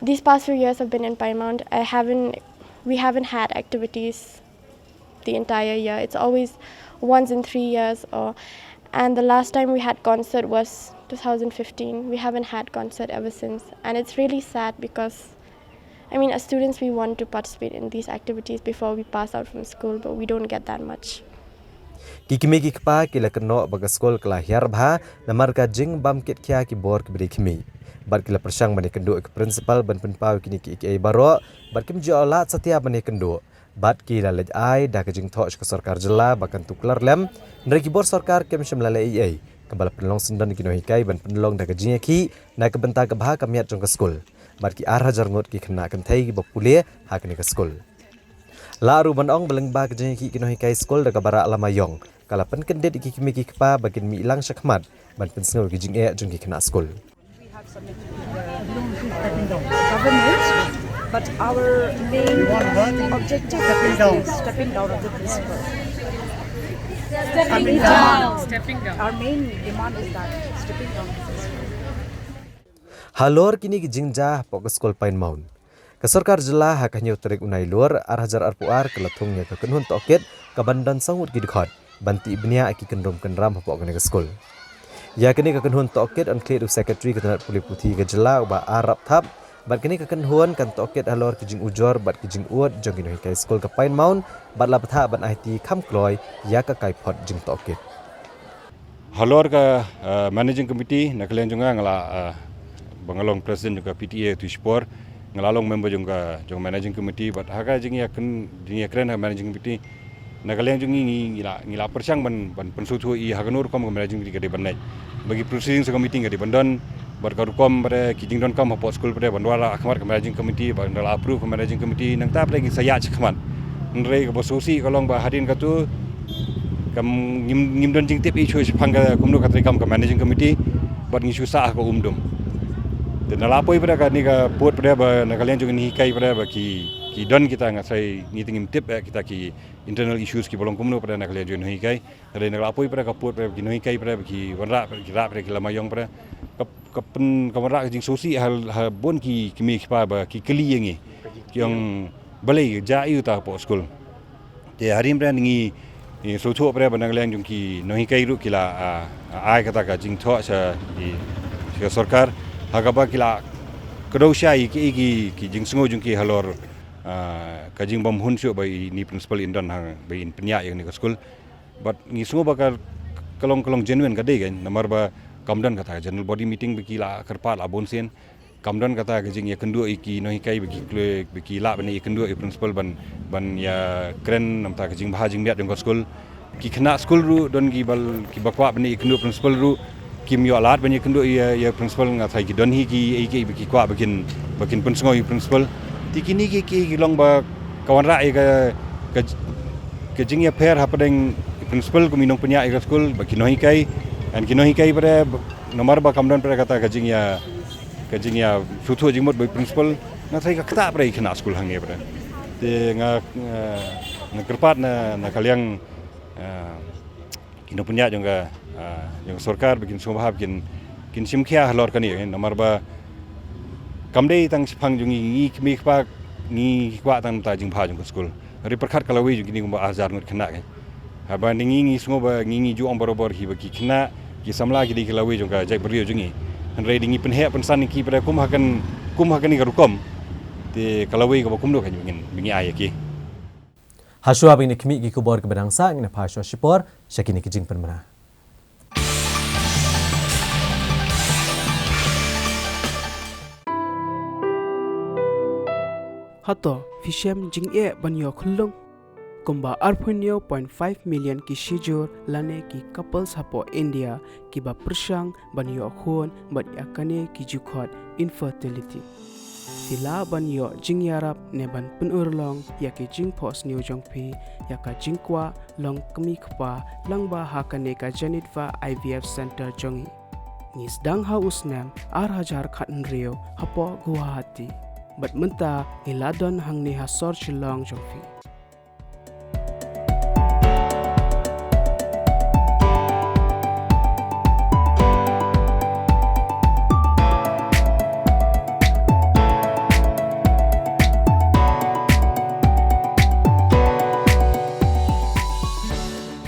these past few years I've been in Pine Mount, I haven't, we haven't had activities the entire year. It's always once in three years, or and the last time we had concert was two thousand fifteen. We haven't had concert ever since, and it's really sad because, I mean, as students, we want to participate in these activities before we pass out from school, but we don't get that much. Ki kmie ki kpa ki la kynnoh ba ka skul ka la hiar bha namar ka jingbam kit khia ki bor ki bri khmih. Bad ki la pyrshang ban ïakynduh ïa ka principal ban pynpaw ïa kine ki ei ki ei baroh bad kim ju lad satia ban ïakynduh. Bad ki la leit ai da ka jingthoh sha ka sorkar jylla ba kan tuklar lem. Hynrei ki bor sorkar kim shym la leh ei ei kaba la pynlong syndon ïa ki nonghikai ban pynlong da ka jingïakhih na ka bynta ka bha ka miat jong ka skul. Bad ki ar hajar ngut ki khynnah kynthei kiba pule ha kane ka skul. Lah ruh ban ong ba lyngba ka jingïakhih ki nonghikai skul da kaba rah lama ïong ka la pynkyndit ïa ki kmie ki kpa ba kin mih lang shakhmat ban pynsngew ïa ki jingeh jong ki khynnah skul. We have submitted to the government, but our main objective is the stepping down of the principal. Stepping down. Stepping down. Our main demand is that stepping down of the principal. Halor kine ki jingjia hapoh ka skul Pine Mount, ka sorkar jylla ha ka hynñiew tarik u Nailur ar hajar arphew ar ka la thung ïa ka kynhun tohkit kaban don saw ngut ki dkhot ban tih bniah ïa ki kynrum kynram hapoh kane ka skul. Ïa kane ka kynhun tohkit yn khlieh da u secretary ka tnat pule puthi ka jylla u Bah R Rapthap. Bad kane ka kynhun kan tohkit halor ki jingujor bad ki jingud jong ki nonghikai skul ka Pine Mount bad la bthah ban aiti kham kloi ïa ka kaiphod jingtohkit. Halor ka managing committee na ka liang jong nga, nga la, ba nga long president jong ka P T A tu shipor, nga la long member jong ka, jong managing committee, bad ha ka jingïakren, jingïakren ha managing committee na ka liang jong ngi, ngi la, ngi la pyrshang ban, ban pynsngewthuh ïa ha kano rukom ka managing committee ka dei ban leit, ba ki proceedings ka meeting ka dei ban don, bad ka rukom pat ki jingdonkam hapoh skul pat ban wanrah ha khmat ka managing committee, ban da la approve ka managing committee, nangta pat ki sa ïaid shakhmat. Hynrei kaba sngewsih ka long ba hadien katu kam, ngim, ngim don jingtip ei shuh shaphang ka kumno ka treikam ka managing committee, bad ngi shu sah ha ka um dum. Te na la poi pat kane ka pud pat ba na ka liang jong ngi nonghikai pat ba ki, ki don kita, nga sa, ngi te ngim tip eh kita ki internal issues kiba long kumno pat na ka liang jong ngi nonghikai. Hynrei na la poi pat ka pud pat ki nonghikai pat ba ki wanrah, ki rah pat ki lama ïong pat ka, ka pyn, ka wanrah ka jingsngewsih ha, ha bun ki kmie ki kpa ba ki kylli ïa ngi, ki ong balei jia aiu ta hapoh skul. Te hadien pat ngi, ngi sngewthuh pat ba na ka liang jong ki nonghikai ruh ki la, ah, ai kata ka jingthoh sha ki, sha ka sorkar, ha kaba ki la kdew shai ïa ki, ki, ki jingsngew jong ki halor, ah, ka jingbym hun shuh ba ine i principal in don ha, ba in pynïaid ïa kane ka skul. Bad ngi sngew ba ka, ka long, ka long genuine, ka dei kan, namar ba kam don kata ka general body meeting ba ki la kyrpad la bun sien. Kam don kata ka jingïakynduh ïa ki nonghikai ba ki khlem, ba ki lah ban ïakynduh ïa u principal ban, ban ïakren namar ka jingbha jingmiat jong ka skul. Ki khynnah skul ruh don kiba, kiba kwah ban ïakynduh ïa u principal ruh kim ïoh lad ban ïakynduh ïa, ïa u principal, nga tharai ki don hi ki, ïa ki, ba ki kwah ba kin, ba kin pynsngew ïa u principal. Te kine ki, ki, ki long ba ka wanrah ïa ka, ka, ka jingïapher hapdeng u principal kum i nongpynïaid ïa ka skul bad ki nonghikai. Bad ki nonghikai pat namar ba kam don pat kata ka jingïa, ka jingïasngewthuh jingmut bad u principal, nga tharai ka ktah pat ïa ki khynnah skul hangne pat. Te nga, nga, nga kyrpad na, na ka liang, ah, ki nongpynïaid jong ka, ah, jong ka sorkar ba kin sngewbha ba kin, kin shim khia halor kane, namar ba kam dei tang shaphang jong ngi, ngi kmie ki kpa ngi kwah tang namar ka jingbha jong ka skul. Hynrei pyrkhat ka lawei jong kine kumba ar hajar ngut khynnah kan. Haba ngi, ngi sngew ba ngi, ngi ju ong barabor hi ba ki khynnah Ki samla ki dei ki lawei jong ka jaitbynriew jong ngi. Hynrei dei ngi pynheh pynsan ïa ki pat kum ha kan, kum ha kane ka rukom. Te ka lawei kaba kumno ka ngi, ngi ai ïa ki. Hashwa ba ngin ïa khmih ki khubor kiba dang sah, ngin ïa phai shuwa shipor sha kine ki jingpynbna. Hato phi shem jingeh ban ïoh khyllung? Kumba arphew hynñiew point five million ki shijur lane ki couples hapoh India kiba pyrshang ban ïoh khun bad ïa kane ki ju khot infertility. Phi lah ban ïoh jingïarap ne ban pynurlong ïa ki jingphohsniew jong phi ïa ka jingkwah long kmie kpa lyngba ha kane ka Janitva I V F Center jong ngi. Ngi sdang ha u snem ar hajar khathynriew hapoh Guwahati. Bad mynta ngi la don hangne ha sor Shillong jong phi.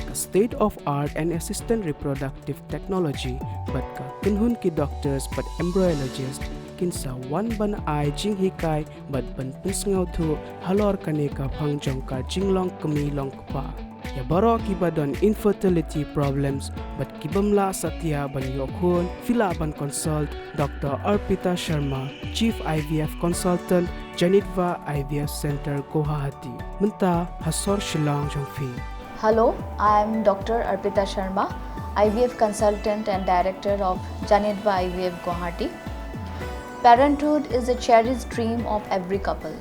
Ka state of art and assisted reproductive technology bad ka kynhun ki doctors bad embryologist kin sa wan ban ai jinghikai bad ban pynsngewthuh halor kane ka phang jong ka jinglong kmie long kpa. Ïa baroh kiba don infertility problems bad kibym lah satia ban ïoh khun, phi lah ban consult Doctor Arpita Sharma, Chief I V F Consultant, Janitva I V F Center, Guwahati. Mynta ha sor Shillong jong phi. Hello, I am Doctor Arpita Sharma, I V F Consultant and Director of Janitva I V F Guwahati. Parenthood is a cherished dream of every couple.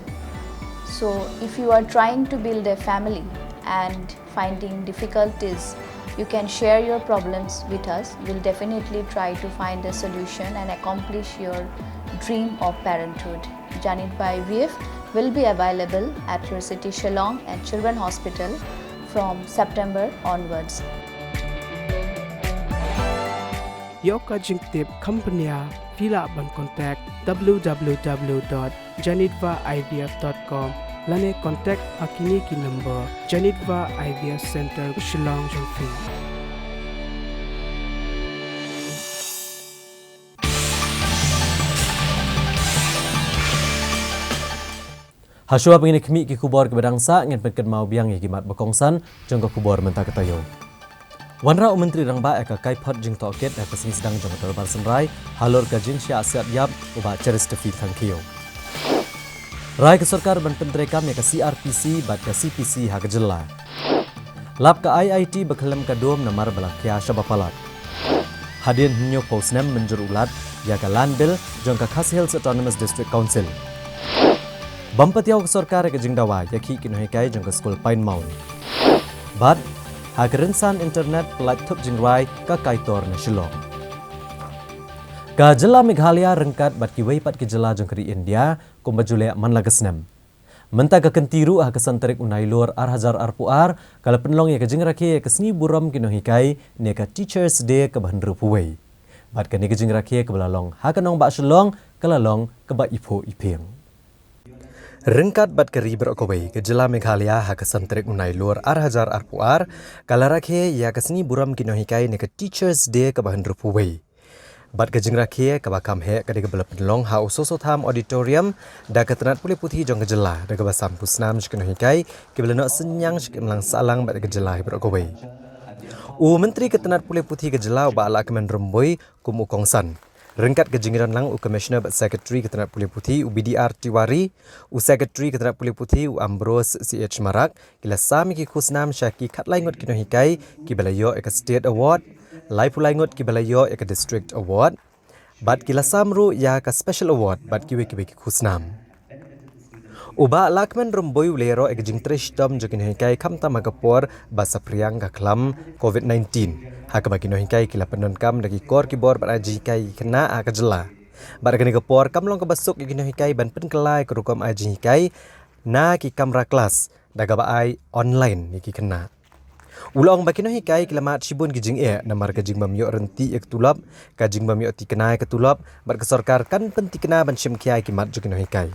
So, if you are trying to build a family and finding difficulties, you can share your problems with us. We'll definitely try to find a solution and accomplish your dream of parenthood. Janitva I V F will be available at your city Shillong and Children Hospital from September onwards. Ïoh ka jingtip company, phi lah ban contact W W W dot janitva I V F dot com lane contact ha kine ki number. Janitva I V F Center, Shillong jong phi. Hashwa ba ngin ïa khmih ki khubor kiba dang sah, ngin pynkynmaw biang ïa ki mat ba kongsan jong ka khubor mynta ka taïew. Wanrah u Myntri Rangbah ïa ka kaiphod jingtohkit ha ka sngi sdang jong ka dorbar synrai halor ka jingshah siat ïap u Bah Cheristerfield Thangkhiew. Rai ka sorkar ban pyntreikam ïa ka C R P C bad ka C P C ha ka jylla. Lap ka I I T ba khlem ka dum namar ba la khia shaba palat. Hadien hynñiewphew snem mynjur u Lat ïa ka Land Bill jong ka Khasi Hills Autonomous District Council. Bym patiaw ka sorkar ïa ka jingdawa ïa ki nonghikai jong ka skul Pine Mount. Bad ha ka rynsan internet, pynlait thup jingrwai ka Kaitor na Shillong. Ka jylla Meghalaya ryngkat bad kiwei pat ki jylla jong ka ri India kumba ju leh man la ka snem. Mynta ka kynti ruh ha ka san tarik u Nailur ar hajar arphew ar ka la pynlong ïa ka jingrakhe ïa ka sngi burom ki nonghikai ne ka Teachers Day kaba hynriewphew wei. Bad kane ka jingrakhe kaba la long ha ka nongbah Shillong ka la long kaba iphuh iphieng. Ryngkat bad ka ri baroh kawei, ka jylla Meghalaya ha ka san tarik u Nailur ar hajar arphew ar ka la rakhe ïa ka sngi burom ki nonghikai ne ka Teachers Day kaba hynriewphew wei. Bad ka jingrakhe kaba kham heh ka dei kaba la pynlong ha u Sosotham Auditorium da ka tnat pule puthi jong ka jylla, da kaba sam phew snam shi ki nonghikai kiba la noh synñiang shi ki imlang sahlang bad ka jylla hi baroh kawei. U Myntri ka tnat pule puthi ka jylla u Bah Lahkmen Rymbui kum u kongsan. Ryngkat ka jingïadon lang u Commissioner bad Secretary ka tnat pule puthi u B D R Tiwari, u Secretary ka tnat pule puthi u Ambrose C H Marak, ki la sam ïa ki khusnam sha ki khatlai ngut ki nonghikai kiba la ïoh ïa ka State Award, laiphew lai ngut kiba la ïoh ïa ka District Award. Bad ki la sam ruh ïa ka Special Award bad kiwei kiwei ki khusnam. U Bah Lahkmen Rymbui u la ïaroh ïa ka jingtrei shitom jong ki nonghikai khamtam ha ka por ba saphriang ka khlam covid nineteen. Ha kaba ki nonghikai ki la pyndonkam da ki kor ki bor ban ai jinghikai ïa ki khynnah ha ka jylla. Bad ha kane ka por kam long kaba suk ïa ki nonghikai ban pynkylla ïa ka rukom ai jinghikai na ki kamra klas da kaba ai online ïa ki khynnah. U la ong ba ki nonghikai ki la mad shibun ki jingeh namar ka jingbym ïoh ryntih ïa ka tulop, ka jingbym ïoh thikna ïa ka tulop, bad ka sorkar kan pynthikna ban shim khia ïa ki mat jong ki nonghikai.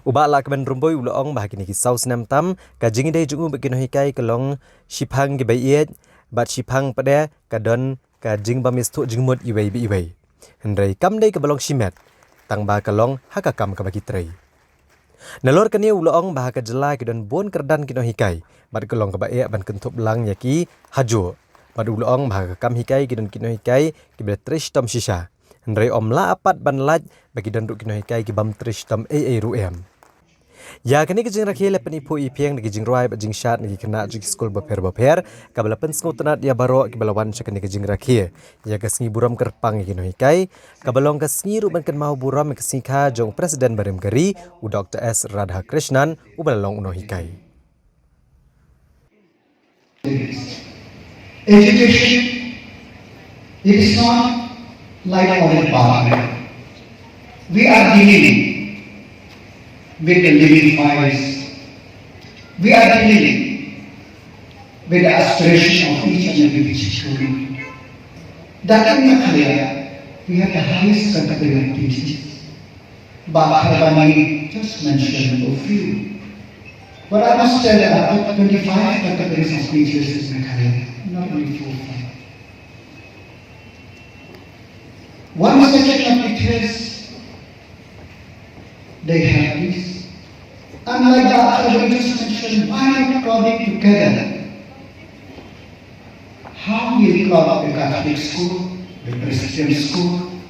U Bah Lahkmen Rymbui u la ong ba ha kine ki saw snem tam, ka jingïadei jong u bad ki nonghikai ka long shiphang kiba ïeit bad shiphang pat de ka don ka jingbym ïathuh jingmut iwei ba iwei. Hynrei kam dei kaba long shimet, tang ba ka long ha ka kam kaba ki trei. Nalor kane u la ong ba ha ka jylla ki don bun kyrdan ki nonghikai, bad ka long kaba eh ban kynthup lang ïa ki hajuh. Bad u la ong ba ha ka kam hikai ki don ki nonghikai kiba la trei shitom shisha. Hynrei ym lah pat ban lait ba ki don ruh ki nonghikai kibym trei shitom ei ei ruh em. Ïa kane ka jingrakhe la pyniphuh iphieng da ki jingrwai bad jingshad na ki khynnah jong ki skul bapher bapher, kaba la pynsngewtynnad ïa baroh kiba la wan sha kane ka jingrakhe ïa ka sngi burom kyrpang ïa ki nonghikai, kaba long ka sngi ruh ban kynmaw burom ïa ka sngi kha jong u President barim ka ri, u Doktor S Radhakrishnan, uba la long u nonghikai. Education, it is not like other department. We are dealing with the living files. We are dealing with the aspiration of each and every student. That in Meghalaya, we have the highest category of teachers. Bah Kharbani just mentioned a few. But I must tell that I've got twenty-five categories of teachers in Meghalaya, not only four or five. One section of teachers, they have this. And like Bah Kharbani just mentioned, why not club it together? How will club the Catholic school, the Presbyterian school,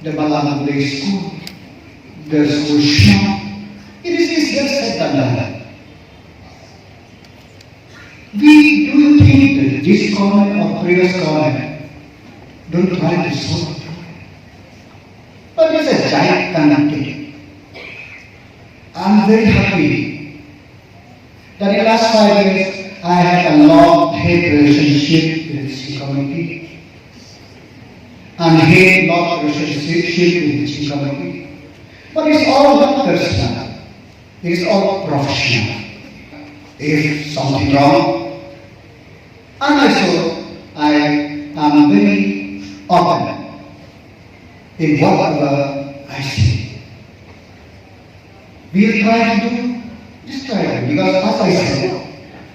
the Balang Village school, the school shop? It is easier said than done. We do think that this government or previous government don't try to solve the problem. But it's a gigantic. I'm very happy that in the last five years, I had a love-hate relationship with the C committee and hate-love relationship with the C committee. But it's all not personal. It is all professional. If something wrong, and also I am very open in whatever I say. We'll try to do, just try to do, because as I said,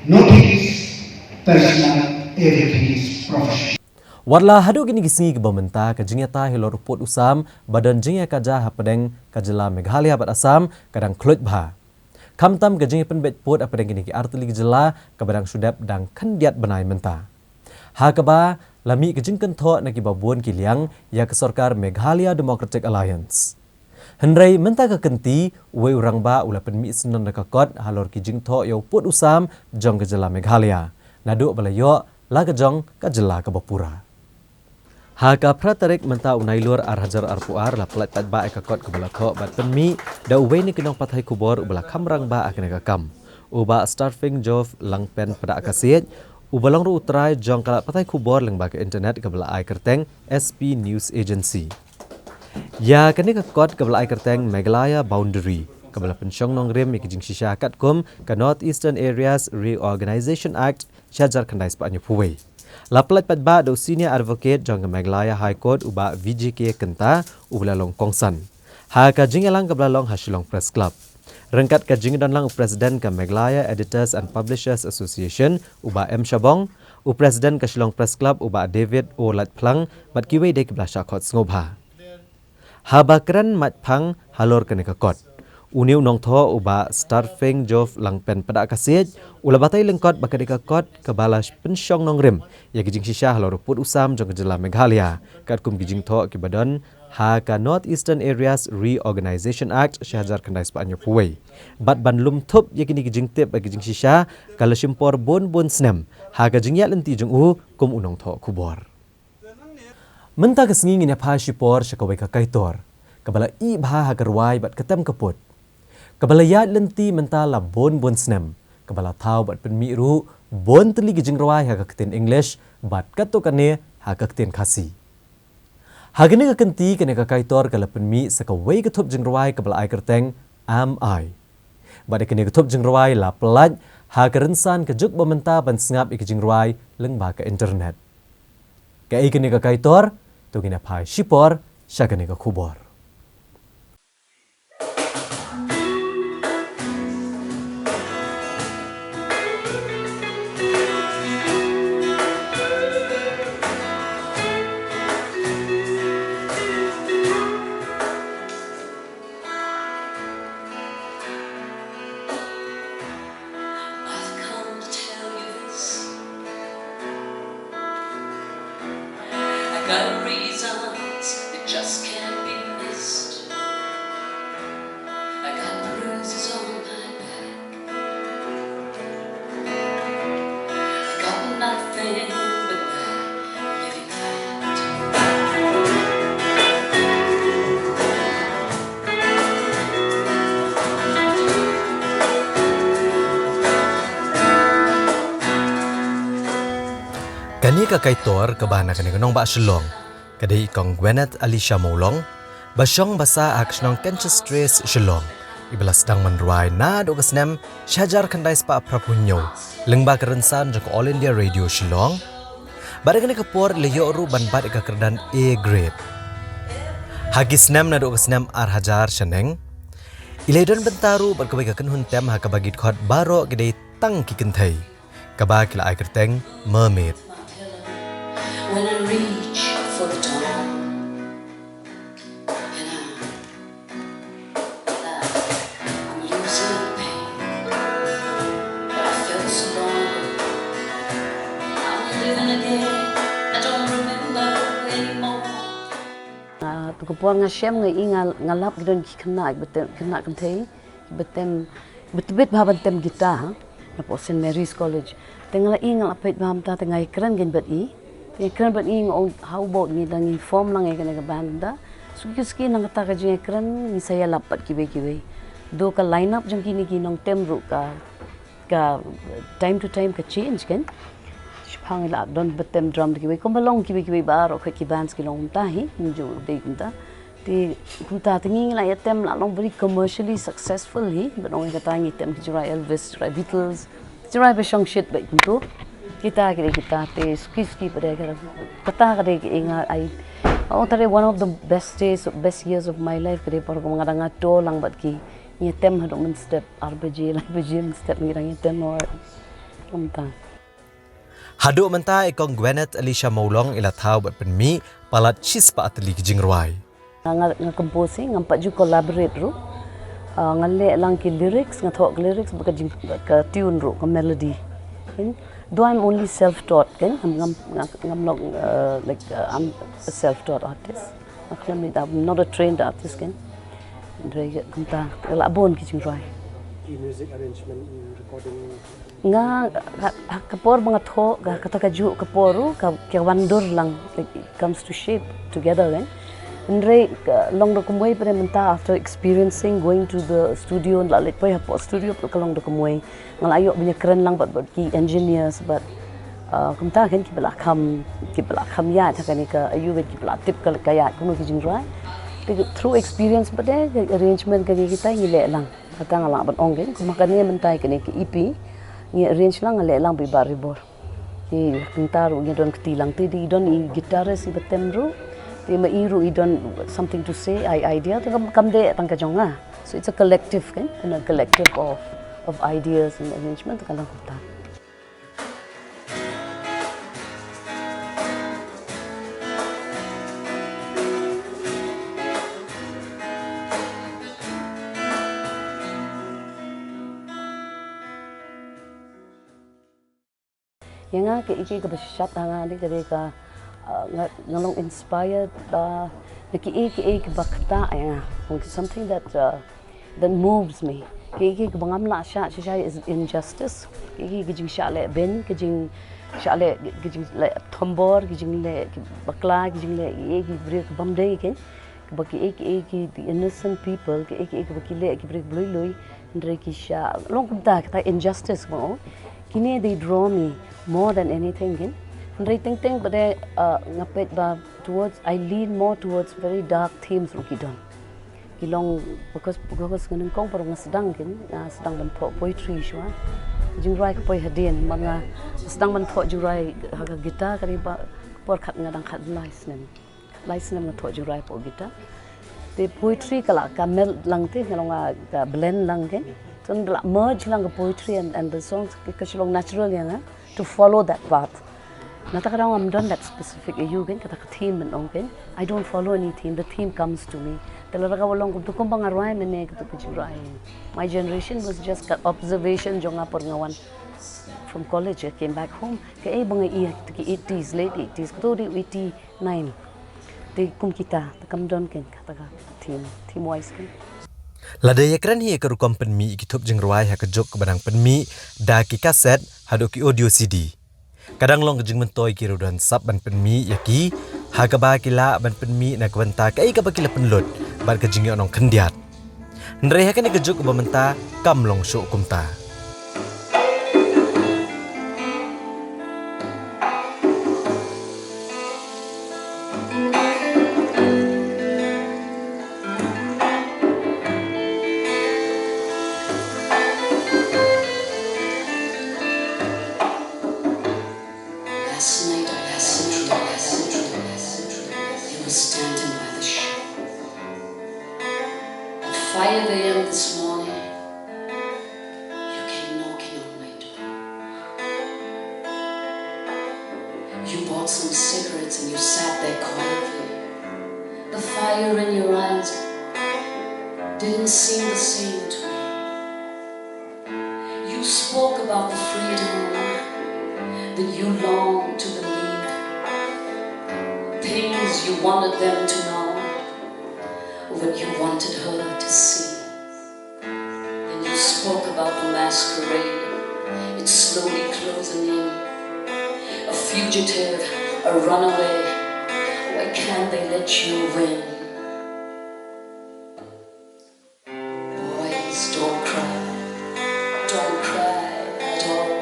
nothing is personal, everything is professional. Wat la haduh kine ki sngi kiba mynta ka jingïatai halor u pud u sam ba don jingïakajia hapdeng ka jylla Meghalaya bad Assam ka dang khluit bha. Khamtam ka jingïapynbeit pud hapdeng kine ki artylli ki jylla kaba dang shu dep dang khyndiat bnai mynta. Ha kaba la mih ka jingkynthoh na kiba bun ki liang ïa ka sorkar Meghalaya Democratic Alliance. Hynrei mynta ka kynti, uwei u rangbah u la pynmih syndon da ka kot halor ki jingthoh ïa u pud u sam jong ka jylla Meghalaya, naduh ba la ïoh la ka jong ka jylla kaba pura. Ha ka phra tarik mynta u Nailur ar hajar arphew ar la pyllait paidbah ïa ka kot kaba la thoh bad pynmih da uwei na ki nongpathai khubor uba la kham rangbah ha kane ka kam, u Bah Starfing Jove Langpen Pdakasiej, uba long ruh u trai jong ka lad pathai khubor lyngba ka internet kaba la ai kyrteng S P News Agency. Ïa kane ka kot kaba la ai kyrteng Meghalaya Boundary, kaba la pynshong nongrim ïa ka jingshisha katkum ka North Eastern Areas Reorganisation Act, shi hajar khyndai spah hynñiewphew wei. La pyllait paidbah da u Senior Advocate jong ka Meghalaya High Court u Bah V J K Kynta, uba la long kongsan ha ka jingïalang kaba la long ha Shillong Press Club. Ryngkat ka jingdon lang u President ka Meghalaya Editors and Publishers Association u Bah M Shabong, u President ka Shillong Press Club u Bah David O Laitphlang, bad kiwei de kiba la shah khot sngewbha. Haba kren maitphang halor kane ka kot, une u nongthoh u Bah Starfing Jove Langpen Pdakasiej u la batai lyngkot ba kane ka kot kaba la pynshong nongrim ïa ka jingshisha halor u pud u sam jong ka jylla Meghalaya, katkum ki jingthoh kiba don ha ka North Eastern Areas Reorganisation Act shi hajar khyndai spah hynñiewphew wei. Bad ban lum thup ïa kine ki jingtip bad ki jingshisha, ka la shim por bun bun snem ha ka jingïaid lynti jong u kum u nongthoh khubor. Mynta ka sngi ngin ïa phai shipor sha kawei ka kaitor kaba la ïeh bha ha ka rwai bad ka tem ka pud, kaba la ïaid lynti mynta la bun bun snem, kaba la thaw bad pynmih ruh bun tylli ki jingrwai ha ka ktien English bad katto katne ha ka ktien Khasi. Ha kane ka kynti, kane ka kaitor ka la pynmih sa kawei ka thup jingrwai kaba la ai kyrteng Am I. Bad ïa kane ka thup jingrwai la pyllait ha ka rynsan ka juk ba mynta ban sngap ïa ki jingrwai lyngba ka internet. Kaei kane ka kaitor? To ngin ïa phai shipor sha kane ka khubor. Got reasons that just can't be missed. I got bruises on my back. I got nothing but that living fact. Kane ka kaitor kaba na kane ka nongbah Shillong ka dei i Kong Gwyneth Alicia Mawlong, ba shong basa ha ka shnong Kenchestre, Shillong, iba la sdang ban rwai naduh ka snem shihajar khyndai spah phraphew hynñiew lyngba ka rynsan jong ka All India Radio Shillong. Bad ha kane ka por i la ïoh ruh ban bat ïa ka kyrdan A grade. Ha ki snem naduh ka snem ar hajar shaneng, i la ïadon bynta ruh bad kawei ka kynhun tem ha kaba ki dkhot baroh ki dei tang ki kynthei, kaba ki la ai kyrteng Mermaid. When I reach for the dawn, and I, I'm losing pain, but I felt so long. I'm living again. I don't remember anymore. Ah, tu ka por nga shem nga i nga, nga lap ki don ki khynnah, ki ba tem, khynnah kynthei, ki ba tem, ba tbit bha ban tem guitar, ha? Napoh Saint Mary's College. Te nga la i nga la peit bha mynta te nga ïakren kein bad i. Te nga kren bad i nga ong how about ngi da ngi form lang ïa kane ka band da. Suki suki na kata ka jingïakren ngi sa ïalap bad kiwei kiwei. Do ka line up jong kine ki nongtem ruh ka ka time to time ka change kein. Shaphang i la don ba tem drum da kiwei kumba long kiwei kiwei baroh ki bands ki long mynta hi, ngi ju dei kumta. Te kumta te ngi la ïa tem la long very commercially successful hi, ba long kata ngi tem ki jingrwai Elvis, jingrwai Beatles, jingrwai ba shong shit ba kumtu. Kita ki dei kita te suki suki ba dei kata, kata ka dei ka ngi ai. Oh, that is one of the best days, best years of my life ka dei por nga dang nga to lang bad ki. Ngi tem haduh mynstep ar baje, lai baje mynstep ngi dang ïa tem. Kumta. Haduh mynta i Kong Gwyneth Alicia Mawlong i la thaw bad pynmih palat shispah tylli ki jingrwai. Nga, nga, nga compose hi, ngam pat ju collaborate ruh. Ah, nga leh lang ki lyrics, nga thoh ki lyrics bad ka jing, ka tune ruh, ka melody. Kein? Though I'm only self-taught, kein? Ngam, ngam, ngam, ngam long, uh, like, uh, I'm a self-taught artist. Nga khlem, I'm not a trained artist, kein? Hynrei kumta, la bun ki jingrwai. Ki music arrangement, recording. Nga, ha, ha ka por ba nga thoh, ka, kata kajuh ka por ruh, ka, ka wan dur lang, like, it comes to shape together, kein? Hynrei, ka, long da kumwei pat mynta after experiencing, going to the studio, la leit poi hapoh studio, ka long da kumwei. Nga la ïoh ban ïakren lang bad, bad ki engineers, bad, uh, kumta kein kiba la kham, kiba la kham ïaid ha kane ka, ïoh bad kiba la tip ka, ka ïaid kumno ki jingrwai. Te through experience bad, eh, ka arrangement kane kita ngi leh lang. Kata nga lah ban ong kein, kumba kane mynta kane ka E P, ngi arrange lang, nga leh lang bad i Bah Rebor. Te kumta ruh ngi don kti lang, te i don i guitarist iba tem ruh. Te ma i ruh i don something to say, ai idea, te kam, kam dei tang ka jong nga. So it's a collective, kein, and a collective of, of ideas and arrangement, te ka long kumta. Ïa nga kaei kaei kaba shisha ha nga ne ka dei ka, uh, nga, nga long inspired, uh, na kiei kiei kiba ktah ïa nga. Something that, uh, that moves me. Kiei kiei kiba ngam lah shah shisha is injustice. Kiei kiei ki jingshah leh bein, ki jingshah leh, ki jingleh thombor, ki jingleh ki bakla, ki jingleh kiei ki briew kibym dei kein. Kaba kiei kiei ki the innocent people, kiei kiei kaba ki leh ki briew ba lui lui, hynrei ki shah long kumta, kata injustice mo. Kine they draw me more than anything, kein. Hynrei teng teng ba dei, uh, nga peit ba towards, I lean more towards very dark themes ruh ki don. Ki long, because, because nga nyngkong baroh nga sdang, kein, nga sdang ban thoh poetry shuwa. Jingrwai ka poi hadien, ma nga sdang ban thoh jingrwai ha ka guitar ka dei ba por khat nga dang khat lai snem. Lai snem nga thoh jingrwai hapoh guitar. Te poetry ka la ka meld lang te, nga long, ah, ka blend lang te. Te la merge lang ka poetry and, and the songs ka, ka shu long natural ïa nga to follow that path. Nangta ka dang ngam don that specific ïa u kein, kata ka theme ban ong kein. I don't follow any theme, the theme comes to me. Te lada ka long kumta kumba nga rwai mynne kata ka jingrwai. My generation was just ka observation jong nga por nga wan. From college I came back home. Kaei ba nga ïohi ha ki eighties, late eighties, kato dei eighty-nine. Te kum kita, te kam don kein kata ka theme, theme wise kein. Lada ïakren hi ïa ka rukom pynmih ïa ki thup jingrwai ha ka juk kaba dang pynmih da ki kaset haduh ki audio C D, ka dang long ka jingmyntoi ïa ki riewdonsap ban pynmih ïa ki, ha kaba ki lah ban pynmih na ka bynta kaei kaba ki la pynlut bad ka jingïohnong khyndiat. Hynrei ha kane ka juk ba mynta kam long shuh kumta. Last night I heard a dream. You were standing by the shore. At five a m this morning, you came knocking on my door. You bought some cigarettes and you sat there quietly. The fire in your eyes didn't seem the same to me. You spoke about the freedom that you longed to believe, things you wanted them to know, what you wanted her to see. Then you spoke about the masquerade. It's slowly closing in. A fugitive, a runaway. Why can't they let you in? Boys, don't cry, don't cry at all.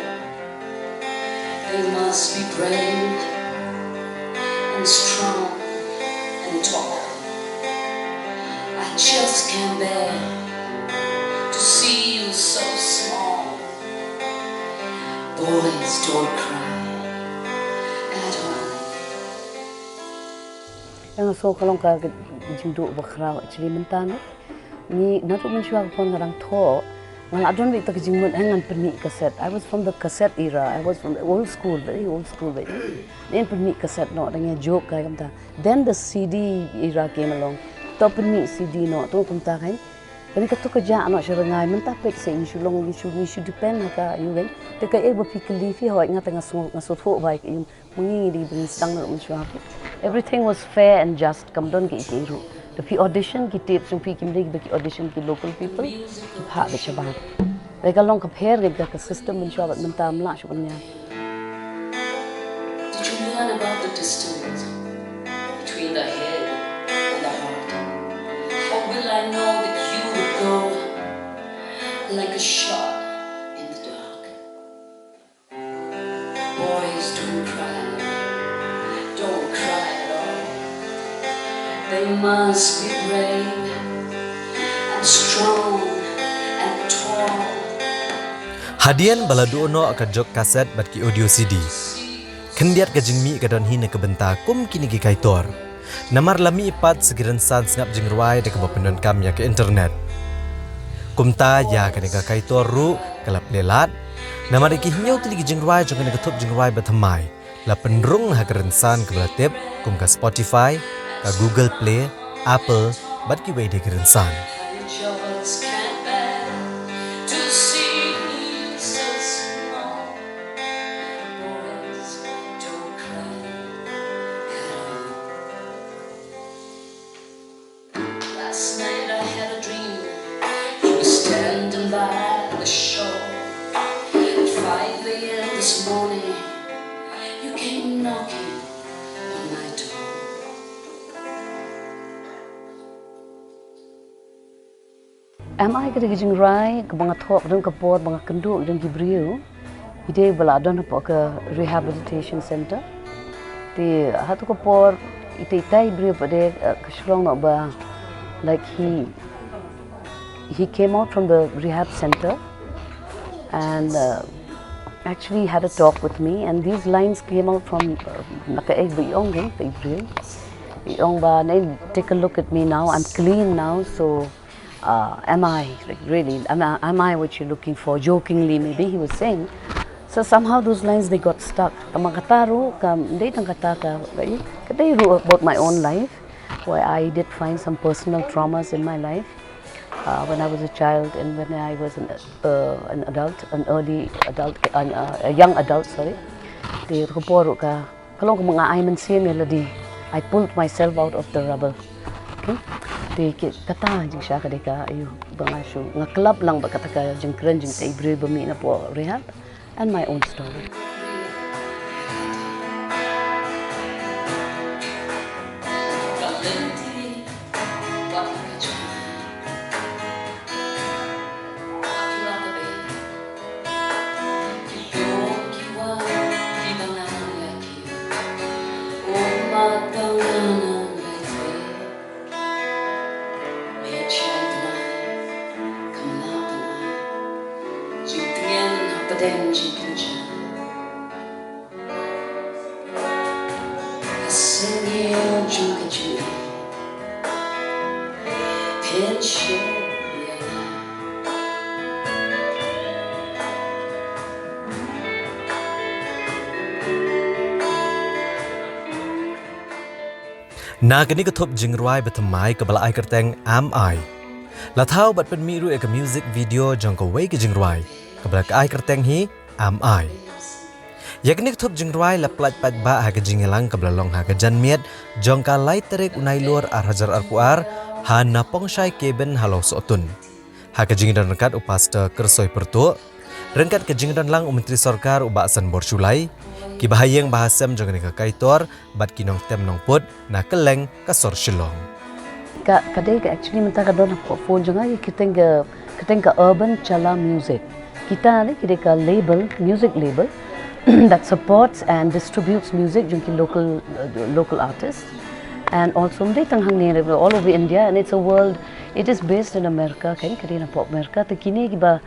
They must be brave and strong and tall. I just can't bear to see you so small. Boys, don't cry at all. Ïa nga sngew ka long ka jingduh ba khraw actually mynta ne. Ngi naduh mynshuwa ka por nga dang thoh, nga la don beit ïa ka jingmut, eh, ngan pynmih kaset. I was from the cassette era. I was from the old school, very old school beit. Ngan pynmih kaset noh, dang ïa jok kai kumta. Then the C D era came along. To pynmih C D noh, to kumta kan. Kane kato ka jia noh sha rngai, mynta peit se ngi shu long, ngi shu, ngi shu depend ha ka, ïa u kan. Te kaei ba phi kylli phi, hooid nga te nga sngew, nga sngewthuh ba ïa ka ïing ma ngi ngi dei ban sdang noh mynshuwa. Everything was fair and just, kam don kiei kiei ruh. Da phi audition ki tape jong phi, kim dei ba ki audition ki local people, ki phah beit shabar. Te ka long ka pher ka, ka system mynshuwa bad mynta ym lah shuh ban ïa. Did you learn about the distance between the head and the heart? How will I know that you would go like a shot in the dark? Boys, don't cry, don't cry at all. They must be brave and strong and tall. Hadien ba la duh noh ka jok kaset bad ki audio C D, khyndiat ka jingmih ka don hi na ka bynta kum kine ki kaitor. Namar la mih pat sa ki rynsan sngap jingrwai da kaba pyndonkam ïa ka internet. Kumta ïa kane ka kaitor ruh ka la plie lad. Namar ïa ki hynñiew tylli ki jingrwai jong kane ka thup jingrwai ba thymmai la pynrung ha ka rynsan kaba la tip kum ka Spotify, ka Google Play, Apple bad kiwei de ki rynsan. Last night I had a dream. You were standing by the shore. At five a m this morning, you came knocking on my door. Am I ka dei ka jingrwai kaba nga thoh ka don ka por ba nga kynduh ïa ki briew. Ki dei ba la don hapoh ka rehabilitation center. Te hato ka por ita ita i briew pat de, eh, ka shlong noh ba, like, he he came out from the rehab center and, uh, actually had a talk with me, and these lines came out from, uh, na kaei ba i ong, eh, ba i briew. I ong ba, "Nai, take a look at me now. I'm clean now, so, uh, am I, like, really, am I, am I what you're looking for?" Jokingly, maybe he was saying. So somehow those lines, they got stuck. Tang ba kata ruh kam dei tang kata ka, ka, ka dei ruh about my own life, where I did find some personal traumas in my life. Uh, when I was a child and when I was an, uh, an adult, an early adult, an, uh, a young adult, sorry. Te ka por ka, ka long ka ma nga ai mynsiem ïa lade. I pulled myself out of the rubble. Okay? Te ki, kata jingshisha ka dei ka, aïu, ba nga shu, nga klap lang bad kata ka jingkren jingtei briew ba mih napoh rehab. And my own story. Na kane ka thup jingrwai ba thymmai kaba la ai kyrteng Am I, la thaw bad pynmih ruh ïa ka music video jong kawei ka jingrwai kaba la ai kyrteng hi Am I. Ïa kane ka thup jingrwai la pyllait paidbah ha ka jingïalang kaba la long ha ka janmiet jong ka lai tarik u Nailur ar hajar arphew ar ha Napongshai Cabin ha Lawsohtun. Ha ka jingdon ryngkat u Pastor Kyrsoi Pyrtuh, ryngkat ka jingdon lang u Myntri Sorkar u Bah Sanbor Shullai, ki bahaïing bahasem jong kane ka kaitor bad ki nongtem nongput na kylleng ka sor Shillong. Ka, ka dei ka actually mynta ka don ha phone jong nga, ka kyrteng ka, ka kyrteng ka Urban Chala Music. Kita ne ki dei ka label, music label that supports and distributes music jong ki local, uh, local artists. And also ym dei tang hangne, all over India, and it's a world, it is based in America, kan, ka dei napoh America. Te kine kiba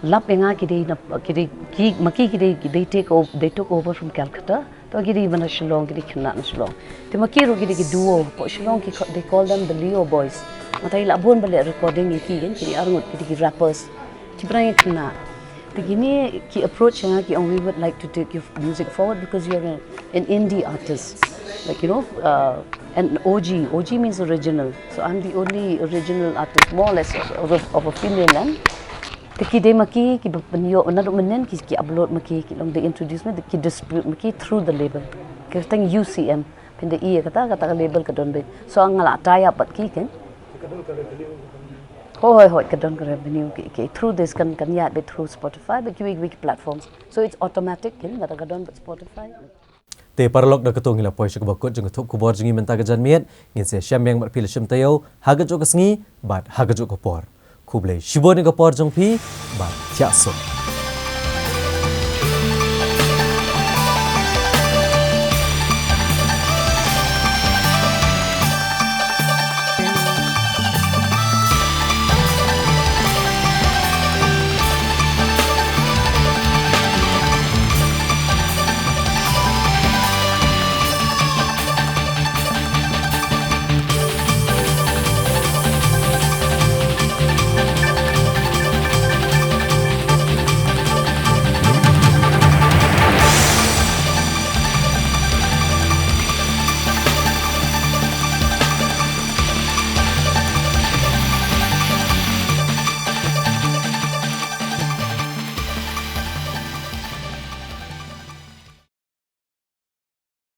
lap ïa nga ki dei na, ki dei, ki, ma ki ki dei, ki dei take o-, they took over from Calcutta. To ki dei ba na Shillong, ki dei khynnah na Shillong. Te ma ki ruh ki dei ki duo, hapoh Shillong ki ca-, they call them the Leo Boys. Mynta la bun ba leh recording ïa ki, kan, ki dei arngut, ki dei ki rappers. Ki briew khynnah. Te kine ki approach ïa nga, ki ong, "We would like to take your music forward because you're an, an indie artist." Like, you know, uh, an O G. O G means original. So I'm the only original artist, more or less, of a, of a female, kan. Te ki dei ma ki, kiba pynïoh, naduh mynnin ki, ki upload ma ki, ki long, they introduce ma ki, ki distribute ma ki through the label. Ka kyrteng U C M. Phin da i ïa kata, kata ka label ka don beit. So nga la tie up bad ki, kan. Hooid, hooid, hooid, ka don ka revenue, ki, ki, through this, kan, kan ïaid beit through Spotify, bad kiwei kiwei ki platforms. So it's automatic, kan, kata ka don bad Spotify. Te paralok, da kato ngi la poi sha kaba kut jong ka thup khubor jong ngi mynta ka janmiet. Ngin sa ïashem biang bad phi la shim taïew ha kajuh ka sngi bad ha kajuh ka por. Khublei shibun ïa ka por jong phi bad thiah suk.